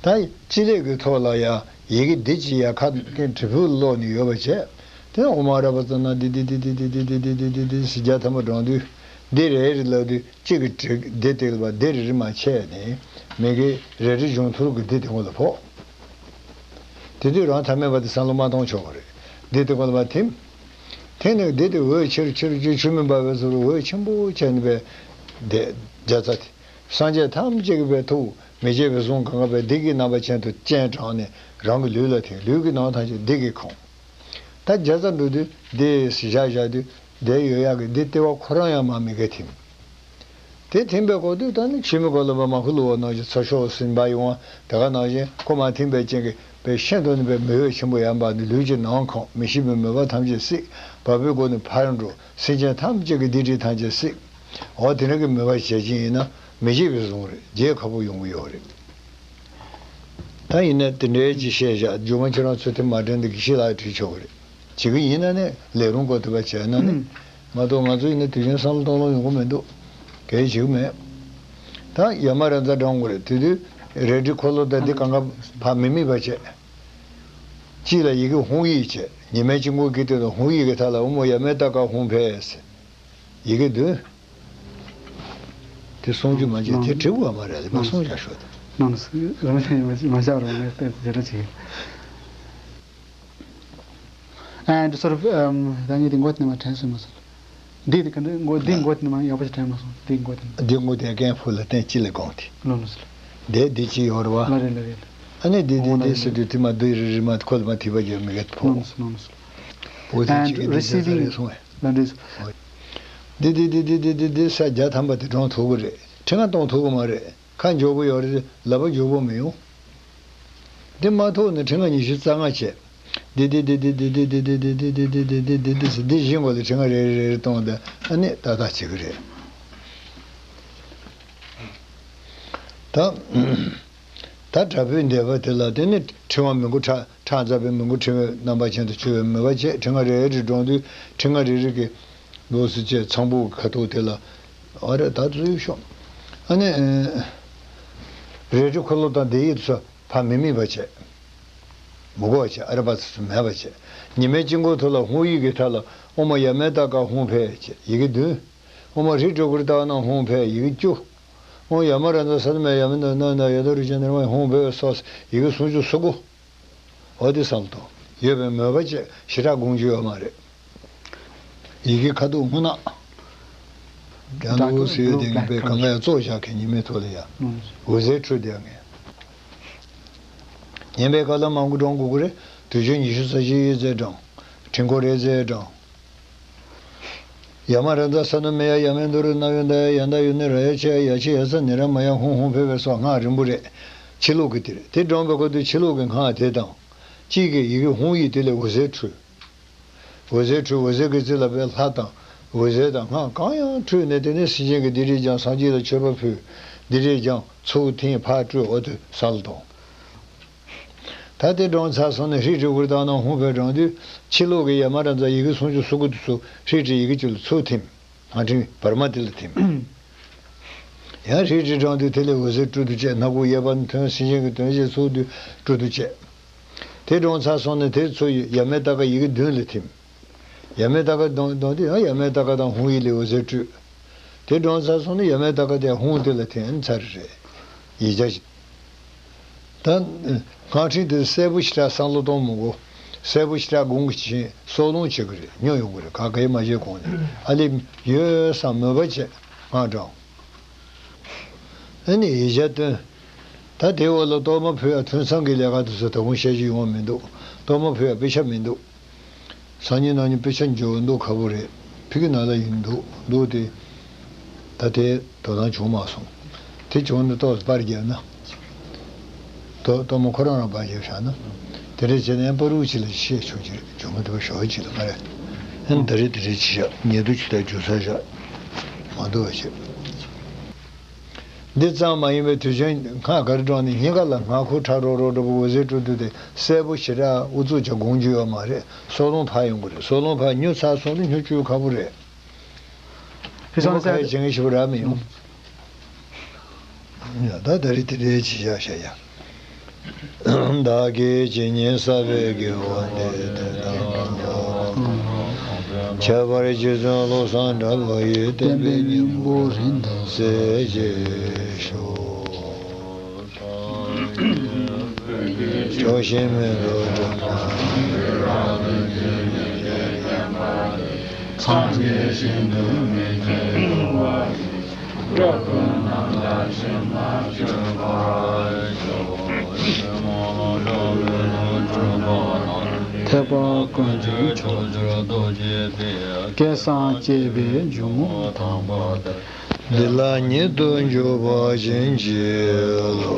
ད་སྤྱི་ལེ་གི་ཐོག་ལ་ཡ་ཡི་གེ་འདི་ཅི་ཡ་ཁ་སྐད་དྲིལ་བུ་ཀློག་ནས་ཡོད་པ་བྱས། དེ་ཨོཾ་ཨ་ར་པ་ཙ་ན་དྷཱིཿདྷཱིཿདྷཱིཿདྷཱིཿདྷཱིཿདྷཱིཿདྷཱིཿདྷཱིཿདྷཱིཿདྷཱིཿཟེར་བརྒྱ་ཐམ་པ་བགྲངས་དུས་འདི་རེ་རེ་ལབ་དུས་གཅིག་གི་དྲིལ་འདི་སྟེང་ལ་བ་འདི་རེ་རེ་མ་ཆད་ནས་མི་གི་རེ་རེ་འབྱུང་ཐུར་གི་འདི་དེ་ངོ་ལ་ཕོག་དེ་དུས་རང་ཐ་མལ་པ་དེ་བསམ་བློ་མ་གཏོང་ཆོག་གི་རེད། འདི་དེ་ངོ་ལ་མ་ཐིམ། ཐིམ་ནས་འདི་དེ་འོད་ཆེར་ཆེར་ཆེར་ཆུ་མིག་འབར་བའི་ཚུལ་དུ་འོད་ཆེན་པོ་ཆེ་ནས་པའི་དེ་བརྒྱ་རྩ་དེ། སངས་རྒྱས་ཐམས་ཅད་ཀྱི་པའི་ཐུགས་མི་བརྗེད་པའི་གཟུངས་གང་ག་པའི་འདི་གི་རྣམ་པ་ཅན་དུ་སྤྱན་དྲངས་ནས་རང་གི་ལུས་ལ་ཐིམ། ལུས་ཀྱི་ནང་ཐམས་ཅད་འདི་གིས་ཁེངས། ད་བརྒྱ་རྩ་འགྲོ་དུས་འདི་བཞག་བཞག་དུས་འདི་ཡོད་ཡག་གི་འདི་ལྟེ་བ་ཁོ་རང་ཡང་མ་མི་གེ་ཐིམ། དེ་ཐིམ་པའི་སྐོར་དུ་ད་ནི་ཆུ་མིག་གོ་ལ་པ་མ་ཁུ་ལུ་བ་ནང་བཞིན་ཚ་ཤོག་སིན་པ་ཡོང་བ་དེ་ག་ནང་བཞིན་ཁོ་མ་ཐིམ་པའི་རྐྱེན་གྱིས་པའི་ཤིན་ཏུ་ནི་པའི་མི་འོད་ཆེན་པོ་ཡར་འབར་ནས་ལུས་ཀྱི་ནང་ཁོང་མི་ཤེས་པའི་མོས་པ་ཐམས་ཅད་བསྲེགས། བ་སྤུའི་སྒོ་ནས་ཕར་འགྲོ། སེམས་ཅན་ཐམས་ཅད་ཀྱི་སྡིག་སྒྲིབ་ཐམས་ཅད་བསྲེགས། འོ་དེ་འདྲ་གི་མོས་པ་བྱེད་ཀྱིན་ཡིན་ན་མི་བརྗེད་པའི་གཟུངས་རེད། བརྗེད་ཁག་པོ་ཡོང་གི་ཡོད་རེད། ད་ཡིན་ན་དེ་འདྲའི་ཅིག་བཤད་བཞག་རྒྱུ་མ་ཁྱེད་རང་ཚོ་དེ་མ་དྲན་དེ་དགེ་བཤེས་ལགས་དྲིས་ཆོག་གི་རེད། བྱེད་ཀྱི་ཡིན་ན་ནི་ལས་རུང་གོ་ཐུབ་པ་བྱས་ན་ནི། མ་གཏོགས་ང་ཚོ་ཡིན་ན་དུས་རྒྱུན་བསམ་བློ་གཏོང་ལོང་ཡོང་གི་མི་འདུག་གལ་བྱེད་ཀྱི་མེད། ད་ཡ་མ་ར་མཛའ་འགྲོ་གི་རེད། དེ་དུས་རལ་གྲི་འཁོར་ལོ་དང་འདི་གང་ག་ཕར་མི་དམིགས་པ་བྱས། གཅིག་ལ་ཡི་གེ་ཧཱུྃ་ཡིག་བྱས། ཉི་མའི་དཀྱིལ་འཁོར་གྱི་སྟེང་དུ་ཧཱུྃ་ཡིག་གི་མཐའ་ལ་ཨོཾ་ཡ་མེ་ཏ་ཀ་ཧཱུྃ་ཕཊ་ཟེར། ཡི་གེ་བདུན། དེ་གསུང་རྒྱུ་མ་བྱས། དེ་དྲི་བ་མ་རེད་ལ་མ་གསུང་བཞག་ཤོག་དང་། ནང་ནས་རང་ཤེས་མ་བྱ་རུང་ངས་བལྟས་དེ་འདྲ་བྱེད། And sort of ད་ངས་དེ་མགོ་དེ་ནས་མ་དྲན་སོང་མ་སོང་། འདི་དེ་ག་འདྲ་མགོ་འདི་མགོ་དེ་ནས་མ་ཡག་པོ་ཞིག་དྲན་མ་སོང་། འདི་མགོ་དེ་ནས། འདི་མགོ་དེ་རྒན་ཕུ་ལ་བསྟན་ཅི་ལས་དགོངས་ཏེ། ལོ་ལོ་སོ། འདི་འདི་ཅི་ཡོད་རེད་བ། ལ་རེད་ལ་རེད། ཨ་ནི་འདི་འདི་འདི་ཟེར་དུས་དེ་མ་འདི་རི་རི་མ་ཁོ་ལ་མ་ཐིག་པ་རྒྱབ་མི་གེ་ཕོ། ནོ་ནོ་སོ། འོ་དེ་And ཅི་གི་འདི་རེ་ཟེར་ས་རེད་receiving གསུང་བས། ལ་འདྲེས། འདི་འདི་འདི་འདི་འདི་འདི་འདི་ས་བརྒྱ་ཐམ་པ་དེ་གྲོངས་ཐུབ་ཀྱི་རེད། ཁྲི་ལྔ་གཏོང་ཐུབ་ཀྱི་མ་རེད། ཁ་འཇོག་གི་ཡོད་རེད། ལབ་པ་འཇོག་གི་མི་ཡོང་། འདི་མ་ཐུབ་ན་ཁྲི་ལྔ་ཉི་ཤུ་རྩ་ལྔ་བྱས། འདི་འདི་འདི་འདི་འདི་འདི་འདི་བཞི་མགོ་ལ་ཁྲི་ལྔ་རེ་རེ་རེ་རེ་གཏོང་དང་ཨ་ནི་ཏག་ཏག་བྱེད་ཀྱི་རེད། ད་ད་དྲག་པོའི་འདས་པ་དེ་ལ་དེ་ནི་ཕྲེང་བ་མི་མགོ་ཁྲག་ཁྲག་འཛག་པའི་མི་མགོ་ཕྲེང་བའི་རྣམ་པ་ཅན་དུ་གྱུར་པའི་མོས་པ་བྱས། ཁྲི་ལྔ་རེ་རེ་བགྲངས་དུས་ཁྲི་ལྔ་རེ་རེ་གི་ལོགས་སུ་བཅད། ཚངས་བུག་གི་ཁ་དོག་དེ་ལ་ཨ་རེ་ད་ཚོས་ཤོག་ཨ་ནི་རལ་གྲི་འཁོར་ལོ་དང་འདི་ཡིག་ཚོ་ཕར་མི་དམིགས་པ་བྱས། མི་གོ་བ་བྱས། ཨ་ར་པ་ཚོ་མེད་པ་བྱས། ཉི་མའི་དཀྱིལ་འཁོར་ཐོག་ལ་ཧཱུྃ་ཡིག་གི་མཐའ་ལ་ཨོཾ་ཡ་མེ་ཏ་ཀ་ཧཱུྃ་ཕཊ་བྱས། ཡི་གེ་བདུན། ཨོཾ་ཧྲཱིཿ་ཀྲྀ་ཀྲྀ་ཏཱ་ཎ་ཧཱུྃ་ཕཊ། ཡི་གེ་བཅུ། ཨོཾ་ཡ་མ་ར་ཛ་ས་ན་མ་ཡ་མེ་ན་ན་ན་ཡ་ད་རུ་ཅན་ན་ར་མ་ཧཱུྃ་ཕཊ་སོགས་ཡི་གེ་སུམ་ཅུ་སོ་དགུ། འོ་དེ་བསམ་བློ་གཏོང་། ཡོད་པའི་མོས་པ་བྱས། ཞེ་དྲག་དགོངས་རྒྱུ་ཡོད་མ་རེད། ཡི་གེ་ཁ་ཐུག་སྔོ་ནག་ཀྱང་འདུག་ཟེར་ཡོད་དེ། ངས་པའི་གང་ག་ཡང་ཙོག་བཞག་གི་ཉི་མའི་ཐོག་ལ་ཡ། འོད་ཟེར་འཕྲོས་དེ་ངས། ཉན་པའི་བཀའ་སློབ་མང་པོ་སྒྲོན་དགོས་ཀྱི་རེད། དུས་རྒྱུན་ཉི་ཤུ་རྩ་བཞི་ཡི་རྩེ་གྲངས། ཁྲི་འཁོར་རེ་རྩེ་གྲངས། ཡ་མ་ར་ཛ་ས་ན་མེ་ཡ་ཡ་མེ་དུ་རུ་ན་ཡོ་ད་ཡ་ཡ་ད་ཡུ་ནི་ར་ཡ་ཆ་ཡ་ཡ་ཆི་ཡ་ས་ནི་ར་མ་ཡ་ཧཱུྃ་ཧཱུྃ་ཕཊ་ཕཊ་སོགས་སྔགས་རིང་པོ་རེད། ཕྱི་ལོགས་ཀྱི་དེ་རེད། དེ་སྒྲོན་པའི་སྐབས་དུ་ཕྱི་ལོགས་ཀྱི་སྔགས་དེ་དང་། གཅིག་གི་ཡི་གེ་ཧཱུྃ་ཡིག་དེ་ལས་འོད་ཟེར་འཕྲོས། འོད་ཟེར་འཕྲོས། འོད་ཟེར་གྱི་རྩེ་ལ་པའི་ལྷ་དང་འོད་ཟེར་དང་སྔགས་གང་ཡང་འཕྲོས་ནས། དེ་ནས་སེམས་ཅན་གྱི་སྡིག་སྒྲིབ་སྦྱངས། སངས་རྒྱས་ལ་མཆོད་པ་ཕུལ། སྡིག་སྒྲིབ་སྦྱངས། ཚུར་ཐིམ། ཕར་སྤྲོས། འོ་དེ་བསམ་བློ་གཏོང་། ད་དེ་སྒྲོན་ཚར་སོང་ནས་ཧྲཱིཿ་ཀྲྀ་ཀྲྀ་ཏཱ་ཎ་ཧཱུྃ་ཕཊ་བགྲངས་དུས་ཕྱི་ལོགས་ཀྱི་ཡ་མ་ར་ཛ་ཡི་གེ་སུམ་ཅུ་སོ་དགུ་དེ་ཚོ་ཧྲཱིཿ་ཀྲྀ་ཡི་གེ་བཅུ་ལ་ཚུར་ཐིམ། སྔགས་ཕྲེང་བར་མ་དེ་ལ་ཐིམ། ཡང་ཧྲཱིཿ་ཀྲྀ་བགྲངས་དུས་དེ་ལས་འོད་ཟེར་འཕྲོ་འདུ་བྱས། སྣ་ཁུག་གཡས་པ་ནས་ཐོན། སེམས་ཅན་གྱི་དོན་བྱེད་ཚུལ་དུ་འཕྲོ་འདུ་བྱས། དེ་སྒྲོན་ཚར་སོང་ནས་དེ་ཚོ་ཡི་ཡ་མེ་ཏ་ཀ་ཡི་གེ་བདུན་ལ་ཐིམ། ཡ་མེ་ཏ་ཀ་བགྲངས་བགྲངས་དུས་ཡང་ཡ་མེ་ཏ་ཀ་དང་ཧཱུྃ་ཡིག་ལས་འོད་ཟེར་འཕྲོས། དེ་སྒྲོན་ཚར་སོང་ནས་ཡ་མེ་ཏ་ཀ་དེ་ཧཱུྃ་དེ་ལ་ཐིམ། ཚར་རེད། ཡིག་ཆ་ཞིག་ད་སྔགས་ཕྲེང་དེ་གསལ་པོ་ཞེ་དྲག་བསམ་བློ་གཏོང་མི་དགོས། གསལ་པོ་ཞེ་དྲག་དགོངས་ཀྱི་ཕྱིན་སྲོག་ལོང་བྱེད་ཀྱི་རེད། སྨྱོ་ཡོང་གི་རེད། ག་གེ་མ་བྱེད་གོང་ནས་ཨ་ལས་ཡོད་བསམ་མོས་པ་བྱས་སྔགས་བགྲང་། ཨ་ནི་ཡིག་ཆ་བཏོན། ད་དེའི་འོག་ལ་གཏོར་མ་ཕུལ་ཡ་ཐུན་མཚམས་ཀྱི་ལས་ཀ་དེ་ཚོ་ད་དུང་བཤད་རྒྱུ་ཡོང་བ་མི་འདུག་གཏོར་མ་ཕུལ་ཡ་དཔེ་ཆ་མི་འདུག་སང་ཉིན་གནངས་ཉིན་དཔེ་ཆ་འབྱོར་འདུག་ཁ་པོ་རེད། ཕ་གི་ནང་ལ་ཡིན་འདུག་འདུག་སྟེ། ད་དེ་དོ་སྣང་བྱུང་མ་སོང་། དེ་བྱུང་ན་ཏོག་ཙམ་པར་བརྒྱབ་ན། དོ་གཏོར་མ་ཁོ་རང་རང་པར་བརྒྱབ་བཞག་ན། དེ་འདྲ་བྱས་ན་ཡང་པ་རུ་ཅིག་ལ་བཤད་ཆོག་ཅིག་རེད། འཇོན་མི་འདུག་པ་ཞོག་ཅིག་ལ་མ་རེད། ཨ་ནི་ད་རེས་དེ་འདྲ་བྱེད་ཤག་ཉེ་དུ་ཆུ་དང་རྒྱུ་ས་བཞག་མ་འདུག་པ་བྱེད། འདི་ཙམ་མ་ཡིན་པའི་དུས་ཆེན་སྔ་གར་འགྲོ་ནས་སྙིང་ག་ལ་སྔ་ཁུ་ཁྲ་རོ་རོ་འགྲོ་བོ་འོད་ཟེར་སྤྲོ་འདུག་དེ་གསལ་པོ་ཞེ་དྲག་ཨུ་ཚུགས་ཀྱང་དགོངས་རྒྱུ་ཡོད་མ་རེད། སོ་ལོང་ཕར་ཡོང་གི་རེད། སོ་ལོང་ཕར་ཉུ་ཚགས་སོང་ན་ཉུ་བཅུག་ཁག་པོ་རེད། ཕེ་སང་ཁ་ཡི་ཇེང་ཞིབ་ར་མི་ཡོང་། ཡ་ད་ད་རེས་དེ་འདྲའི་ཅི་བྱ་བྱ་ཡ། བདག་གིས་ཇི་སྙེད་བསགས་པའི་དགེ་བ་འདི་དེ་དག་ཁྱད་པར་རྗེ་བཙུན་བློ་བཟང་གྲགས་པ་ཡི་བསྟན་པའི་སྙིང་པོ་རིང་དུ་གསལ་བྱེད་ཤོག་ཕྱོགས་བཞིན་མི་འགྲོ་དྲུག་སངས་རྒྱས་ཞིང་དུ་མི་འཁྲུལ་བ། ཐེག་པ་ཀུན་གྱི་མཆོག་གྱུར་རྡོ་རྗེ་སྟེ། སྐལ་བཟང་སྐྱེས་པའི་འཇུག་ངོགས་དམ་པ་དེར། འདི་ལ་ཉིད་དུ་འཇུག་པར་བྱིན་གྱིས་རློབས།